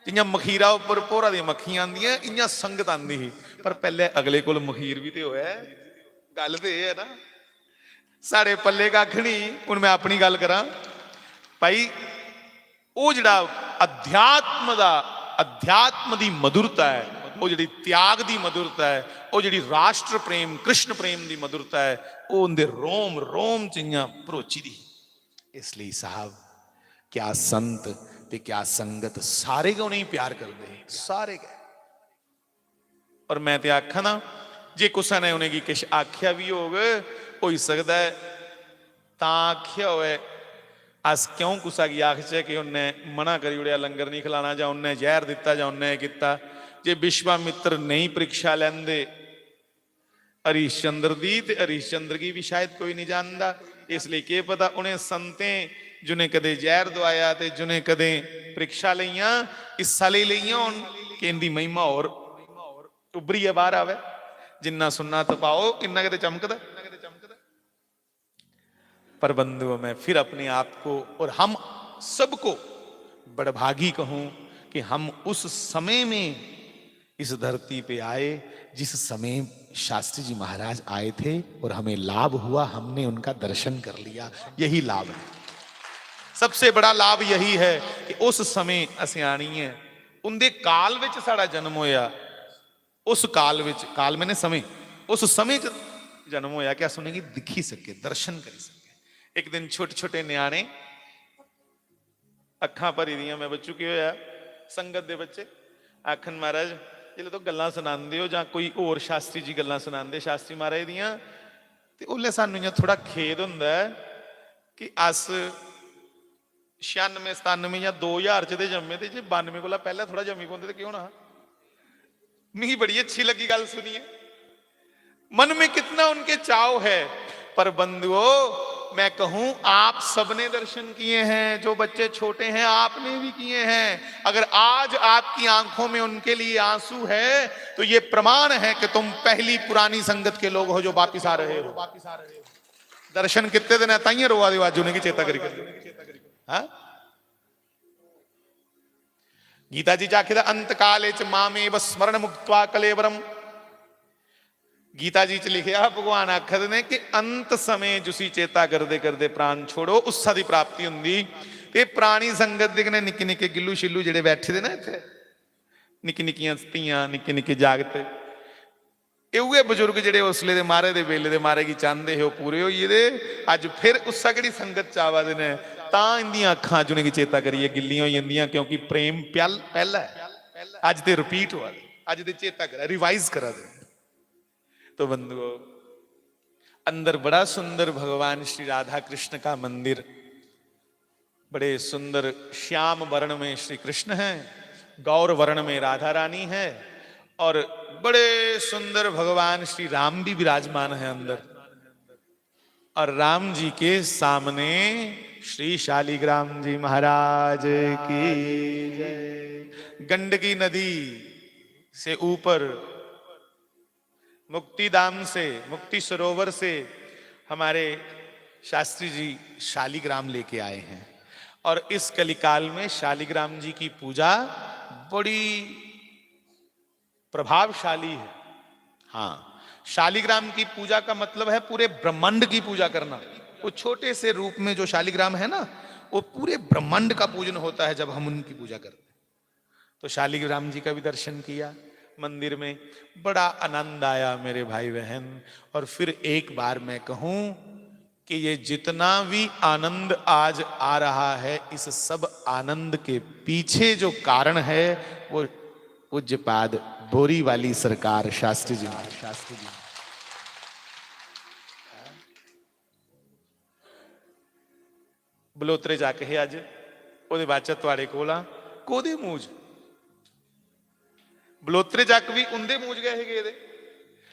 जि'यां मखीरा उप्पर भोरा दियां मक्खियां आंदियां, इ'यां संगत आंदी ही। पर पैह्ले अगले कोल मखीर बी ते होऐ, गल्ल ते एह् ऐ ना। साढ़े पल्ले कक्ख निं। हून में अपनी गल्ल करां भाई, ओह् जेह्ड़ा अध्यात्म दा, अध्यात्म दी मधुरता ऐ, ओह् जेह्ड़ी त्याग दी मधुरता ऐ, ओह् जेह्ड़ी राष्ट्र प्रेम, कृष्ण प्रेम दी मधुरता ऐ, ओह् उं'दे रोम रोम च इ'यां भरोची दी ही। इसलेई साहब, क्या संत ते क्या संगत, सारे गै उ'नेंगी प्यार करदे हे, सारे गै। और में ते आखा ना, जे कुसै ने उ'नेंगी किश आखेआ बी होग, होई सकदा ऐ तां आखेआ होऐ, अस क्यों कुसा गी आखचै कि उन्नै मना करी ओड़ेआ, लंगर नहीं खलाना, जां उन्नै जैह्र दित्ता, जां उन्नै एह् कीता? जे विश्वामित्र नेईं परीक्षा लैंदे हरिश्चंद्र दी, ते हरिश्चंद्र गी बी शायद कोई नहीं जानदा। इसलेई केह् पता उ'नें संतें, जि'नें कदें जैह्र दोआया ते जि'नें कदें परीक्षा लेइयां, इस्सा लेई लेइयां होन कि इं'दी महिमा होर उब्भरियै बाहर आवै। जिन्ना सुन्ना तपाओ, इन्ना गै ते चमकदा। पर बंधुओं, मैं फिर अपने आप को और हम सबको बड़भागी कहूं कि हम उस समय में इस धरती पे आए, जिस समय शास्त्री जी महाराज आए थे और हमें लाभ हुआ, हमने उनका दर्शन कर लिया। यही लाभ है, सबसे बड़ा लाभ यही है कि उस समय असें आनियै उंदे काल विच साढ़ा जन्म होया। उस काल विच, काल मैंने समय, उस समय च जन्म होया कि अस उ'नेंगी दिक्खी सके, दर्शन करी सके। एक दिन छोटे छोटे न्याणे, अक्खां भरी दियां, "मैं बच्चू केह् होया?" संगत दे बच्चे आखन, "महाराज, जिसलै तुस गल्लां सनांदे ओ जां कोई होर शास्त्री जी गल्लां सनांदे शास्त्री महाराज दियां, ते उसलै सानूं इ'यां थोह्ड़ा खेद होंदा ऐ कि अस छियानुए सतानुए जां दो ज्हार च ते जम्मे, ते जे बानुए कोला पैह्लें थोह्ड़ा जम्मी पौंदे ते केह् होना हा?" मिगी बड़ी अच्छी लग्गी गल्ल सुनियै। मन में कितना उनके चाव है। पर बंधुओ, मैं कहूं, आप सबने दर्शन किए हैं, जो बच्चे छोटे हैं आपने भी किए हैं। अगर आज आपकी आंखों में उनके लिए आंसू है तो ये प्रमाण है कि तुम पहली पुरानी संगत के लोग हो जो वापिस आ रहे हो। दर्शन किते दे न, ताइयों रोआ दे हो, अज्ज उ'नेंगी चेता करी करी। हां? गीता जी च आखे दा, "अंत काले च मामेव स्मरण मुक्त्वा कलेवरम।" गीता जी च लिखेआ, भगवान आखदे ने कि अंत समय जिसी चेता करदे करदे प्राण छोड़ो, उस्सा दी प्राप्ति होंदी। ते परानी संगत दे कन्नै निक्के निक्के गिल्लू शिल्लू जेह्ड़े बैठे दे ना इत्थै, निक्की निक्कियां धियां, निक्के निक्के जागत, एह् उ'ऐ बजुर्ग जेह्ड़े उसले दे मारे दे बेले दे मारे गी चांह्दे हे, ओह् पूरे होई गेदे। अज्ज फिर उस्सा केह्ड़ी संगत च आवा दे न, तां इंदियां अक्खां अज्ज उ'नेंगी चेता करियै गिल्लियां होई जंदियां, क्योंकि प्रेम प्याल-, पैह्ला ऐ, अज्ज ते रिपीट होआ दे, अज्ज ते चेता करा, रिवाइज करा दे। तो बंधुओ, अंदर बड़ा सुंदर भगवान श्री राधा कृष्ण का मंदिर, बड़े सुंदर श्याम वर्ण में श्री कृष्ण हैं, गौर वर्ण में राधा रानी है, और बड़े सुंदर भगवान श्री राम भी विराजमान है अंदर। और राम जी के सामने श्री शालिग्राम जी महाराज की जय। गंडकी नदी से ऊपर मुक्तिधाम से, मुक्ति सरोवर से हमारे शास्त्री जी शालिग्राम लेके आए हैं। और इस कलिकाल में शालिग्राम जी की पूजा बड़ी प्रभावशाली है। हाँ, शालिग्राम की पूजा का मतलब है पूरे ब्रह्मांड की पूजा करना। वो छोटे से रूप में जो शालिग्राम है ना, वो पूरे ब्रह्मांड का पूजन होता है जब हम उनकी पूजा करते हैं। तो शालिग्राम जी का भी दर्शन किया मंदिर में, बड़ा आनंद आया मेरे भाई बहन। और फिर एक बार मैं कहूं कि ये जितना भी आनंद आज आ रहा है, इस सब आनंद के पीछे जो कारण है, वो पूज्यपाद बोरी वाली सरकार शास्त्री जी महाराज, शास्त्री जी। बलोत्रे जग हे अज्ज, ओह्दे बाद च थुआढ़े कोल आं। कोह्दे मूंह च? बलोत्रे जग बी उं'दे मूंह च गै हे गेदे,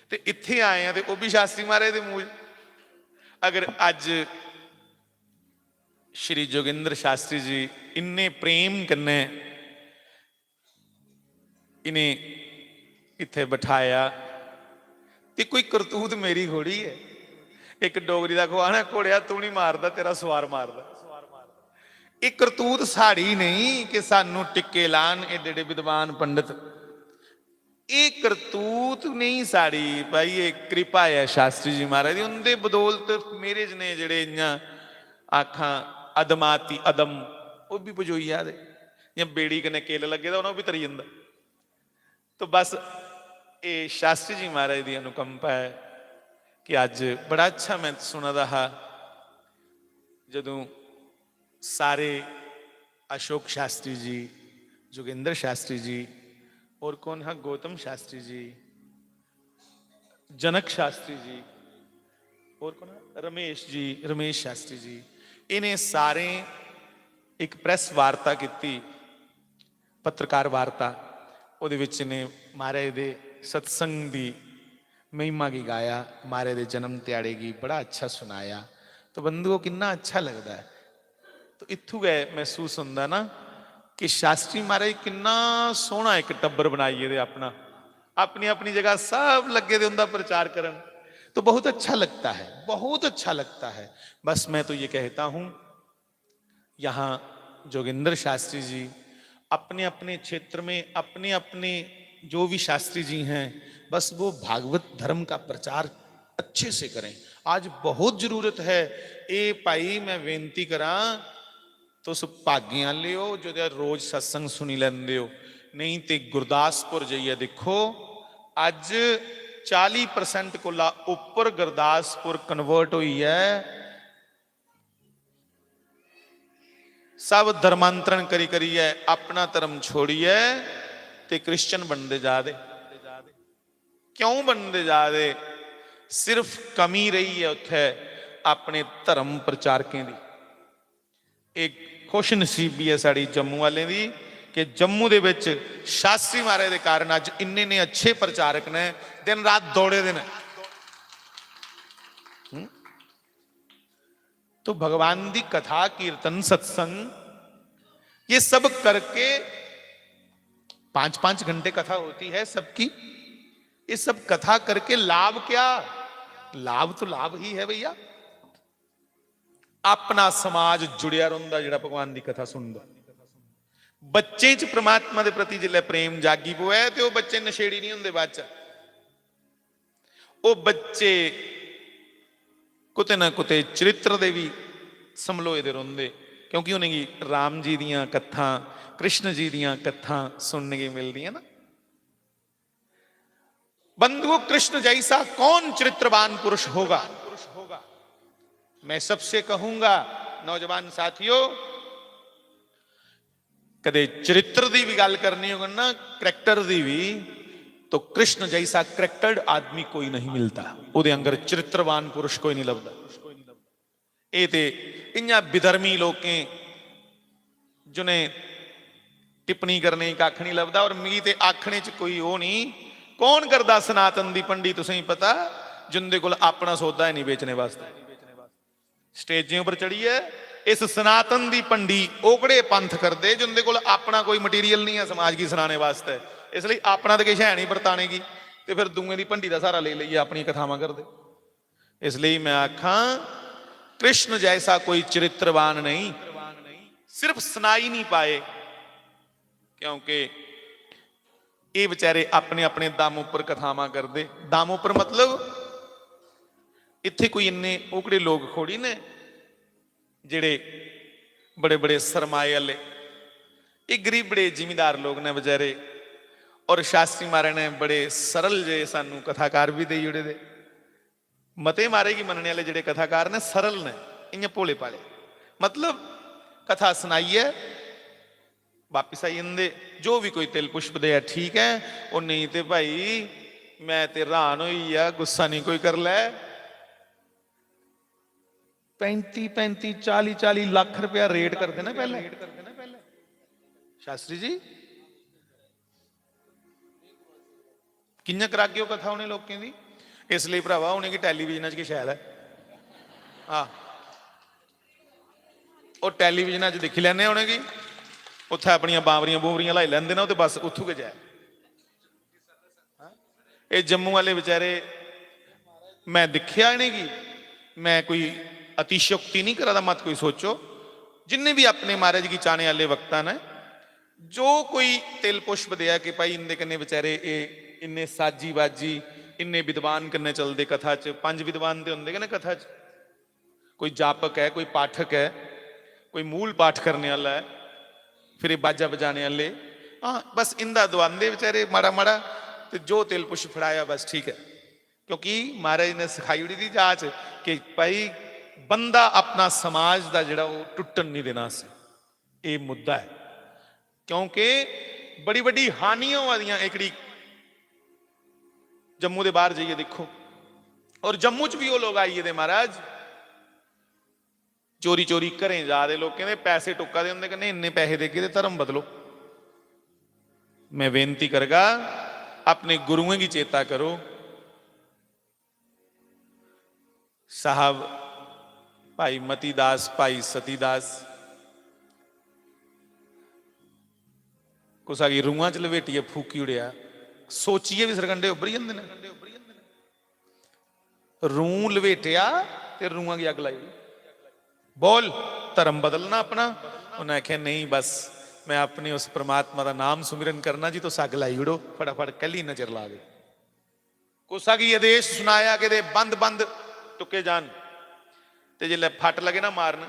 ते इत्थै आए आं ते ओह् बी शास्त्री महाराज दे मूंह च। अगर अज्ज श्री जोगेंद्र शास्त्री जी इन्ने प्रेम कन्नै इ'नें इत्थै बठाया, ते कोई करतूत मेरी थोड़ी ऐ। इक डोगरी दा अखबार ऐ, "घोड़ेआ तू निं मारदा, तेरा सुआर मारदा।" एह् करतूत साढ़ी नेईं कि सानू टिक्के लान एड्डे एड्डे विद्वान पंडित। एह् करतूत नेईं साढ़ी भाई, एह् कृपा ऐ शास्त्री जी महाराज दी। उं'दे बदौलत मेरे जनेह् जेह्ड़े इ'यां आखां अदमाति अदम, ओह् बी पजोई जा दे। जि'यां बेड़ी कन्नै किल्ल लग्गे दा होना, ओह् बी तरी जंदा। तो बस एह् शास्त्री जी महाराज दी अनुकंपा ऐ कि अज्ज बड़ा अच्छा मैं सुना दा हा, जदूं सारे अशोक शास्त्री जी, जोगेंद्र शास्त्री जी, और कौन हा, गौतम शास्त्री जी, जनक शास्त्री जी, और कौन हा, रमेश जी, रमेश शास्त्री जी, इ'नें सारें इक प्रैस वार्ता कीती, पत्रकार वार्ता। ओह्दे बिच इ'नें महाराज दे सत्संग दी महिमा गी गाया, महाराज दे जन्म ध्याड़े गी बड़ा अच्छा सुनाया। तो बंधुओ, किन्ना अच्छा लगदा ऐ। तो इत्थूं गै मसूस होंदा ना कि शास्त्री महाराज किन्ना सोहना इक टब्बर बनाई गेदे अपना, अपनी अपनी जगह सब लग्गे दे उं'दा प्रचार करन। तो बहुत अच्छा लगता है, बहुत अच्छा लगता है। बस मैं तो ये कहता हूं, यहाँ जोगिंदर शास्त्री जी अपने अपने क्षेत्र में अपने अपने जो भी शास्त्री जी हैं, बस वो भागवत धर्म का प्रचार अच्छे से करें। आज बहुत जरूरत है। ए भाई, मैं बेनती करां, तुस भागें आह्ले ओ, जेह्ड़ा रोज सत्संग सुनी लैंदे ओ, नेईं ते गुरदासपुर जाइयै दिक्खो, अज्ज चाली परसेंट कोला उप्पर गुरदासपुर convert होई ऐ। सब धर्मांतरण करी करियै अपना धर्म छोड़ियै ते क्रिश्चियन बनदे जा दे। क्यों बनदे जा दे? सिर्फ कमी रेही ऐ उत्थै अपने धर्म प्रचारकें दी। एक खुशनसीबी ऐ साढ़ी जम्मू आह्लें दी कि जम्मू दे बिच शास्त्री महाराज दे कारण अज्ज इन्ने इन्ने अच्छे प्रचारक ने, दिन रात दौड़े दे न। हम्म? तो भगवान दी कथा, कीर्तन, सत्संग, ये सब करके पांच पांच घंटे कथा होती है सबकी। ये सब कथा करके लाभ क्या? लाभ तो लाभ ही है भैया। अपना समाज जुड़िया रौंह्दा जेह्ड़ा भगवान दी कथा सुनदा। बच्चें च परमात्मा दे प्रति जिसलै प्रेम जागी पवै ते ओह् बच्चे नशेड़ी नहीं होंदे बाद च। ओह् बच्चे कुतै ना कुतै चरित्र दे बी समलोए दे रौंह्दे, क्योंकि उ'नेंगी राम जी दियां कत्थां, कृष्ण जी दियां कत्थां सुनने गी मिलदियां ना। बंधुओ, कृष्ण जैसा कौन चरित्रवान पुरुष होगा? मैं सबसे कहूंगा, नौजवान साथियों, कदे चरित्र दी भी गल्ल करनी होग ना, करैक्टर दी भी, तो कृष्ण जैसा करैक्टर्ड आदमी कोई नहीं मिलता। ओह्दे आंगर चरित्रवान पुरुष कोई नहीं लभदा। एह् ते इ'यां विधर्मी लोकें, जिनें टिप्पणी करने गी कक्ख नहीं लभदा, और मिगी ते आखने च कोई ओह् नहीं। कौन करदा सनातन दी भंडी, तुसेंगी पता, जिंदे कोल अपना सौदा है नहीं बेचने वास्तै? स्टेजें उप्पर चढ़ियै इस सनातन दी भंडी ओकड़े पंथ करदे जिंदे कोल अपना कोई मटीरियल नहीं है समाज गी सनाने वास्तै। इसलिए अपना ते किश है नहीं बरताने गी, ते फिर दूएं दी भंडी दा स्हारा लेई लेइयै अपनी कथावां करदे। इसलिए मैं आखां, कृष्ण जैसा कोई चरित्रवान नहीं, सिर्फ सनाई नहीं पाए, क्योंकि एह् बेचारे अपने अपने दम उप्पर कथावां करदे। दम उप्पर मतलब, इत्थै कोई इन्ने ओकड़े लोक खोड़ी ने जेह्ड़े बड़े बड़े सरमाए आह्ले। एह् गरीबड़े जिमींदार लोक ने बेचारे, और शास्त्री महाराज ने बड़े सरल जे सानू कथाकार भी देई ओड़े दे। मते मारे गी मन्नने आह्ले जेह्ड़े कथाकार ने, सरल ने, इ'यां भोले भाले, मतलब कथा सनाइयै बापस आई जंदे। जो भी कोई तिल पुष्प देऐ ठीक ऐ, ओह् नेईं ते भाई, मैं ते र्हान होई गेआ, गुस्सा निं कोई करी लै। पैंती पैंती, चाली चाली लक्ख रपेआ रेट करदे ना पैह्लें। शास्त्री जी, कि'यां करागे ओह् कथा उ'नें लोकें दी? इसलेई भ्रावा, उ'नेंगी टैलीविजन च गै शैल ऐ। हां, ओह् टैलीविजन च दिक्खी लैने आं उ'नेंगी, उत्थै अपनियां बांवरियां बूंवरियां लाई लैंदे न, ते बस उत्थूं गै जै। एह् जम्मू आह्ले बेचारे, मैं दिक्खेआ इ'नेंगी, मैं कोई अतिशयोक्ति निं करा दा, मत कोई सोचो। जिन्ने बी अपने महाराज गी चाह्ने आह्ले वक्ता न, जो कोई तिल पुष्प देआ कि भाई इंदे कन्नै बेचारे एह् इन्ने साजी बाजी, इन्ने विद्वान कन्नै चलदे कथा च, पंज विद्वान ते होंदे गै न कथा च। कोई जापक ऐ, कोई पाठक ऐ, कोई मूल पाठ करने आह्ला ऐ, फिर एह् बाजा बजाने आह्ले। हां, बस इंदा दुआंदे बेचारे माड़ा माड़ा, ते जो तिल पुष्प फड़ाया बस ठीक ऐ। क्योंकि महाराज ने सखाई ओड़ी दी जाच कि भाई, बंदा अपना समाज दा जेह्ड़ा ओह् टुट्टन निं देना असें। एह् मुद्दा ऐ, क्योंकि बड़ी बड्डी हानियां होआ दियां। एह्कड़ी जम्मू दे बाह्र जाइयै दिक्खो, और जम्मू च बी ओह् लोक आई गेदे महाराज, चोरी चोरी घरें जा दे लोकें दे, पैसे टुक्का दे, उं'दे कन्नै इन्ने पैसे देगे ते धर्म बदलो। मैं बेनती करगा, अपने गुरुएं गी चेता करो। साहब, भाई मतीदास, भाई सतीदास, कुसा गी रूंहां च लपेटियै फूकी ओड़ेआ, सोचियै बी सरकंडे उब्भरी जंदे न। रूं लपेटेआ ते रूंहां गी अग्ग लाई ओड़ी। बोल, धर्म बदलना अपना? उन्हें आखेआ, "नहीं, बस मैं अपने उस परमात्मा दा नाम सुमिरन करना जी, तुस अग्ग लाई ओड़ो, फटाफट कैल्ली इन्ना चिर ला दे?" कुसा गी आदेश सुनाया कि दे बंद बंद टुक्के जान, ते जिसलै फट लगे ना मारन,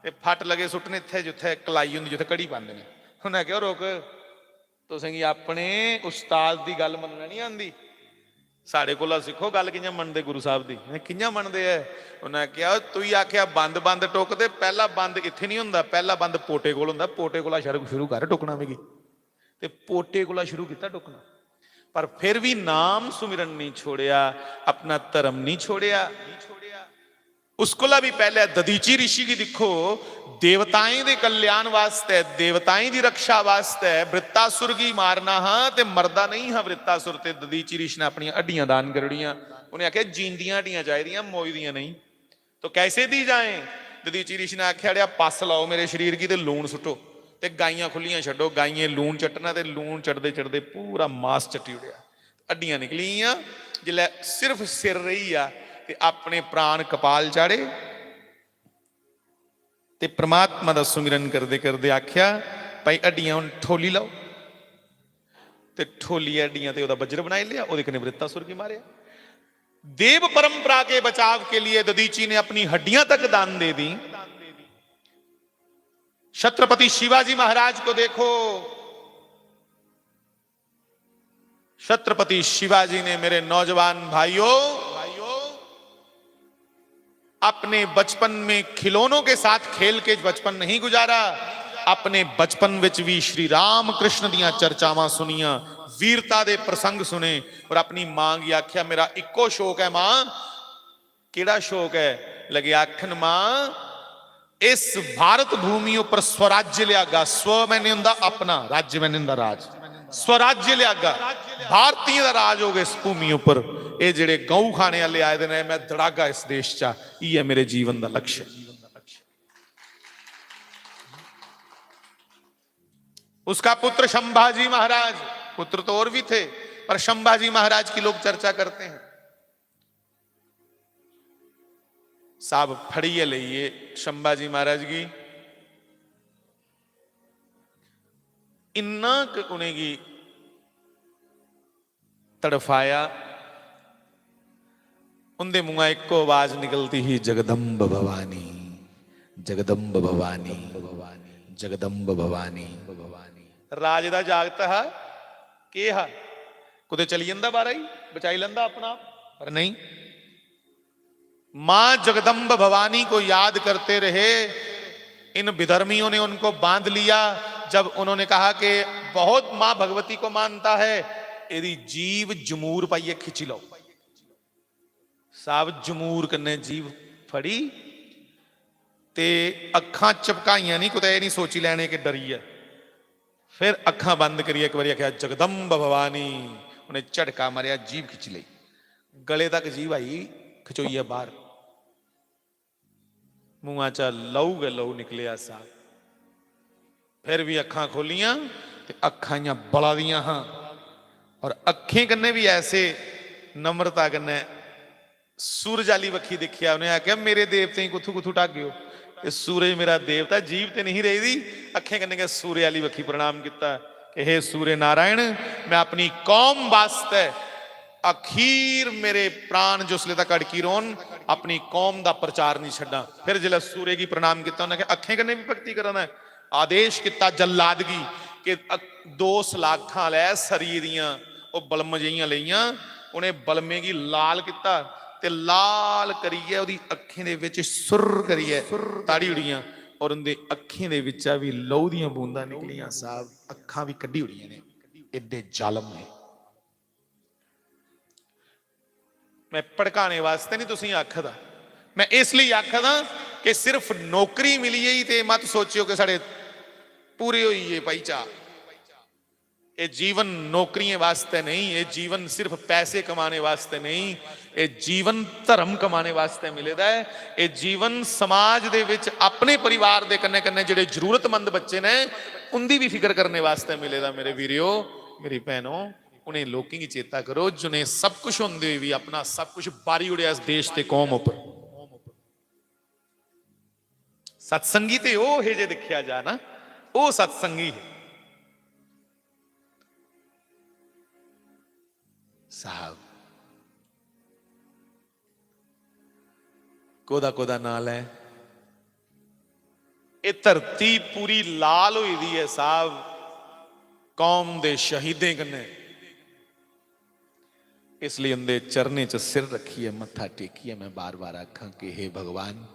ते फट लगे सुट्टने इत्थै जित्थै कलाई होंदी, जित्थै घड़ी पांदे ने। उन्हें आखेआ, "रुक, तुसेंगी अपने उस्ताद दी गल्ल मन्नना नहीं आंदी, साढ़े कोला सिक्खो गल्ल कि'यां मनदे गुरु साहब दी।" "हैं, कि'यां मनदे ऐ?" उन्हें आखेआ, "तुई आखेआ बंद बंद टुक, ते पैह्ला बंद इत्थै नहीं होंदा, पैह्ला बंद पोटे कोल होंदा, पोटे कोला शुरू, शुरू कर टुकना मिगी।" ते पोटे कोला शुरू कीता टुकना, पर फिर भी नाम सुमिरन नहीं छोड़ेआ, अपना धर्म नहीं छोड़ेआ। उस कोला भी पैह्ले दधीचि ऋषि गी दिक्खो, देवताएं दे कल्याण वास्तै, देवताएं दी रक्षा वास्तै वृत्तासुर गी मारना हा ते मरदा नहीं हा वृत्तासुर, ते दधीचि ऋषि ने अपनियां हड्डियां दान करी ओड़ियां। उन्हें आखेआ, "जींदियां हड्डियां चाहिदियां, मोई दियां नहीं।" "तो कैसे दी जाएं?" दधीचि ऋषि ने आखेआ, "अड़ेआ, पस्स लाओ मेरे शरीर गी ते लून सुट्टो, ते गाइयां खु'ल्लियां छड्डो।" गाइयें लून चट्टना ते लून चटदे चटदे पूरा मास चट्टी ओड़ेआ, हड्डियां निकली गेइयां। जिसलै सिर्फ सिर रेही गेआ ते अपने प्राण कपाल चाढ़े ते परमात्मा दा सुमिरन करदे करदे आखेआ, "भाई, हड्डियां हुन ठोली लाओ।" ते ठोलियै हड्डियां ते ओह्दा वज्र बनाई लेआ, ओह्दे कन्नै वृत्तासुर गी मारेआ। देव परंपरा के बचाव के लिए दधीचि ने अपनी हड्डियां तक दान दे दी। छत्रपति शिवाजी महाराज को देखो, छत्रपति शिवाजी ने, मेरे नौजवान भाइयों, अपने बचपन में खिलौनों के साथ खेल के बचपन नहीं गुजारा। अपने बचपन विच भी श्री राम कृष्ण दियां चर्चावां सुनियां, वीरता दे प्रसंग सुने और अपनी मां गी आख्या, "मेरा इक्को शौक है मां।" "केड़ा शौक है?" लगे आखन, "मां, इस भारत भूमि उपर स्वराज्य लियागा।" स्व मैंने हुंदा अपना, राज्य मैंने हुंदा राज। "स्वराज्य लियागा, भारतीय दा राज होग इस भूमि उपर। एह जेड़े गऊ खाने आले आए दे ने, मैं दड़ागा इस देश चा। इयै मेरे जीवन दा लक्ष्य।" उसका पुत्र शंभाजी महाराज, पुत्र तो और भी थे, पर शंभाजी महाराज की लोग चर्चा करते हैं। साहब फड़ियै लेइयै शंभाजी महाराज गी इन्ना क उ'नेंगी तड़फाया, उंदे मुंहा इक्को आवाज निकलदी ही, "जगदम्ब भवानी, जगदम्ब भवानी, जगदम्ब भवानी।" राजे दा जागत हा, केह् हा, कुतै चली जंदा बाहरा ही, बचाई लैंदा अपना आप, पर नहीं। मां जगदम्ब भवानी को याद करते रहे। इन विधर्मियों ने उनको बांध लिया। जब उन्होंने कहा कि बहुत मां भगवती को मानता है, एदी जीभ जमूर पाइयै खिच्ची लैओ। साहब जमूर कन्नै जीभ फड़ी ते अक्खां झपकाइयां, नहीं कुतै एह् नहीं सोची लैने कि डरियै। फिर अक्खां बंद करियै इक बारी आखेआ, "जगदम्ब भवानी।" उ'नें झटका मारेआ, जीभ खिच्ची लेई, गले तक जीभ आई खचोइयै बाहर, मुंहा चा लहू गै लहू निकलेआ साहब। फिर भी अक्खां खोलियां ते अक्खां इ'यां बला दियां हां, और अक्खें कन्नै भी ऐसे नम्रता कन्नै सूरज आली बक्खी दिक्खेआ। उ'नें आखेआ, "मेरे देवतें गी कुत्थू कुत्थू ढागेओ? एह् सूरज मेरा देवता।" जीभ ते नहीं रेही दी, अक्खें कन्नै गै सूर्य आली बक्खी प्रणाम कीता कि, "हे सूर्य नारायण, मैं अपनी कौम वास्तै अखीर मेरे प्राण जिसले तक अड़की रौहन, अपनी कौम दा प्रचार नहीं छड्डां।" फिर जिसलै सूर्य गी प्रणाम कीता, उ'नें आखेआ, "अक्खें कन्नै भी भक्ति करा दा ऐ।" आदेश कीता जल्लाद गी कि अक-, दो सलाखां लै सरिये दियां, ओह् बलम जेहियां लेइयां, उ'नें बलमें गी लाल कीता ते लाल करियै ओह्दी अक्खें दे बिच सुर करियै ताड़ी ओड़ियां, और उं'दे अक्खें दे बिच्चा बी लहू दियां बूंदां निकलियां साहब, अक्खां बी कड्ढी ओड़ियां ने, एड्डे जालम हे। मैं भड़काने वास्तै नहीं तुसेंगी आखदा, मैं इसलेई आखदा कि सिर्फ नौकरी मिली गई ते मत सोचियो कि साढ़े पूरे होई गे भाई चाह। ये जीवन नौकरियों वास्ते नहीं, ये जीवन सिर्फ पैसे कमाने वास्ते नहीं, ये जीवन धर्म कमाने वास्ते मिले दा है। ये जीवन समाज दे विच अपने परिवार दे कन्ने कन्ने जेड़े जरूरतमंद बच्चे ने, उंदी भी फिक्र करने वास्ते मिले दा। मेरे वीरियो, मेरी भैनों, उन्हें लोगों की चेता करो जिन्हें सब कुछ होंदे हुए भी अपना सब कुछ बारी उड़िया इस देश ते कौम उपर। सत्संगी ते ओह हे जे दिक्खेआ जा ना, ओह सत्संगी हे। साहब, कोदा कोदा नाल है? ये धरती पूरी लाल हुई दी है साहब, कौम दे शहीदें कन्नै। इसलिए उंदे चरणें च सिर रखियै, मत्था टेकियै मैं बार-बार आखां कि हे भगवान,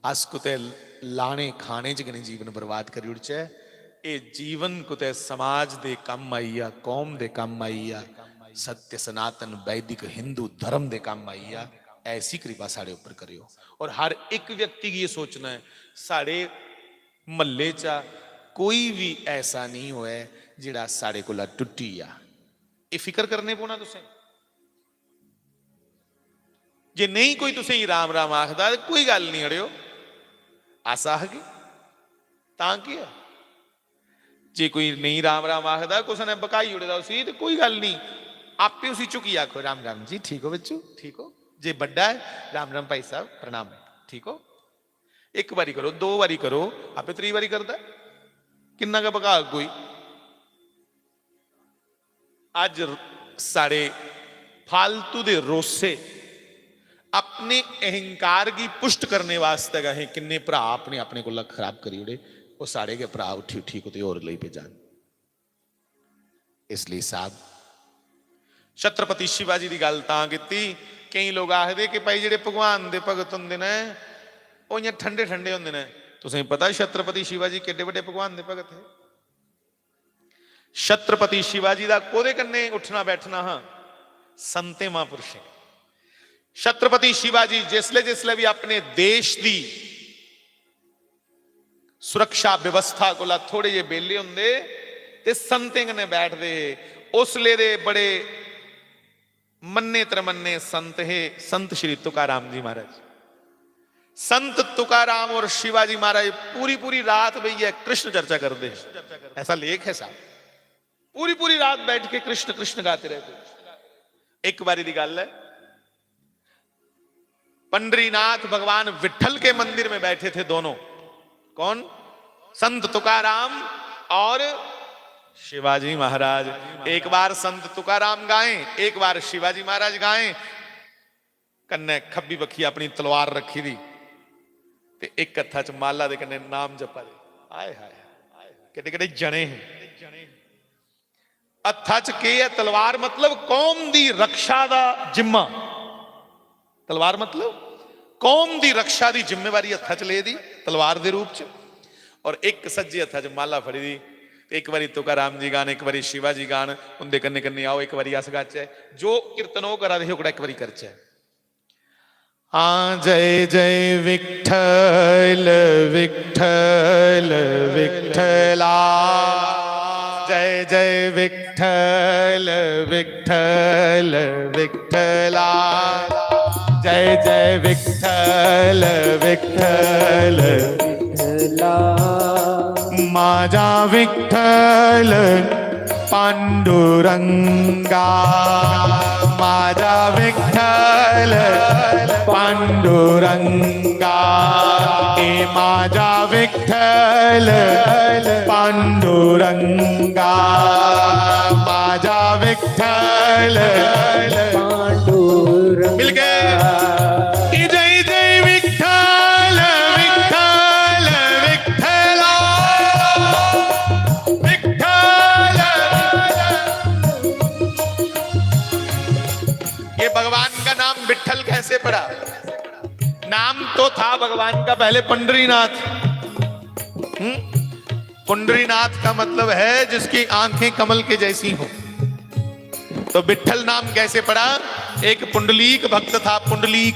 अस कुतै लाने खाने च गै निं जीवन बर्बाद करी ओड़चै। एह् जीवन कुतै समाज दे कम्म आई जा, कौम दे कम्म आई जा, सत्य सनातन वैदिक हिंदू धर्म दे कम्म आई जा, ऐसी कृपा साढ़े उप्पर करेओ। और हर इक व्यक्ति गी एह् सोचना ऐ, साढ़े म्हल्ले चा कोई बी ऐसा निं होऐ जेह्ड़ा साढ़े कोला टुट्टी जा। एह् फिकर करने पौना तुसें। जे नेईं कोई तुसेंगी राम राम आखदा ते कोई गल्ल निं अड़ेओ, अस आखगे, तां केह् ऐ? जे कोई नेईं राम राम आखदा, कुसै ने बकाई ओड़े दा उसी, ते कोई गल्ल निं, आपे उसी झुकियै आखो, "राम राम जी, ठीक हो बच्चू? ठीक हो?" जे बड्डा ऐ, "राम राम भाई साहब, प्रणाम, ठीक हो?" इक बारी करो, दो बारी करो, आपे त्री बारी करदा ऐ। किन्ना गै बकाग कोई। अज्ज साढ़े फालतू दे रोसे अपने अहंकार गी पुष्ट करने वास्तै गै असें किन्ने भ्रा अपने, अपने कोला खराब करी ओड़े। ओह् साढ़े गै भ्रा उठी, उठी कुतै होर लेई पे जान। इसलिए साहब, छत्रपति शिवाजी दी गल्ल तां कीती, केईं लोक आखदे कि भाई, जेह्ड़े भगवान दे भगत होंदे न, ओह् इ'यां ठंडे ठंडे होंदे न। तुसें पता छत्रपति शिवाजी केड्डे बड्डे भगवान दे भगत हे? छत्रपति शिवाजी दा कोह्दे कन्नै उठना बैठना हा? संतें महापुरुषें। छत्रपति शिवाजी जिसले, जिसले भी अपने देश दी सुरक्षा व्यवस्था कोला थोड़े जे बेले होंदे ते संतें कन्नै बैठदे हे। उसले दे बड़े मन्ने त्रमन्ने संत हे, संत श्री तुकाराम जी महाराज। संत तुकाराम और शिवाजी महाराज पूरी पूरी रात बेहियै कृष्ण चर्चा करदे हे। ऐसा लेख है साहब। पूरी पूरी रात बैठ के कृष्ण कृष्ण गाते रहते। एक बारी दी गल है, पंडरीनाथ भगवान विठल के मंदिर में बैठे थे दोनों। कौन? संत तुकाराम और शिवाजी महाराज। एक बार संत तुकाराम गाएं, एक बार शिवाजी महाराज गाएं। कन्नै खब्बी बक्खी अपनी तलवार रखी दी ते इक हत्था च माला दे कन्नै नाम जपा दे। आए हाय, केडे केडे जने हे। हत्था च केह् ऐ? तलवार मतलब कौम दी रक्षा दा जिम्मा। तलवार मतलब कौम दी रक्षा दी जिम्मेवारी हत्था च ले दी तलवार दे रूप च, और इक सज्जे हत्था च माला फड़ी दी। ते इक बारी तुकाराम जी गान, इक बारी शिवा जी गान, उंदे कन्नै कन्नै आओ, इक बारी अस गाचै। जो कीर्तन ओह् करा दे हे, ओह्कड़ा इक बारी करचै। हाँ, जय जय विठ्ठल, विठ्ठल, विठ्ठला। जय जय विठ्ठल, विठ्ठल, विठ्ठला। जय जय विठ्ठल, विठ्ठल, विठ्ठला। माझा विठ्ठल पांडुरंगा, माझा विठ्ठल पांडुरंगा, ए माझा विठ्ठल पांडुरंगा, माझा विठ्ठल पांडुरंगा। मिल गए। जय जय विठ्ठल, विठ्ठल, विठ्ठला, विठ्ठल। ये भगवान का नाम विठ्ठल कैसे पड़ा? नाम तो था भगवान का पहले पंडरीनाथ। हम्म? पुंडरीनाथ का मतलब है जिसकी आंखें कमल के जैसी हो। तो विठ्ठल नाम कैसे पड़ा? एक पुंडलीक भक्त था, पुंडलीक।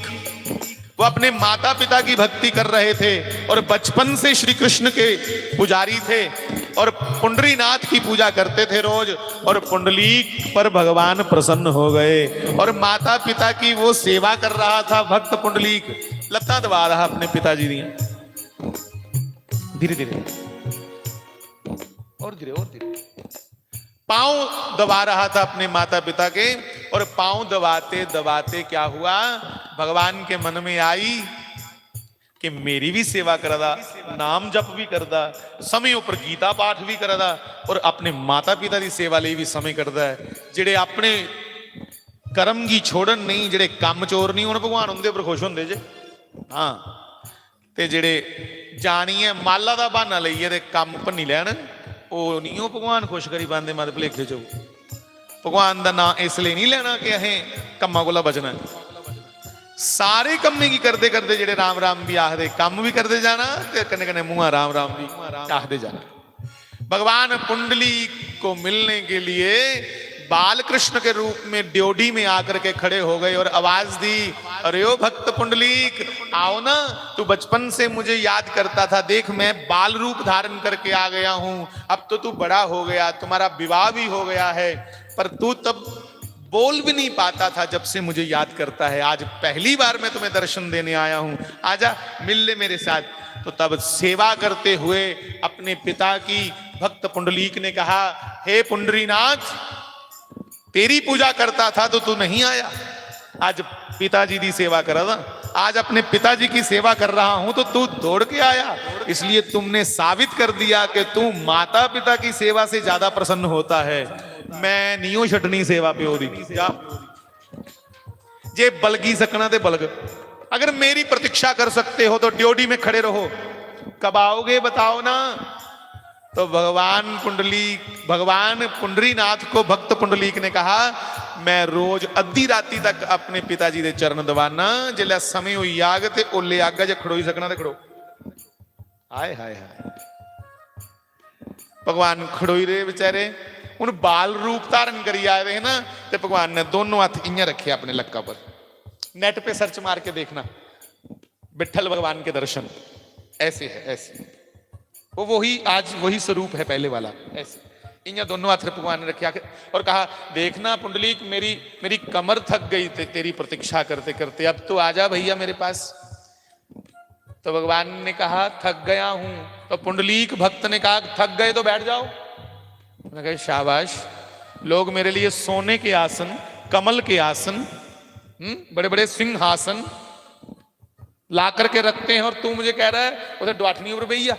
वो अपने माता पिता की भक्ति कर रहे थे और बचपन से श्री कृष्ण के पुजारी थे और पुंडरीनाथ की पूजा करते थे रोज। और पुंडलीक पर भगवान प्रसन्न हो गए और माता पिता की वो सेवा कर रहा था भक्त पुंडलीक। लत्तां दबा रहा अपने पिताजी दियां, धीरे धीरे, और धीरे और धीरे। पांव दबा रहा था अपने माता पिता के। और पांव दबाते दबाते क्या हुआ, भगवान के मन में आई कि मेरी भी सेवा करदा, नाम जप भी करदा, समय उपर गीता पाठ भी करदा और अपने माता पिता की सेवा लिए भी समय करदा है। जेड़े अपने कर्म की छोड़न नहीं, जेड़े कम चोर नहीं, उन भगवान उंदे पर खुश होंदे जे। हाँ, ते जेड़े जानियै माला दा बहाना लेइयै ते कम्म भन्नी लैन, ओह् निं ओह् भगवान खुश करी पांदे मत भलेखे च। भगवान दा नांऽ इसलेई निं लैना कि असें कम्मा कोला बचना ऐ। सारे कम्में गी करदे करदे जेड़े राम राम बी आखदे, कम्म बी करदे जाना ते कन्नै कन्नै मुंहा राम राम बी आखदे जाना। भगवान पुंडली को मिलने के लिए बाल कृष्ण के रूप में ड्योढ़ी में आकर के खड़े हो गए और आवाज दी, "अरे ओ भक्त पुंडलीक, आओ ना, तू बचपन से मुझे याद करता था, देख मैं बाल रूप धारण करके आ गया हूँ, अब तो तू बड़ा हो गया, तुम्हारा विवाह भी हो गया है, पर तू तब बोल भी नहीं पाता था, जब से मुझे याद करता है, आज पहली बार मैं तुम्हें दर्शन देने आया हूँ, आजा मिल ले मेरे साथ।" तो तब सेवा करते हुए अपने पिता की भक्त पुंडलीक ने कहा, "हे पुंडरीनाथ, तेरी पूजा करता था तो तू नहीं आया, आज पिताजी की सेवा कर रहा, आज अपने पिताजी की सेवा कर रहा हूं तो तू दौड़ के आया, इसलिए तुमने साबित कर दिया कि तू माता पिता की सेवा से ज्यादा प्रसन्न होता है।" मैं नियो छटनी सेवा प्यो दी। जा, जे बलगी सकना ते बलग। अगर मेरी प्रतीक्षा कर सकते हो तो ड्योढ़ी में खड़े रहो। कब आओगे बताओ ना। तो भगवान पुंडली, भगवान पुंडरीनाथ को भक्त पुंडलीक ने कहा, "मैं रोज अद्धी राती तक अपने पिताजी दे चरण दबाना, जिसलै समय होई जाग ते ओल्ले आगा, जे खड़ोई सकना ते खड़ो।" हाय हाय हाय। भगवान खड़ोई रेह् बेचारे। हुन बाल रूप धारण करी आए दे हे ना, ते भगवान ने दोनों हत्थ इ'यां रक्खे अपने लक्का पर। नेट पे सर्च मार के देखना, विठल भगवान के दर्शन ऐसे है, ऐसे। वो वही, आज वही स्वरूप है पहले वाला, ऐसे। इ'यां दोनों हत्थ भगवान ने रखे आके और कहा, "देखना पुंडलीक, मेरी, मेरी कमर थक गई ते, तेरी प्रतीक्षा करते करते, अब तो आजा भैया मेरे पास।" तो भगवान ने कहा, "थक गया हूं।" तो पुंडलीक भक्त ने कहा, "थक गए तो बैठ जाओ।" उन्होंने कहा, "शाबाश, लोग मेरे लिए सोने के आसन, कमल के आसन, हम्म, बड़े बड़े सिंहासन ला करके रखते हैं और तू मुझे कह रहा है उधर डवाठनी पर बेही जा।"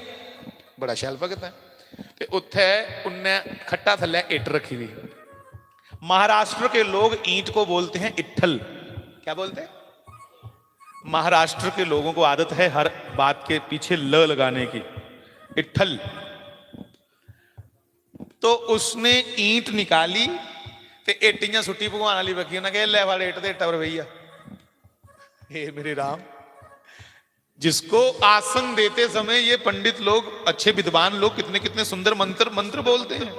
बड़ा शैल भगत है। ते उत्थे उनने खट्टा थल्ले इट्ट रखी दी। महाराष्ट्र के लोग ईंट को बोलते हैं इट्ठल। क्या बोलते हैं? महाराष्ट्र के लोगों को आदत है हर बात के पीछे ल लगाने की। इट्ठल। तो उसने ईंट निकाली ते इट्ट इ'यां सुट्टी भगवान आह्ली बक्खी। उन्नै आखेआ, "लै फड़ इट्ट ते इट्टा पर बेही जा।" हे मेरे राम, जिसको आसन देते समय ये पंडित लोग, अच्छे विद्वान लोग कितने कितने सुंदर मंत्र, मंत्र बोलते हैं।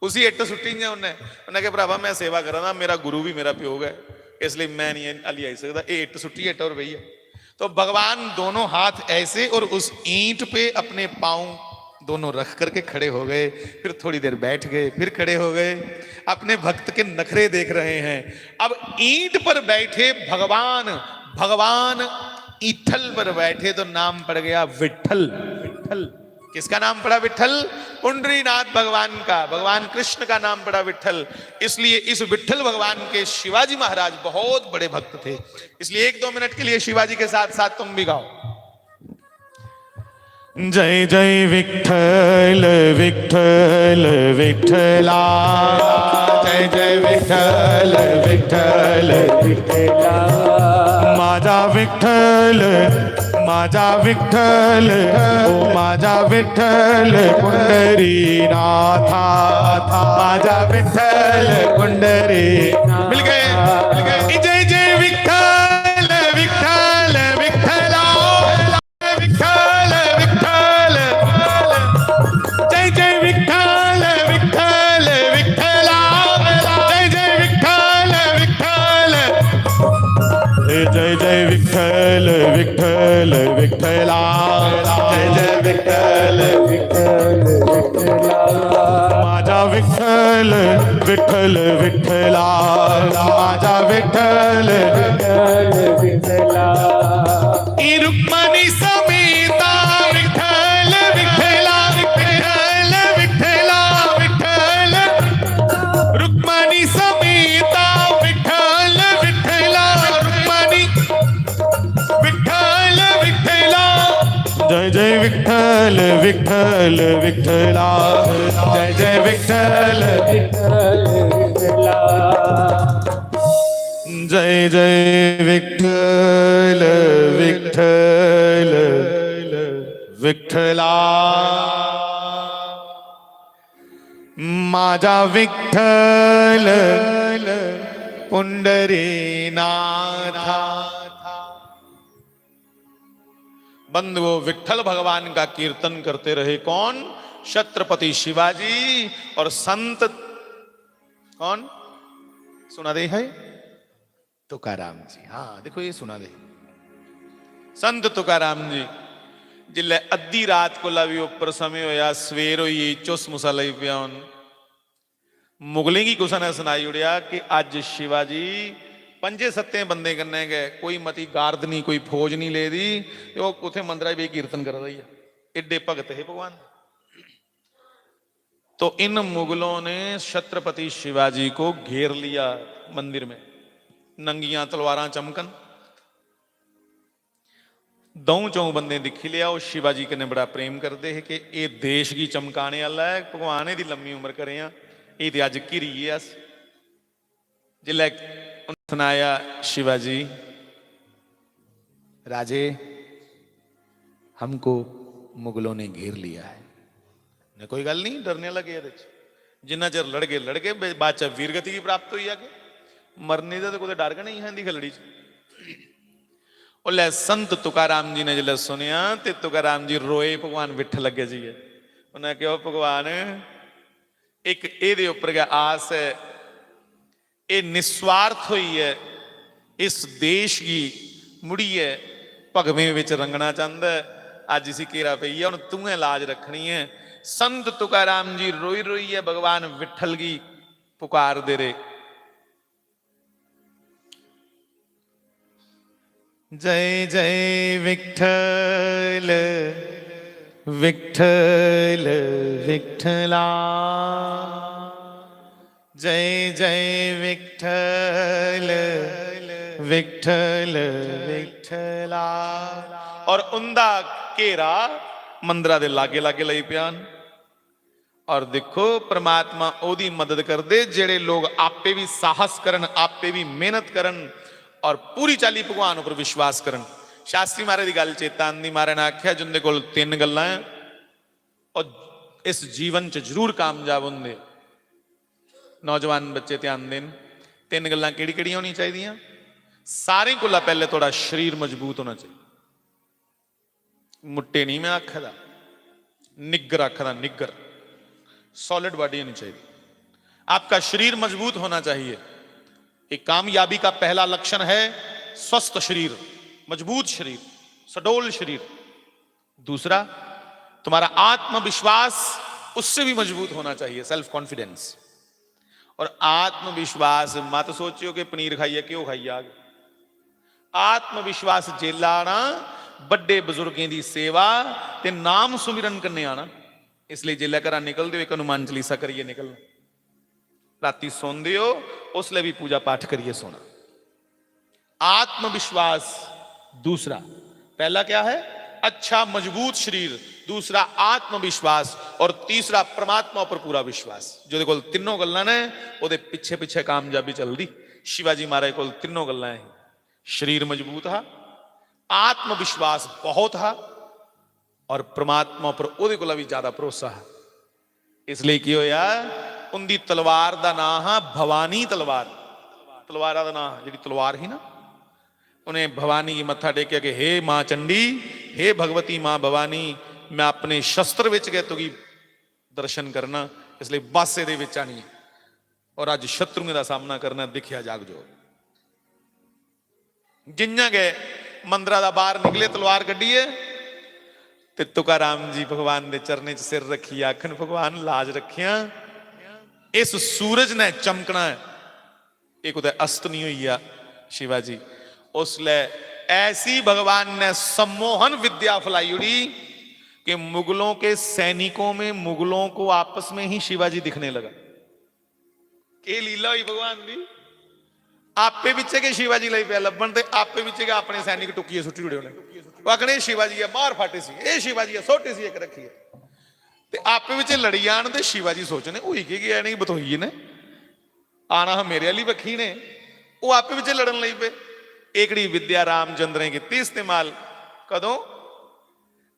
उसी इट्ट सुट्टी इ'यां उन्नै, उन्नै आखेआ, "भरावा, मैं सेवा करा दा, मेरा गुरु भी मेरा प्यो गै, इसलिए मैं नहीं हल्ली आई सकदा।" एह् इट्ट सुट्टी इट्ट पर बेही गेआ। तो भगवान दोनों हाथ ऐसे और उस ईंट पे अपने पाँव दोनों रख करके खड़े हो गए, फिर थोड़ी देर बैठ गए, फिर खड़े हो गए, अपने भक्त के नखरे देख रहे हैं। अब ईंट पर बैठे भगवान, भगवान ईठल पर बैठे तो नाम पड़ गया विठल। विठल। किसका नाम पड़ा विठल? पुंडरीनाथ भगवान का, भगवान कृष्ण का नाम पड़ा विठल। इसलिए इस विठल भगवान के शिवाजी महाराज बहुत बड़े भक्त थे। इसलिए एक दो मिनट के लिए शिवाजी के साथ साथ तुम भी गाओ। जय जय विठ्ठल, विठ्ठल, विठ्ठला। जय जय विठ्ठल, विठ्ठल, विठ्ठला। माझा विठ्ठल, माझा विठ्ठल, ओ माझा विठ्ठल पुंडरीनाथा, माझा विठ्ठल पुंडरी। मिल गए, मिल गए। जय जय विठ्ठल, विठ्ठल, विठ्ठला। विठ्ठल, विठ्ठल, जय जय विठ्ठल, विठ्ठल, विठ्ठला। जय जय विठ्ठल, विठ्ठल, हे जय जय विठ्ठल। विठ्ठला, जय जय विठ्ठल, विठ्ठल विठ्ठला, माझा विठ्ठल, विठ्ठल विठ्ठला, माझा विठ्ठल, विठ्ठल विठ्ठला, ई रुक्मणी समेता विठ्ठल विठ्ठला, विठ्ठल विठ्ठला, विठ्ठल, रुक्मणी समेता विठ्ठल विठ्ठला, रुक्मणी विठ्ठल विठ्ठला, जय जय विठ्ठल, विठ्ठल विठ्ठला, जय जय विठ्ठल, विठ्ठल विठ्ठला, जय जय विठ्ठल, विठ्ठल विठ्ठला, माझा विठ्ठल पुंडरीनाथा। बंधुओं, विठ्ठल भगवान का कीर्तन करते रहे कौन? छत्रपति शिवाजी। और संत कौन सुना दे है? तुकाराम जी। हाँ, देखो, ये सुना दे। संत तुकाराम जी जिल्लै अद्धी रात कोला भी उप्पर समें होया, सवेर होई गेई, चुस मुसा लगी पेआ होन। मुगलें गी कुसै ने सनाई ओड़ेआ कि अज्ज शिवाजी पंजे सत्तें बंदें कन्नै गै, कोई मती गार्द निं, कोई फौज निं लेदी, ते ओह् उत्थै मंदरा च बेही कीर्तन करा दा ही ऐ। एड्डे भगत हे भगवान दे। तो इन मुगलों ने छत्रपति शिवाजी को घेर लिया मंदिर में। नंगियां तलवारां चमकन। द'ऊं च'ऊं बंदें दिक्खी लेआ, ओह् शिवाजी कन्नै बड़ा प्रेम करदे हे कि एह् देश गी चमकाने आह्ला ऐ, भगवान एह्दी लम्मी उम्र करेआं, एह् ते अज्ज घिरी गे अस। जिसलै उ'नें सनाया, शिवाजी, राजे, हमको मुगलों ने घेर लिया है। ने कोई गल्ल नहीं, डरने लगे एह्दे च, जिन्ना चिर लड़गे लड़गे, बे-, बाद च वीरगति गी प्राप्त होई जागे, मरने दा ते कुतै डर गै नहीं है इंदी खलड़ी च। उसलै संत तुकाराम जी ने जिसलै सुनेआ ते तुकाराम जी रोए भगवान विठ्ठल अग्गें जाइयै। उ'नें आखेआ, "ओ भगवान, इक एह्दे उप्पर गै आस ऐ, एह् निस्वार्थ होइयै इस देश गी मुड़ियै भगवें बिच रंगना चांह्दा ऐ। अज्ज इसी घेरा पेई गेआ, हून तूं गै लाज रक्खनी ऐ।" संत तुकाराम जी रोई रोइयै भगवान विठ्ठल गी पुकारदे रेह्। जय जय विठ्ठल, विठ्ठल विठ्ठला, जय जय विठ्ठल, विठ्ठल विठ्ठला। और उंदा घेरा मंदरा दे लागे लागे लगी पेआ। और देखो, परमात्मा ओह्दी मदद करदे जेह्ड़े लोग आपे भी साहस करन, आपे भी मेहनत करन और पूरी चाल्ली भगवान उप्पर विश्वास करन। शास्त्री महाराज दी गल्ल चेता आंदी, महाराज ने आखेआ, "जिंदे कोल तिन्न गल्लां ऐ, और इस जीवन च जरूर कामयाब होंदे।" नौजवान बच्चे ध्यान देन, तिन्न गल्लां केह्ड़ी-केह्ड़ियां होनियां चाहिदियां? सारें कोला पैह्ले थुआढ़ा शरीर मजबूत होना चाहिदा। मुट्टे नहीं मैं आखा दा, निग्गर आखा दा, निग्गर। सॉलिड बॉडी होनी चाहिए। आपका शरीर मजबूत होना चाहिए। एक कामयाबी का पहला लक्षण है स्वस्थ शरीर, मजबूत शरीर, सडोल शरीर। दूसरा, तुम्हारा आत्मविश्वास उससे भी मजबूत होना चाहिए, सेल्फ कॉन्फिडेंस। और आत्मविश्वास, मत सोचियो कि पनीर खाइयै घ्यो खाई जाग। आत्मविश्वास जेल्लै आना, बड्डे बजुर्गें दी सेवा ते नाम सुमिरन कन्नै आना। इसलेई जेल्लै घरा निकलदे हो, इक हनुमान चालीसा करियै निकलना। राती सौंदे हो, उसलै भी पूजा पाठ करियै सोना। आत्मविश्वास दूसरा। पहला क्या है? अच्छा मजबूत शरीर, दूसरा आत्मविश्वास और तीसरा परमात्मा पर पूरा विश्वास। जेह्दे कोल तिन्नों गल्लां ने, ओह्दे पिच्छे पिच्छे कामयाबी चलदी। शिवाजी महाराज कोल तिन्नों गल्लां है। शरीर मजबूत हा, आत्मविश्वास बहुत हा और परमात्मा पर ओह्दे कोला भी ज्यादा भरोसा हा। इसलिए की होया, उंदी तलवार दा नां हा भवानी तलवार। तलवारा दा नां, जेह्ड़ी तलवार ही ना, उ'नें भवानी गी मत्था टेकेआ कि हे मां चंडी, हे भगवती मां भवानी, मैं अपने शस्त्र विच गै तुगी दर्शन करना, इसलिए बस एह्दे विच आनियै और अज्ज शत्रुएं दा सामना करना, दिक्खेआ जाग जो। जि'यां गै मंदरा दा बाहर निकले तलवार कड्ढियै, ते तुकाराम जी भगवान दे चरणें च सिर रक्खियै आखन, "भगवान, लाज रक्खेआं, इस सूरज ने चमकना ऐ, एह् कुतै अस्त निं होई जा शिवाजी।" उसलै ऐसी भगवान ने सम्मोहन विद्या फलाई ओड़ी कि मुगलों के सैनिकों में, मुगलों को आपस में ही शिवाजी दिखने लगा। केह् लीला होई भगवान दी। आपे बिच्चे गै शिवाजी लगी पेआ लब्भन ते आपे बिच्चे गै अपने सैनिक टुक्कियै सुट्टी ओड़े उ'नें। ओह् आखने, "एह् शिवाजी ऐ, मार फट इसी, एह् शिवाजी ऐ, सुट्ट इसी इक रक्खियै।" ते आपे बिच्चे लड़ी जान ते शिवाजी सोचने, "होई केह् गेआ, इ'नेंगी बतोई ने, आना हा मेरे आह्ली बक्खी ने।" ओह् आपे बिच्चे लड़न लगी पे। एह्कड़ी विद्या रामचंद्र ने कीती इस्तेमाल। कदों?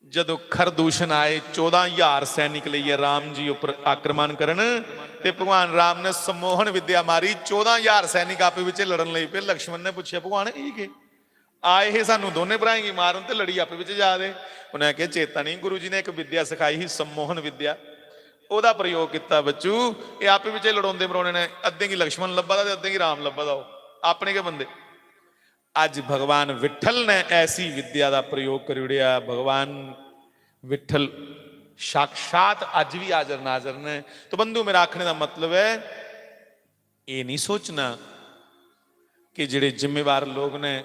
जदों खरदूषण आए, चौदां ज्हार सैनिक लेइयै राम जी उप्पर आक्रमण करन, ते भगवान राम ने सम्मोहन विद्या मारी, चौदां ज्हार सैनिक आपे बिच्चे लड़न लगी पे। लक्ष्मण ने पुच्छेआ, "भगवान, एह् केह्? आए हे सानू दोनें भ्राएं गी मारन ते लड़ी आपे बिच्चे जा दे।" उ'नें आखेआ, "चेता नहीं, गुरु जी ने इक विद्या सखाई ही, सम्मोहन विद्या, ओह्दा प्रयोग कीता बच्चू। एह् आपे बिच्चे लड़ोंदे मरोने ने, अद्धें गी लक्ष्मण लब्भा दा ते अद्धें गी राम लब्भा दा, ओह् अपने गै बंदे।" अज्ज भगवान विट्ठल ने ऐसी विद्या दा प्रयोग करी ओड़ेआ। भगवान विट्ठल साक्षात अज्ज भी हाजर नाजर ने। तो बंधु, मेरा आखने दा मतलब ऐ, एह् निं सोचना कि जेह्ड़े जिम्मेवार लोक ने,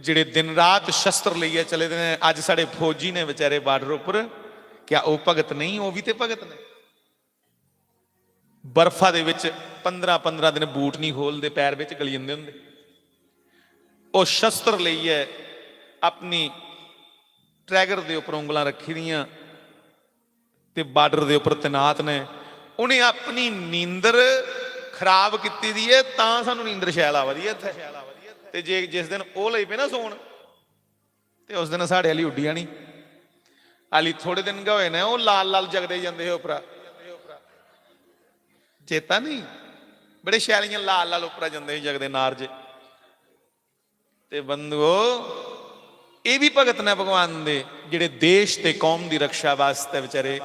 जेह्ड़े दिन रात शस्त्र लेइयै चले दे ने, अज्ज साढ़े फौजी ने बेचारे बार्डर उप्पर, क्या ओह् भगत नेईं? ओह् बी ते भगत ने। बर्फा दे विच पंदरां पंदरां दिन बूट निं खोलदे, पैर बिच गली जंदे होंदे। ओह् शस्त्र लेइयै अपनी ट्रैगर दे उप्पर उंगलां रक्खी दियां ते बार्डर दे उप्पर तैनात ने। उ'नें अपनी नींदर खराब कीती दी ऐ, तां सानूं नींदर शैल आवा दी ऐ इत्थै। ते जे जिस दिन ओह् लगी पे ना सौन, ते उस दिन साढ़े आह्ली उड्डी जानी। हाली थोड़े दिन गै होए न, ओह् लाल लाल जगदे जंदे हे उप्परा, चेता निं? बड़े शैल इ'यां लाल लाल उप्परा जंदे हे जगदे नार जे। ते बंधुओ, एह् बी भगत न भगवान दे, जेह्ड़े देश ते कौम दी रक्षा बास्तै बेचारे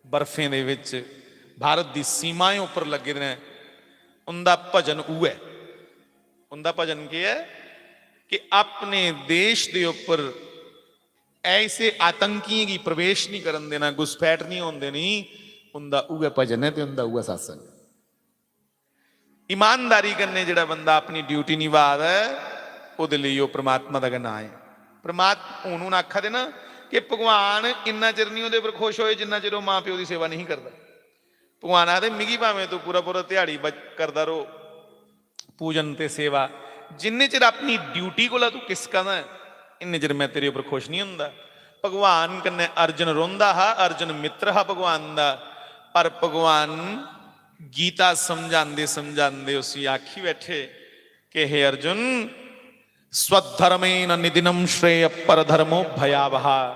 बर्फें दे विच भारत दी सीमाएं उप्पर लग्गे दे न। उंदा भजन उ'ऐ। उंदा भजन केह् ऐ? कि अपने देश दे उप्पर ऐसे आतंकियें गी प्रवेश निं करन देना, घुसपैठ निं होन देनी। उंदा उ'ऐ भजन ऐ ते उंदा उ'ऐ सत्संग। ईमानदारी कन्नै जेह्ड़ा बंदा अपनी ड्यूटी निभा दा ऐ, ओह्दे लेई ओह् परमात्मा दा गै नांऽ ऐ। परमात्मा हून, हून आखा दे ना कि भगवान इन्ना चिर निं ओह्दे पर खुश होए जिन्ना चिर ओह् मां प्यो दी सेवा नेईं करदा। भगवान आखदे, "मिगी भामें तूं पूरा पूरा ध्याड़ी बज-, करदा र'वो पूजन ते सेवा, जिन्ने चिर अपनी ड्यूटी कोला तूं किसका दा ऐ, इन्ने चिर में तेरे उप्पर खुश निं होंदा।" भगवान कन्नै अर्जुन रौंह्दा हा, अर्जुन मित्र हा भगवान दा, पर भगवान गीता समझांदे समझांदे उसी आखी बैठे कि हे अर्जुन, "स्वधर्मेन निदिनं श्रेय परधर्मो भयावहा।"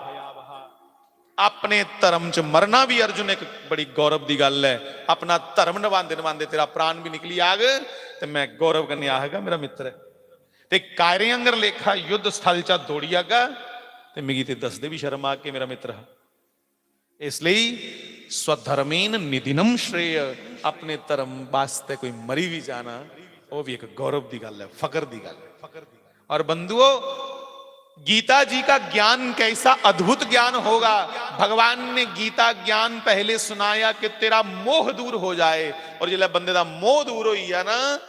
अपने धर्म च मरना भी अर्जुन इक बड़ी गौरव दी गल्ल ऐ। अपना धर्म निभांदे निभांदे तेरा प्राण भी निकली आग ते मैं गौरव कन्नै आखगा, "मेरा मित्र ऐ।" ते कायरें आंगर लेखा युद्ध स्थल चा दौड़ी आगा ते मिगी ते दसदे भी शर्म आग कि मेरा मित्र हा। इसलेई स्वधर्मेन निदिनं श्रेय, अपने धर्म वास्तै कोई मरी भी जाना, ओह् भी इक गौरव दी गल्ल ऐ, फकर दी गल्ल ऐ। और बंधुओ, गीता जी का ज्ञान कैसा अद्भुत ज्ञान होगा। भगवान ने गीता ज्ञान पहले सुनाया कि तेरा मोह दूर हो जाए, और जिसलै बंदे दा मोह दूर होई जा ना,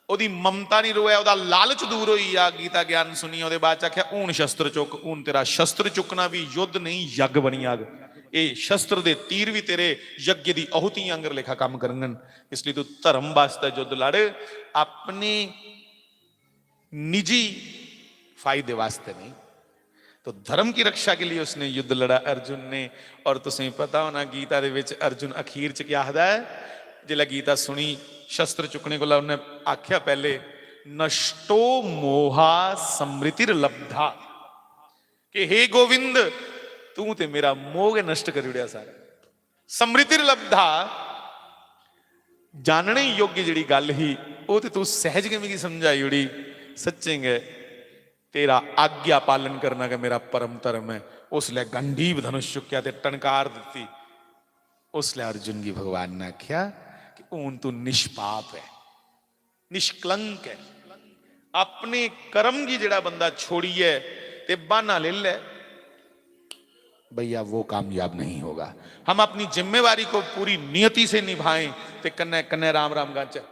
ओह्दी ममता निं र'वै, ओह्दा लालच दूर होई जा। गीता ज्ञान सुनियै ओह्दे बाद च आखेआ, "हून शस्त्र चुक्क।" हून तेरा शस्त्र चुक्कना बी युद्ध नेईं, यज्ञ बनी जाग। एह् शस्त्र दे तीर बी तेरे यज्ञ दी आहुति आंगर लेखा कम्म करङन। इसलेई तू धर्म वास्तै युद्ध लड़, अपने निजी फायदे वास्तै नेईं। तो धर्म की रक्षा के लिए उसने युद्ध लड़ा अर्जुन ने। और तुसें पता होना गीता दे विच अर्जुन अखीर च क्या आखदा है? जिसलै गीता सुनी, शस्त्र चुक्कने कोला उन्नै आख्या पैह्ले, "नष्टो मोहा समृतिर लब्धा", कि हे गोविंद, तू ते मेरा मोह गै नष्ट करी ओड़ेआ सारा। समृतिर लब्धा, जानने योग्य जेह्ड़ी गल्ल ही, ओह् ते तू सैह्ज गै मिगी समझाई ओड़ी। सच्चें गै तेरा आज्ञा पालन करना गै मेरा परम धर्म ऐ। उसलै गांडीव धनुष चुक्केआ ते टनकार दित्ती। उसलै अर्जुन गी भगवान ने आखेआ कि हून तू निष्पाप ऐ, निष्कलंक ऐ। अपने कर्म गी जेह्ड़ा बंदा छोड़ियै ते ब्हाना लेई लै, भैया, वो कामयाब नहीं होगा। हम अपनी जिम्मेवारी को पूरी नियति से निभाएं ते कन्नै कन्नै राम राम गाचै।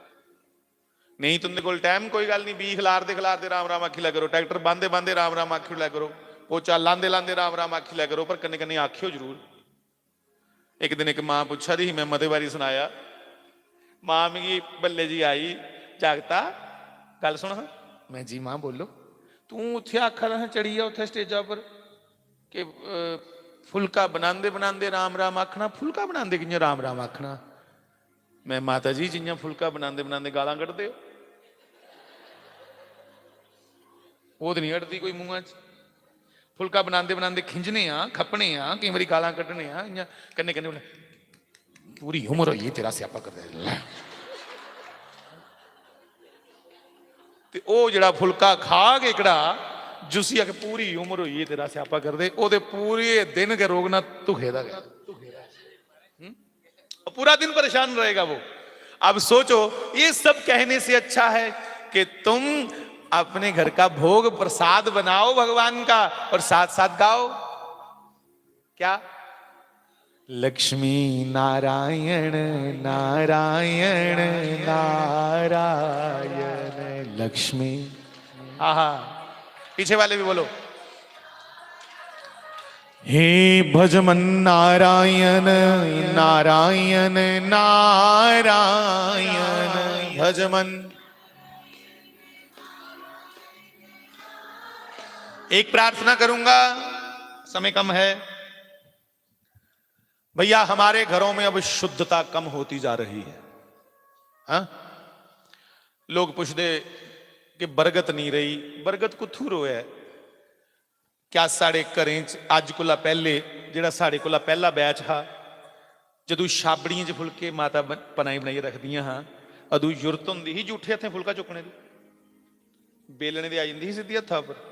नेईं तुंदे कोल टाइम, कोई गल्ल नहीं, बीऽ खलारदे खलारदे राम राम आखी लै करो, ट्रैक्टर बांदे बांदे राम राम आखी लै करो, पोचा लांदे लांदे राम राम आखी लै करो, पर कन्नै कन्नै आखेओ जरूर। इक दिन इक मां पुच्छा दी ही, मैं मते बारी सनाया, मां मिगी बल्ले जी आई, "जागता, गल्ल सुन हां।" मैं, "जी मां, बोलो।" "तूं उत्थै आखा दा हा, चढ़ी जा उत्थै स्टेजा पर कि, अ, फुलका बनांदे बनांदे राम राम आखना, फुलका बनांदे कि'यां राम राम आखना?" मैं, "माता जी, जि'यां फुलका बनांदे बनांदे गालां कड्ढदे ओ, ओह् ते निं हटदी कोई मूंहा च। फुलका बनांदे बनांदे खिंझने आं, खप्पने आं, केईं बारी गालां कड्ढने आं, इ'यां कन्नै कन्नै बोले, 'पूरी उम्र होई गेई तेरा स्यापा करदे।' ते ओह् जेह्ड़ा फुलका खाग एकड़ा, जिसी आखे, 'पूरी उम्र होई गेई तेरा स्यापा करदे,' ओह्दे पूरे दिन गै रोग ना धुखे दा गै। हम्म? और पूरा दिन परेशान रहेगा वो। अब सोचो, ये सब कहने से अच्छा है कि तुम अपने घर का भोग प्रसाद बनाओ भगवान का और साथ साथ गाओ। क्या? "लक्ष्मी नारायण, नारायण नारायण, लक्ष्मी।" आहा, पीछे वाले भी बोलो। "हे भजमन नारायण, नारायण नारायण भजमन।" एक प्रार्थना करूंगा, समय कम है। भैया, हमारे घरों में अब शुद्धता कम होती जा रही है। हाँ, लोग पुछदे कि बरगत नहीं रही, बरगत कुत्थू रोए है? क्या साढ़े घरें च अज्ज कोला पैह्ले, जेह्ड़ा साढ़े कोला पैह्ला बैच हा, जदूं छाबड़ियें च फुलके माता ब-, बनाई बनाइयै रखदियां हां, अदूं जुर्त होंदी ही जूठे हत्थें फुलका चुक्कने दी? बेलने ते आई जंदी ही सिद्धी हत्था पर।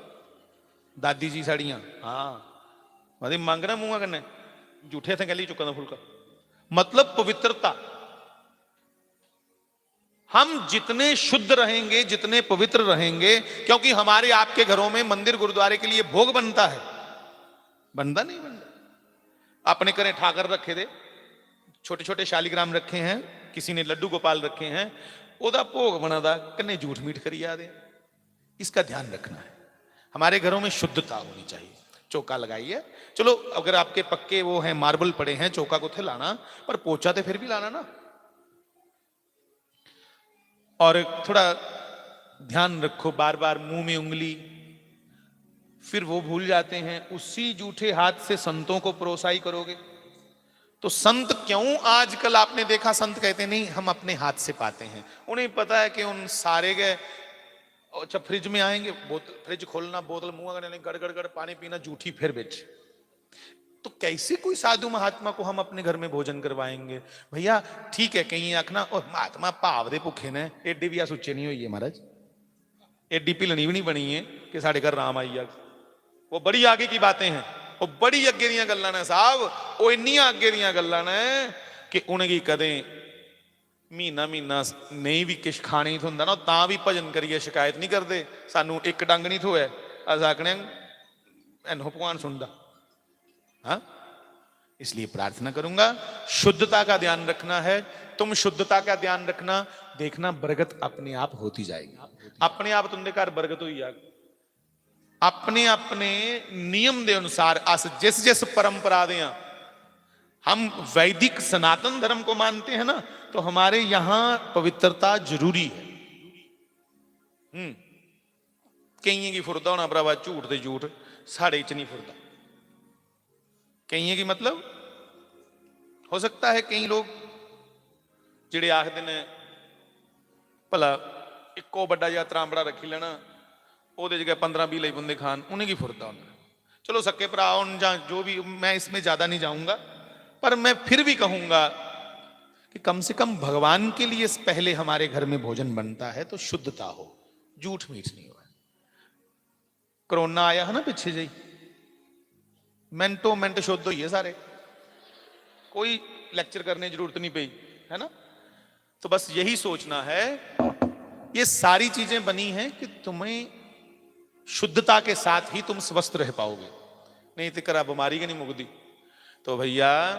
दादी जी साढ़ियां, हां, मतलब मंगना मूंहा कन्नै, जूठे हत्थें कैली चुक्का दा फुलका? मतलब पवित्रता। हम जितने शुद्ध रहेंगे, जितने पवित्र रहेंगे, क्योंकि हमारे आपके घरों में मंदिर गुरुद्वारे के लिए भोग बनता है, बनता नहीं बनता? अपने घरें ठाकर रखे दे, छोटे छोटे शालिग्राम रखे हैं, किसी ने लड्डू गोपाल रखे हैं, ओदा भोग बना दा, कन्ने जूठ मीठ करी जा दे। इसका ध्यान रखना है। हमारे घरों में शुद्धता होनी चाहिए। चौका लगाइए, चलो, अगर आपके पक्के वो हैं, मार्बल पड़े हैं, चौका को थे लाना, पर पोचा तो फिर भी लाना ना। और थोड़ा ध्यान रखो, बार बार मुंह में उंगली, फिर वो भूल जाते हैं। उसी जूठे हाथ से संतों को परोसाई करोगे तो संत क्यों, आजकल आपने देखा, संत कहते, "नहीं, हम अपने हाथ से पाते हैं।" उन्हें पता है कि उन सारे गए, अच्छा, फ्रिज में आएंगे, बोतल, फ्रिज खोलना, बोतल मुंह करने, गड़ गड़ गड़ पानी पीना, जूठी फिर बिच। तो कैसे कोई साधु महात्मा को हम अपने घर में भोजन करवाएंगे? भैया, ठीक है, कहीं आखना, "ओ महात्मा भाव दे भुखे ने, एडे भी अस उच्चे नहीं होइए महाराज, एडी भिलनी भी नहीं बनी है कि साढ़े घर राम आई जाग।" वो बड़ी आगे की बातें हैं, वो बड़ी अग्गे दियां गल्लां ने साहब, वो इन्नियां अग्गे दियां गल्लां ने कि उ'नेंगी कदें म्हीना म्हीना नेईं बी किश खाने गी थ्होंदा ना, तां बी भजन करियै शकैत नहीं करदे, "सानू इक डंग नहीं थ्होऐ।" अस आखने आं, "एनो भगवान सुनदा।" हाँ, इसलिए प्रार्थना करूंगा, शुद्धता का ध्यान रखना है। तुम शुद्धता का ध्यान रखना, देखना बरगत अपने आप होती जाएगी। अपने आप तुंदे घर बरगत होई जाग। अपने अपने नियम दे अनुसार अस जिस जिस परंपरा दे हां, हम वैदिक सनातन धर्म को मानते हैं ना, तो हमारे यहां पवित्रता जरूरी है। हम्म, केइयें गी फुरदा होना भरावा झूठ ते झूठ, साढ़े च नहीं फुरदा। केइयें गी मतलब, हो सकता है केई लोग जेह्ड़े आखदे न, "भला इक्को बड्डा जेहा त्रांबड़ा रक्खी लैना, ओह्दे च गै पंदरां बीह् लगी पौंदे खान", उ'नेंगी फुरदा होना। चलो, सक्के भ्राऽ होन जां जो भी, मैं इसमें ज़्यादा नहीं जाऊंगा, पर मैं फिर भी कहूंगा कि कम से कम भगवान के लिए पहले हमारे घर में भोजन बनता है तो शुद्धता हो, झूठ मीठ नहीं हो। कोरोना आया हा ना पिच्छे जेही, मिनटों मिनट शुद्ध होई गे सारे, कोई लेक्चर करने दी जरूरत नहीं पई, है ना? तो बस यही सोचना है, ये सारी चीजें बनी हैं कि तुम्हें शुद्धता के साथ ही तुम स्वस्थ रह पाओगे, नहीं तो करा बीमारी गै नहीं मुकदी। तो भैया,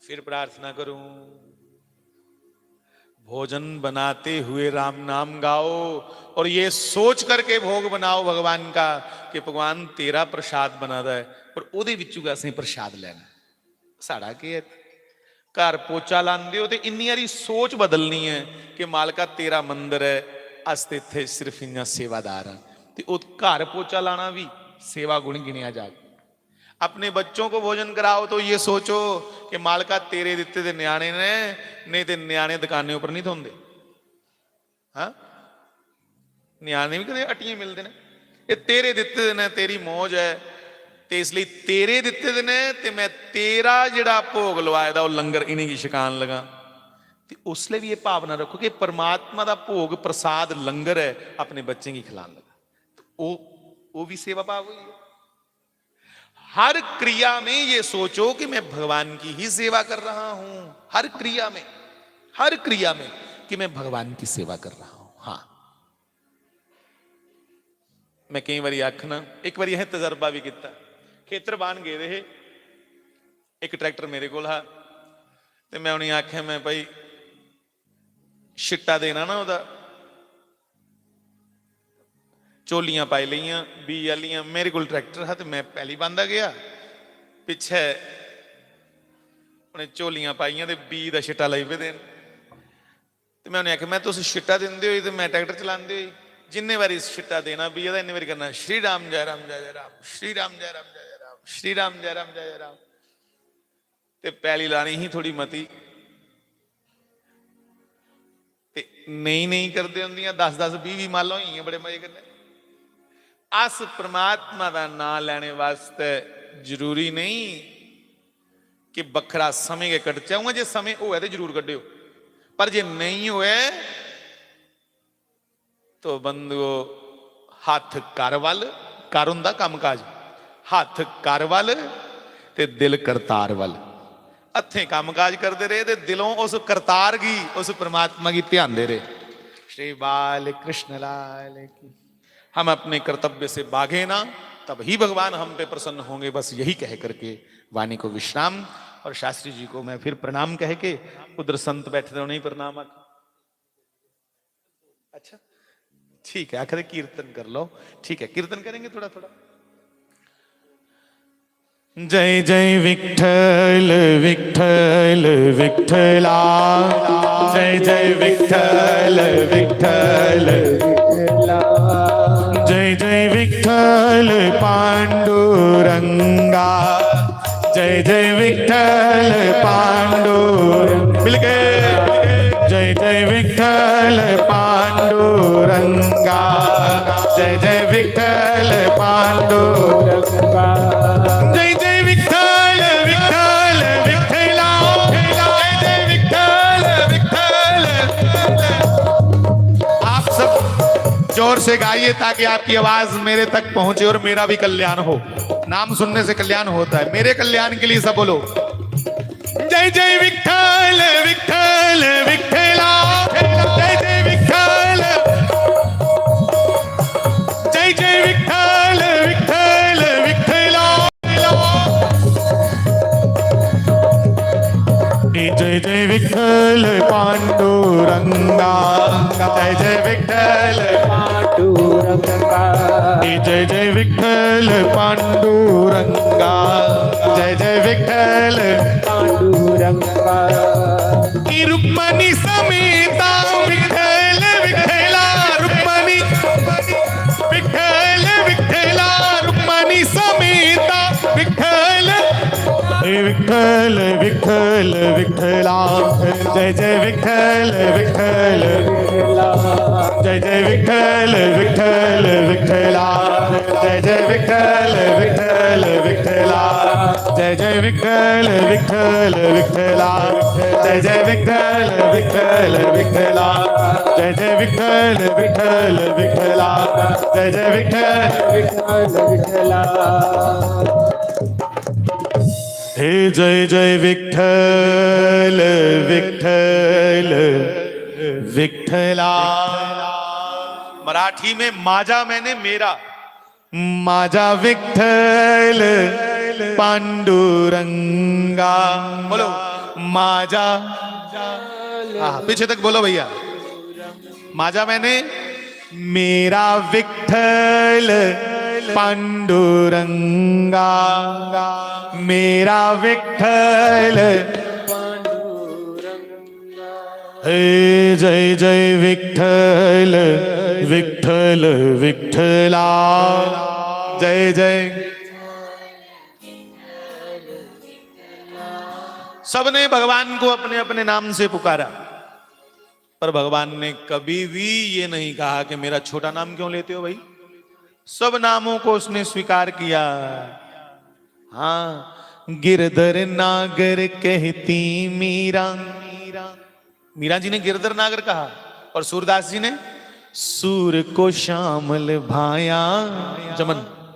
फिर प्रार्थना करूं, भोजन बनाते हुए राम नाम गाओ और ये सोच करके भोग बनाओ भगवान का कि भगवान तेरा प्रसाद बना दा है और ओदे विचों गै असें प्रसाद लेना। साढ़ा केह् ऐ? घर पोचा लांदे हो ते इन्नी हारी सोच बदलनी ऐ कि मालका, तेरा मंदर ऐ, अस ते इत्थै सिर्फ इ'यां सेवादार आं। ते ओह् घर पोचा लाना बी सेवा गुण गिनेआ जाग। अपने बच्चों को भोजन कराओ तो ये सोचो कि मालका, तेरे दित्ते दे न्याणे ने, नेईं ते न्याणे दुकानें उप्पर नहीं थ्होंदे। हां, न्याणे भी कदें हट्टियें मिलदे ने। ये तेरे दित्ते दे ने, तेरी मौज ऐ, ते इसलेई तेरे दित्ते दे ने, ते मैं तेरा जेह्ड़ा भोग लवाए दा, ओह् लंगर इ'नेंगी छकान लगा। ते उसलै बी एह् भावना रक्खो कि परमात्मा दा भोग, प्रसाद, लंगर ऐ, अपने बच्चें गी खिलान लगा। ते ओह्, ओह् बी सेवा भाव होई गेआ। हर क्रिया में ये सोचो कि मैं भगवान की ही सेवा कर रहा हूं, हर क्रिया में, हर क्रिया में कि मैं भगवान की सेवा कर रहा हूं। हां, मैं कई बारी आखना, एक बारी असें तजर्बा भी कीता, खेतर बाहन गेदे हे, एक ट्रैक्टर मेरे कोल हा, ते मैं उ'नेंगी आखेआ, मैं भाई, शिट्टा देना ना ओह्दा, झोलियां पाई लेइयां बीऽ आह्लियां। मेरे कोल ट्रैक्टर हा ते मैं पैली बांह्दा गेआ, पिच्छे उ'नें झोलियां पाइयां ते बीऽ दा शिट्टा लगी पेदे न। ते मैं उ'नें आखेआ, मैं, तुस शिट्टा दिंदे होई ते मैं ट्रैक्टर चलांदे होई, जिन्ने बारी शिट्टा देना बीऽ दा, इन्ने बारी करना, "श्री राम, जय राम, जय जय राम, श्री राम, जय राम, जय जय राम, श्री राम, जय राम, जय जय राम।" ते पैली लानी ही थोड़ी मती, ते नेईं, नेईं करदे होंदियां, दस दस, बीह बीह मालां होई गेइयां बड़े मजे कन्नै। अस परमात्मा दा नांऽ लैने वास्तै जरूरी नेईं कि बक्खरा समें गै कड्ढचै, उ'आं जे समें होऐ ते जरूर कड्ढेओ, पर जे नेईं होऐ, तो बंधुओ, हत्थ कर वल, कर हुंदा कम्मकाज, हत्थ कर वल ते दिल करतार वल। हत्थें कम्मकाज करदे रेह् ते दिलों उस करतार गी, उस परमात्मा गी ध्यानदे रेह्। श्री बाल कृष्ण लाल की। हम अपने कर्तव्य से भागे ना, तब ही भगवान हम पे प्रसन्न होंगे। बस यही कह करके वाणी को विश्राम। और शास्त्री जी को मैं फिर प्रणाम कह के, उधर संत बैठे थे, उन्हें प्रणाम आख। अच्छा, ठीक है, आखिर कीर्तन कर लो। ठीक है, कीर्तन करेंगे थोड़ा थोड़ा। जय जय विठ्ठल, विठ्ठल, विठ्ठला। जय जय विठ्ठल, विठ्ठल, विठ्ठला। जय जय विठ्ठल पांडुरंगा। जय जय विठ्ठल पांडुरंग। मिलके। जय जय विठ्ठल पांडुरंगा। जय जय विठ्ठल पांडुरंगा। जय जय विठ्ठल, विठ्ठल, विठ्ठला। जय जय विठ्ठल, विठ्ठल। आप सब जोर से गाइए ताकि आपकी आवाज मेरे तक पहुंचे और मेरा भी कल्याण हो। नाम सुनने से कल्याण होता है। मेरे कल्याण के लिए सब बोलो। जय जय विठ्ठल, विठ्ठल, विठ्ठला। जय जय विठ्ठल। जय जय विठ्ठल, विठ्ठल, विठ्ठला। जय जय विठ्ठल पांडुरंगा। जय जय विठ्ठल पांडुरंगा। जय जय विठ्ठल पांडुरंगा। जय जय विठ्ठल पांडुरंगा। की रुक्मणी समेता विठ्ठल विठ्ठला, रुक्मणी विठ्ठल विठ्ठला, रुक्मणी समेता विठ्ठल। हे विठ्ठल, विठ्ठल, विठ्ठला। जय जय विठ्ठल, विठ्ठल। जय जय विठ्ठल, विठ्ठल, विठ्ठला। जय जय विठ्ठल, विठ्ठल, विठ्ठला। जय जय विठ्ठल, विठ्ठल, विठ्ठला। जय जय विठ्ठल, विठ्ठल, विठ्ठला। जय जय विठ्ठल, विठ्ठल, विठ्ठला। जय जय विठ्ठल, विठ्ठल, विठ्ठला। हे जय जय विठ्ठल, विठ्ठल, विठ्ठला। मराठी में माजा मैंने मेरा। माझा विठ्ठल पांडुरंगा। बोलो, माझा। हाँ, पीछे तक बोलो भैया। माझा मैंने मेरा विठ्ठल पांडुरंगा, मेरा विठ्ठल। हे जय जय विठ्ठल, विठ्ठल विठ्ठला। जय जय। सबने भगवान को अपने अपने नाम से पुकारा, पर भगवान ने कभी भी ये नहीं कहा कि मेरा छोटा नाम क्यों लेते हो भाई। सब नामों को उसने स्वीकार किया। हाँ, गिरधर नागर कहती मीरा। मीरा जी ने गिरधर नागर कहा और सूरदास जी ने सूर को श्यामल भाया। जमन,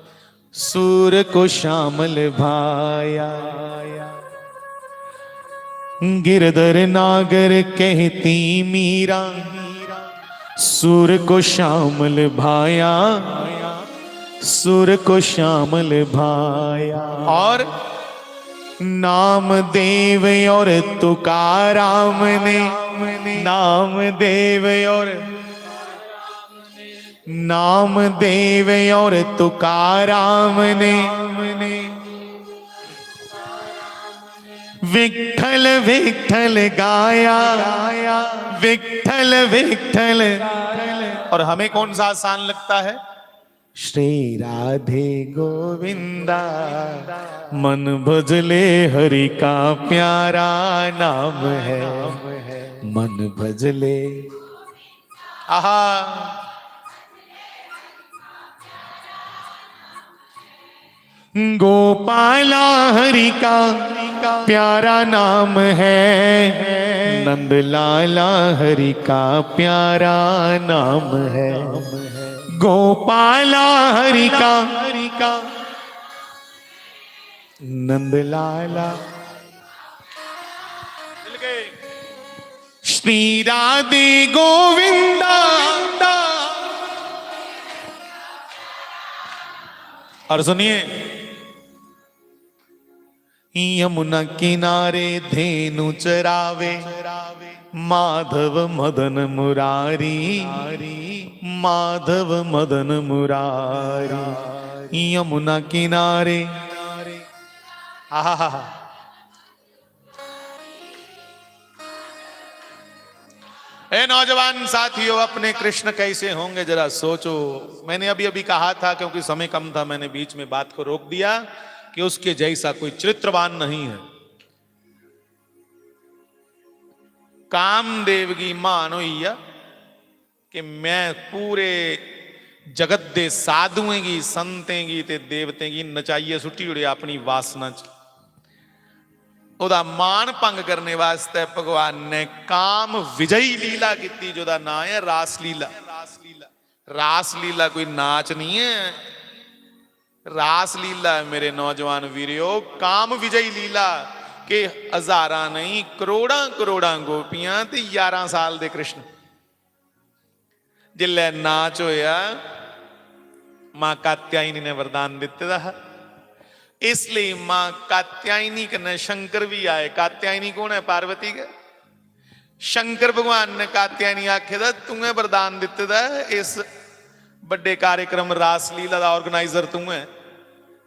सूर को श्यामल भाया। गिरधर नागर कहती मीरा, सूर को श्यामल भाया, सूर को श्यामल भाया। और नामदेव और तुकाराम ने, नामदेव और नामदेव और तुकाराम ने विठ्ठल विठ्ठल गाया, विठ्ठल विठ्ठल। और हमें कौन सा आसान लगता है? श्री राधे गोविंदा, मन भजले हरि का प्यारा नाम है, मन भजले। आहा। गोपाला हरि का प्यारा नाम है, नंद लाला हरि का प्यारा नाम है। गोपाला हरि का, नंद लाला। श्री राधे गोविंदा। और सुनिए, यमुना किनारे धेनु चरावे, माधव मदन मुरारी, माधव मदन मुरारी। यमुना किनारे, आहा। ए नौजवान साथियों, अपने कृष्ण कैसे होंगे, जरा सोचो। मैंने अभी अभी कहा था, क्योंकि समय कम था, मैंने बीच में बात को रोक दिया, कि उसके जैसा कोई चरित्रवान नहीं है। कामदेव की मान हुई है कि मैं पूरे जगत दे साधुएं गी, संतें गी ते देवतें गी नचाइयै सुट्टी ओड़ेआ अपनी वासना च। ओदा मान भंग करने वास्तै भगवान ने काम विजयी लीला कीती, जोदा नां ऐ रास लीला। रास लीला कोई नाच नहीं है। रास लीला है मेरे नौजवान वीरियो, काम विजयी लीला। के हजारां नहीं, करोड़ां करोड़ां गोपियां ते यारां साल दे कृष्ण। जिसलै नाच होया, मां कात्यायनी ने वरदान दित्ते दा हा, इसलिए मां कात्यायनी कन्नै शंकर भी आए। कात्यायनी कौन है? पार्वती गै। शंकर भगवान ने कात्यायनी आखे दा, "तूं गै वरदान दित्ते दा ऐ, इस बड्डे कार्यक्रम रासलीला दा organizer तूं ऐ,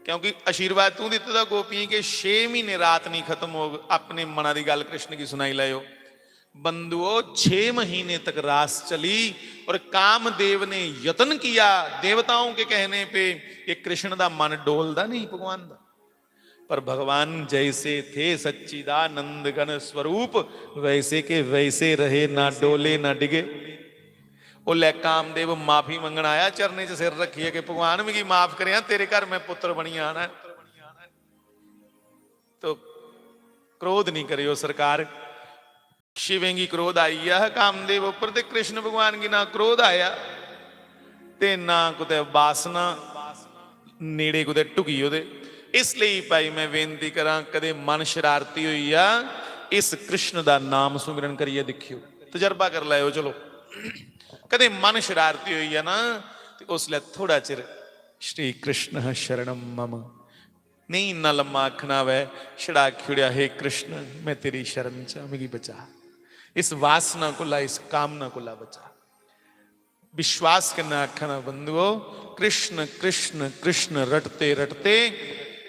क्योंकि आशीर्वाद तूं दित्ते दा गोपियें के छे महीने रात नहीं खत्म होग, अपने मना दी गल्ल कृष्ण गी सुनाई लैओ।" बंधुओ, छह महीने तक रास चली और कामदेव ने यत्न किया, देवताओं के कहने पे, ये कृष्ण दा मन डोलदा नहीं भगवान दा। पर भगवान जैसे थे सच्चिदानंद घन स्वरूप, वैसे के वैसे रहे, ना डोले ना डिगे। ओल्लै कामदेव माफी मंगण आया, चरणे च सिर रखियै कि भगवान, मिगी माफ करेआं, तेरे घर मैं पुत्र बनियै आना ऐ। तो क्रोध नहीं करेओ सरकार। शिवें गी क्रोध आई गेआ हा कामदेव उप्पर, ते कृष्ण भगवान गी ना क्रोध आया ते ना कुतै वासना नेड़े कुतै ढुकी ओह्दे। इसलेई भाई, मैं बेनती करां, कदे मन शरारती होई जा, इस कृष्ण दा नाम सुमिरन करियै दिक्खेओ, तजर्बा करी लैओ। चलो, कदें मन शरारती होई जा ना, ते उसलै थोड़ा चिर "श्री कृष्ण शरणम मम", नेईं इन्ना लम्मा आखना होऐ, छड़ा आखी ओड़ेआ, "हे कृष्ण, मैं तेरी शरण च आं, मिगी बचा, इस वासना कोला, इस कामना कोला बचा।" विश्वास कन्नै आखना बंधुओ, कृष्ण कृष्ण कृष्ण रटते रटते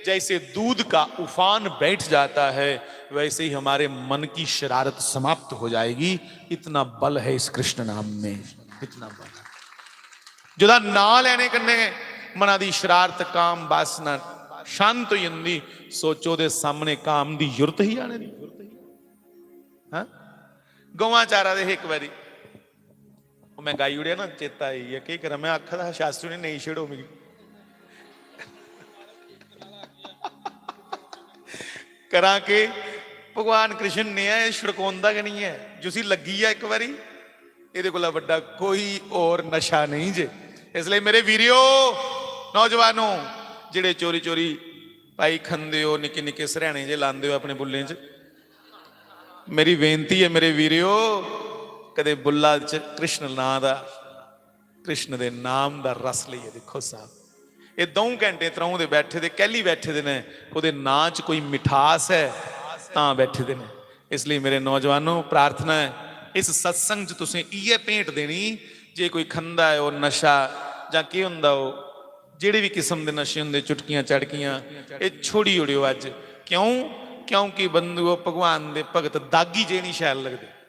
जैसे दूध का उफान बैठ जाता है, वैसे ही हमारे मन की शरारत समाप्त हो जाएगी। इतना बल है इस कृष्ण नाम में, इतना बल है। जुदा ना लेने कन्नै मना दी शरारत, काम, वासना शांत हो जाती। सोचो, दे सामने काम दी जुरत ही आने दी, हाँ? गवां चारा दे हे इक बारी, ओह् मैं गाई ओड़ेआ ना, चेता आई गेआ, केह् करां, मैं आखा दा हा शास्त्री ने, "नेईं छेड़ो मिगी।" करां के, भगवान कृष्ण नेहा ऐ, छड़कोंदा गै निं ऐ, जिसी लग्गी जा इक बारी, एह्दे कोला बड्डा कोई होर नशा नेईं जे। इसलेई मेरे वीरियो, नौजवानो, जेह्ड़े चोरी चोरी भाई खंदे ओ, निक्के निक्के सरैह्ने जे लांदे ओ अपने बुल्लें च, मेरी बेनती ऐ मेरे वीरियो, कदे बुल्ला च कृष्ण नां दा, कृष्ण दे नाम दा रस लेइयै दिक्खो साहब। एह् द'ऊं घैंटे त्र'ऊं दे बैठे दे, कैह्ली बैठे दे न? ओह्दे नां च कोई मिठास ऐ, तां बैठे दे न। इसलेई मेरे नौजवानो, प्रार्थना ऐ, इस सत्संग च तुसें इ'यै भेंट देनी, जे कोई खंदा ऐ ओह् नशा जां केह् होंदा, ओह् जेह्ड़े बी किस्म दे नशे होंदे, चुटकियां चाड़कियां, एह् छोड़ी ओड़ेओ अज्ज। क्यों? क्योंकि बंधुओ, भगवान दे भगत दागी जे निं शैल लगदे।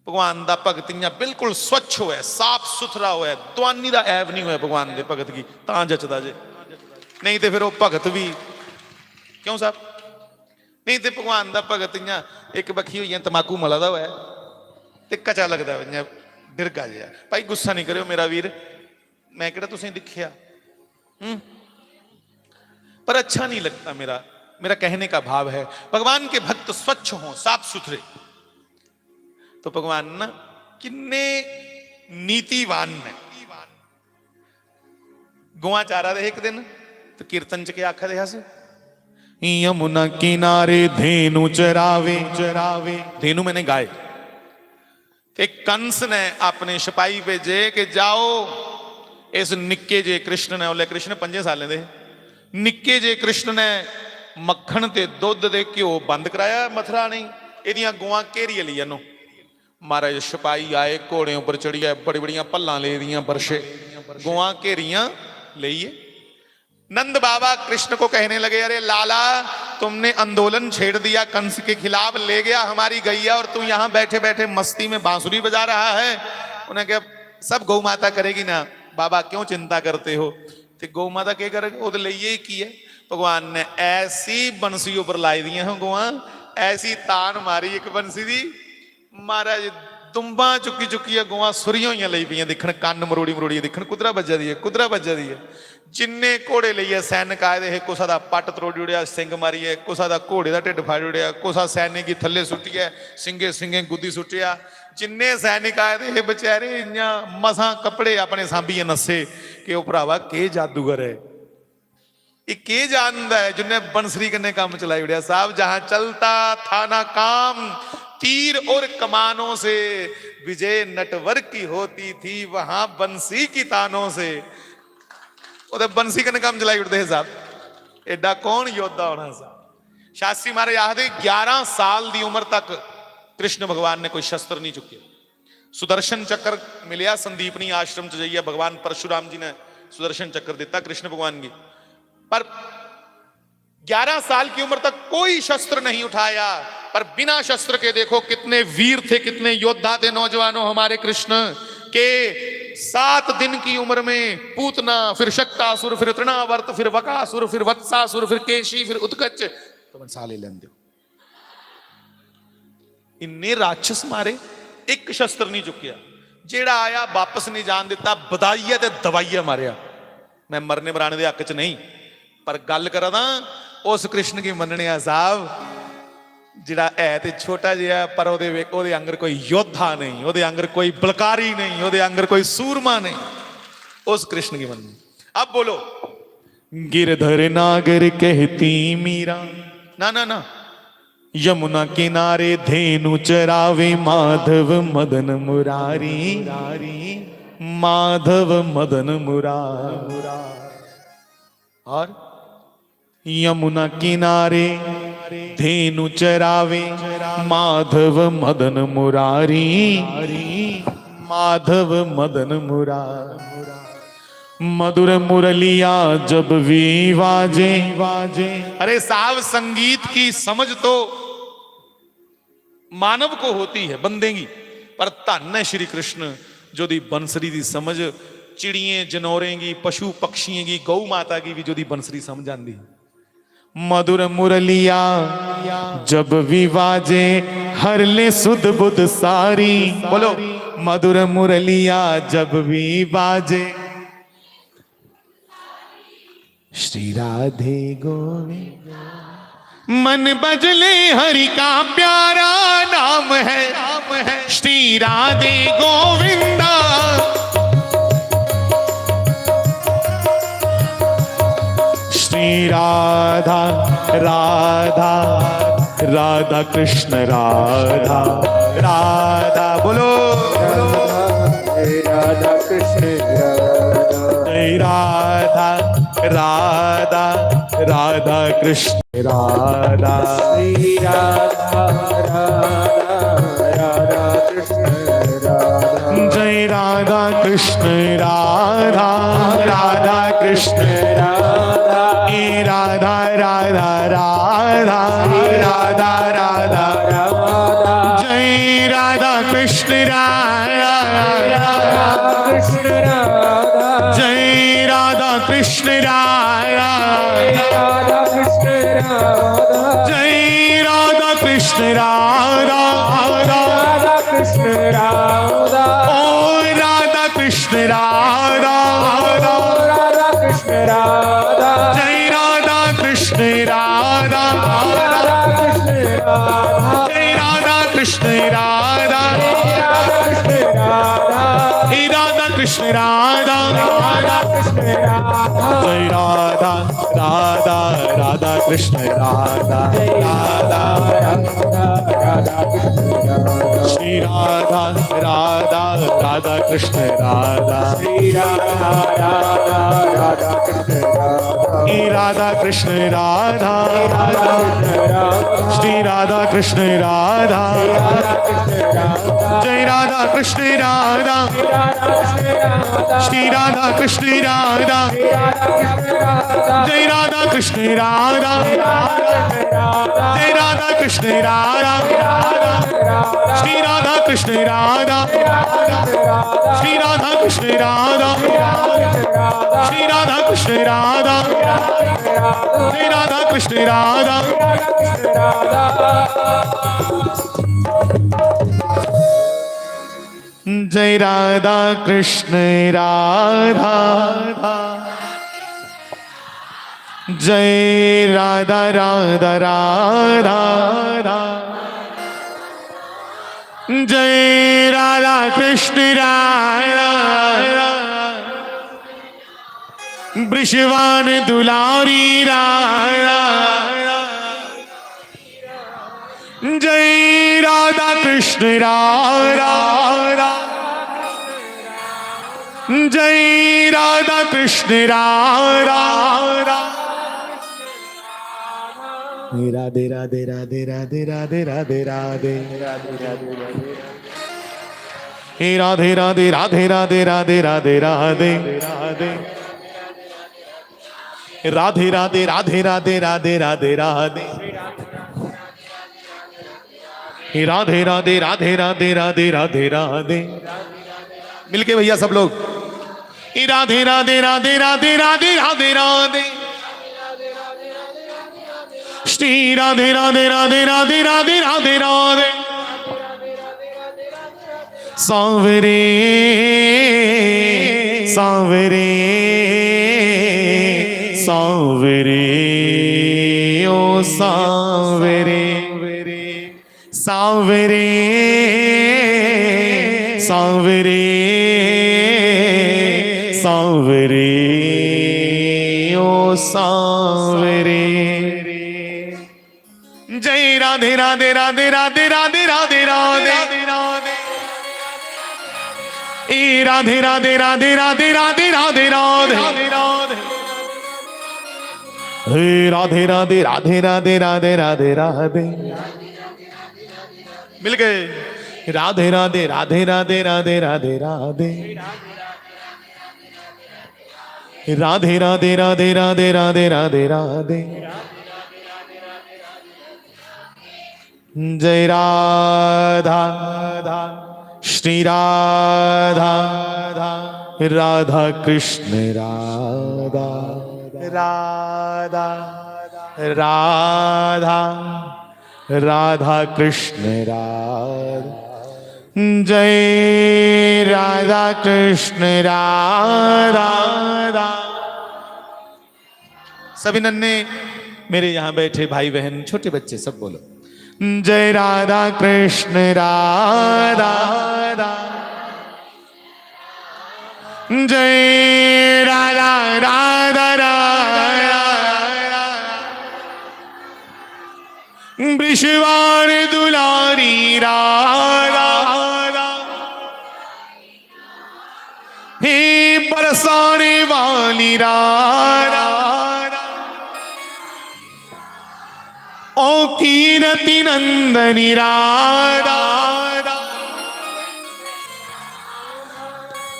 भगवान दा भगत इ'यां बिल्कुल स्वच्छ होऐ, साफ सुथरा होऐ, दुआनी दा ऐब निं होऐ भगवान दे भगत गी, तां जचदा जे। नेईं ते फिर ओह् भगत बी, क्यों साहब? नेईं ते भगवान दा भगत इ'यां इक बक्खी होइयै तमाकू मला दा होऐ ते कचा लगदा, इ'यां डिरगा जेहा। भाई, गुस्सा निं करेओ मेरा वीर, मैं केह्ड़ा तुसें दिक्खेआ, हूं? पर अच्छा नहीं लगता मेरा, मेरा कहने का भाव है, भगवान के भक्त स्वच्छ हों, साफ सुथरे। तो भगवान ना किन्ने नीतिवान ने। गवां चारा दे हे इक दिन, तो कीर्तन च केह् आखा दे हे अस? "यमुना किनारे धेनु चरावे, चरावे।" धेनु मैंने गाय। ते कंस ने अपने सिपाही भेजे कि जाओ, इस निक्के जे कृष्ण ने, उसलै कृष्ण पंजें सालें दे हे, निक्के जे कृष्ण ने मक्खन ते दुद्ध ते घ्यो बंद कराया मथरा आने गी, एह्दियां गवां घेरियै लेई आनो। महाराज, सिपाही आए घोड़ें उप्पर चढ़ियै, बड़ी बड़ियां भल्लां लेई दियां, बरछे, गवां घेरियां लेइयै। नंद बाबा कृष्ण को कहने लगे, "अरे लाला, तुमने आंदोलन छेड़ दिया, कंस के खिलाफ ले गया हमारी गैया और तू यहाँ बैठे बैठे मस्ती में बांसुरी बजा रहा है।" उन्हें कहा, "सब गौ माता करेगी ना बाबा, क्यों चिंता करते हो?" ते गौ माता केह् करेगी, ओह् ते लेइयै ही की ऐ। भगवान ने ऐसी बंसी उप्पर लाई दियां हियां गवां, ऐसी तान मारी इक बंसी दी, महाराज, दुंबां चुक्की चुक्कियै गवां सुरियां होइयां लेई पेइयां दिक्खन, कन्न मरोड़ी मरोड़ियै दिक्खन, कुद्धरा बज्जा दी ऐ, कुद्धरा बज्जा दी ऐ। जिन्ने घोड़े लेइयै सैनिक आए दे हे, कुसा दा पट्ट त्रोड़ी ओड़ेआ सिंग मारियै, कुसा दा घोड़े दा ढिड्ड फाड़ी ओड़ेआ, कुसा सैनिक गी थल्ले सुट्टियै सिंगे सिंगे गुद्दी सुट्टेआ। जिन्ने सैनिक आए दे हे, बेचारे इ'यां मसां कपड़े अपने सांभियै नस्से कि ओह् भ्रावा, केह् जादूगर ऐ, एह् केह् जानदा ऐ जिन्ने बंसरी कन्नै कम्म चलाई ओड़ेआ। साहब, जहां चलता था ना काम, तीर और कमानों से विजय नटवर की होती थी, वहां बंसी की तानों से। ओह् ते बंसी कन्नै कम्म चलाई ओड़दे हे साहब। एड्डा कौन योद्धा होना साहब? शास्त्री महाराज आखदे, ग्यारह साल दी उम्र तक कृष्ण भगवान ने कोई शस्त्र नहीं चुक्के। सुदर्शन चक्र मिलेआ संदीपनी आश्रम च जाइयै, भगवान परशुराम जी ने सुदर्शन चक्र दिता कृष्ण भगवान गी। पर ग्यारह साल की उम्र तक कोई शस्त्र नहीं उठाया, पर बिना शस्त्र के देखो कितने वीर थे, कितने योद्धा थे नौजवानों हमारे कृष्ण के। सात दिन की उम्र में पूतना, फिर शक्तासुर, फिर तृणावर्त, फिर वकासुर, फिर वत्सासुर, फिर केशी, फिर उत्कच। तो मन साह ले लेंदे हो। इन्ने राक्षस मारे, इक शस्त्र नहीं चुक्केआ। जेड़ा आया वापस नहीं जान दिता, बधाइयै ते दबाइयै मारेआ। मैं मरने मराने दे हक च नहीं, पर गल्ल करा दा उस कृष्ण गी मन्नने आ साहब, जेड़ा है ते छोटा जेहा, पर ओदे वे-, ओदे आंगर कोई योद्धा नहीं, ओदे आंगर कोई बलकारी नहीं, ओदे आंगर कोई सूरमा नहीं। उस कृष्ण गी मन्नो। अब बोलो, "गिरधर नागर कहती मीरा।" ना, ना, ना, यमुना किनारे धेनु चरावे माधव मदन मुरारी, माधव मदन मुरारी। और यमुना किनारे धेनु चरावे माधव मदन मुरारी, माधव मदन मुरारी। मधुर मुरलिया जब भी बाजे। अरे साहब, संगीत की समझ तो मानव को होती है, बंदे की, पर धन है श्री कृष्ण जोदी बंसरी दी समझ चिड़ियें जनौरें की, पशु पक्षियें की, गौ माता की भी जोदी बंसरी समझ आंदी। मधुर मुरलिया जब भी बाजे, हर ले सुध बुध सारी। बोलो, मधुर मुरलिया जब भी बाजे। श्री राधे गोविंद। मन बजले हरि का प्यारा नाम है, श्री राधे गोविंदा। श्री राधा, राधा, राधा कृष्ण राधा, राधा। बोलो, राधा कृष्ण राधा। जय राधा, राधा, राधा कृष्ण राधा। श्री राधा, राधा, राधा कृष्ण राधा। जय राधा कृष्ण राधा, राधा कृष्ण राधा। ए राधा, राधा, राधा, राधा, राधा, राधा। जय राधा कृष्ण राधा, राधा कृष्ण राधा। जय राधा कृष्ण राधा, राधा कृष्ण राधा। जय राधा कृष्ण राधा, राधा कृष्ण राधा। ओ राधा कृष्ण राधा, राधा कृष्ण राधा। जय राधा कृष्ण राधा, राधा कृष्ण राधा। जय राधा कृष्ण राधा, राधा कृष्ण राधा। हे राधा कृष्ण राधा, राधा कृष्ण राधा। जय राधा, राधा, राधा कृष्ण राधा, राधा, राधा कृष्ण राधा। श्री राधा, राधा, राधा कृष्ण राधा। श्री राधा, राधा, राधा कृष्ण राधा। श्री राधा कृष्ण राधा, श्री राधा कृष्ण राधा। जय राधा कृष्ण राधा, श्री राधा कृष्ण राधा। जय राधा कृष्ण राधा, जय राधा कृष्ण राधा। श्री राधा कृष्ण राधा, श्री राधा कृष्ण राधा। श्री राधा कृष्ण राधा, श्री राधा कृष्ण राधा। जय राधा कृष्ण राधा। जय राधा, राधा, राधा। जय राधा कृष्ण राधा। वृषभान दुलारी राधा। जय राधा कृष्ण राधा। जय राधा कृष्ण राधा। राधे, राधे, राधे, राधे, राधे, राधे, राधे। हे राधे, राधे, राधे, राधे, राधे, राधे, राधे। राधे, राधे, राधे, राधे, राधे, राधे, राधे। हे राधे, राधे, राधे, राधे, राधे, राधे, राधे। मिलके भैया सब लोग। हे राधे, राधे, राधे, राधे, राधे, राधे, राधे। श्री राधे, राधे, राधे, राधे, राधे, राधे, राधे। सांवरे, सांवरे, सांवरे, ओ सांवरे। सांवरे, सांवरे, सांवरे, ओ सांवरे। जय राम। राधे राधे राधे राधे राधे राधे राधे। ए राधे राधे राधे राधे राधे राधे राधे। हे राधे राधे राधे राधे राधे राधे राधे। मिल गए। राधे राधे राधे राधे राधे राधे राधे। राधे राधे राधे राधे राधे राधे राधे। जय राधा, श्री राधा, राधा कृष्ण राधा, राधा, राधा, राधा कृष्ण राधा। जय राधा कृष्ण राधा। सभी नन्हे, मेरे यहाँ बैठे भाई बहन, छोटे बच्चे, सब बोलो, जय राधा कृष्ण राधा। जय राधा राधा राधा। विश्वार दुलारी राधा। हे बरसाने वाली राधा। ओ कीरति नंदनी राधा।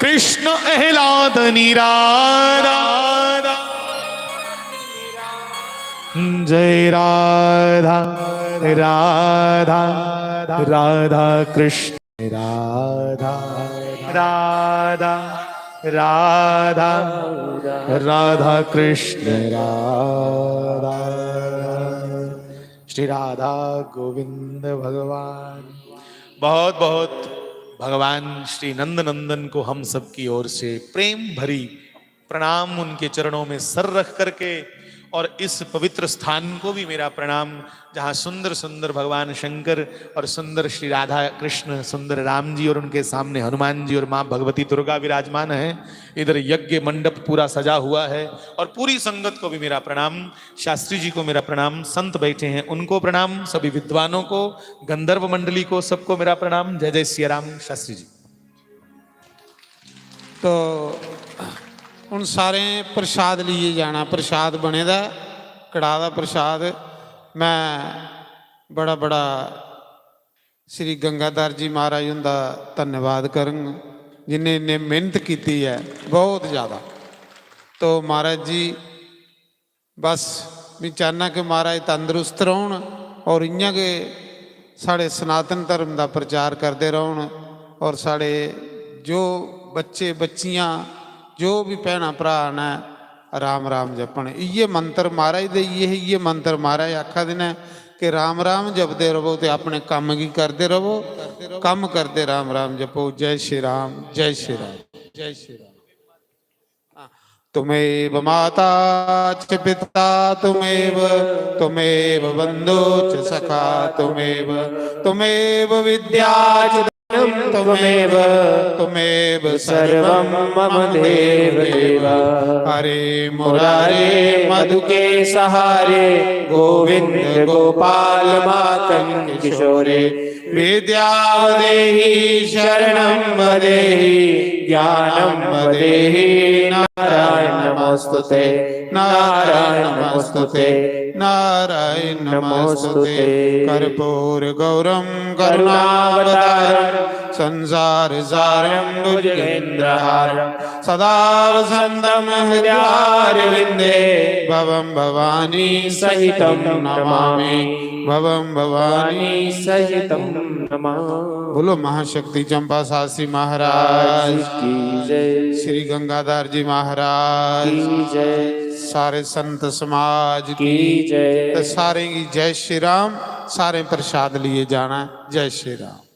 कृष्ण अहलादनी राधा। जय राधा, राधा, राधा कृष्ण राधा। राधा, राधा, राधा कृष्ण राधा। श्री राधा गोविंद भगवान। बहुत बहुत भगवान श्री नंद नंदन को हम सबकी ओर से प्रेम भरी प्रणाम, उनके चरणों में सर रख करके। और इस पवित्र स्थान को भी मेरा प्रणाम, जहाँ सुंदर सुंदर भगवान शंकर और सुंदर श्री राधा कृष्ण, सुंदर राम जी और उनके सामने हनुमान जी और माँ भगवती दुर्गा विराजमान हैं। इधर यज्ञ मंडप पूरा सजा हुआ है। और पूरी संगत को भी मेरा प्रणाम, शास्त्री जी को मेरा प्रणाम, संत बैठे हैं उनको प्रणाम, सभी विद्वानों को, गंधर्व मंडली को, सबको मेरा प्रणाम। जय जय सिया राम। शास्त्री जी। तो हूँ सारें प्रसाद लिए जाना, प्रसाद बने दा, कड़ाह दा प्रसाद। मैं बड़ा बड़ा श्री गंगाधर जी महाराज हुंदा धन्यवाद करंग, जिन्हें इन्ने मेहनत कीती है, बहुत ज़्यादा। तो महाराज जी, बस मैं चाहना कि महाराज तंदरुस्त रौहन और इ'यां गै साढ़े सनातन धर्म दा प्रचार करदे रौहन और साढ़े जो बच्चे बच्चियां, जो भी भैनां भ्राऽ न, राम राम जपन। इ'यै मंत्र महाराज दे, इ'यै इ'यै मंत्र महाराज आखा दे न कि राम राम जपदे रवो ते अपने कम्म गी करदे रवो। कम्म करदे राम राम जपो। जय श्री राम, जय श्री राम, जय श्री राम। त्वमेव माता च पिता त्वमेव, त्वमेव बन्धु च सखा त्वमेव, त्वमेव विद्या च धनं त्वमेव, त्वमेव सर्वं मम देव देव। हरे मुरारे मधुके सहारे, गोविन्द गोपाल मातंग किशोरे। विद्या वदेहि शरणं वदेहि, ज्ञानं वदेहि। नारायण नमोस्तुते, नारायण नमोस्तुते, नारायण नमोस्तुते। कर्पूर गौरम करुणावतारम, संसार सारम भुजगेन्द्रहारम, सदा वसंतम हृदयारविंदे, भवम भवानी सहितम नमामि, भवम भवानी सहितम नमामि। बोलो महाशक्ति चंपा सासी महाराज की जय, श्री गंगाधर जी महाराज की जय, सारे संत समाज की जय। ते सारें गी जय श्री राम। सारें प्रसाद लिए जाना। जय श्री राम।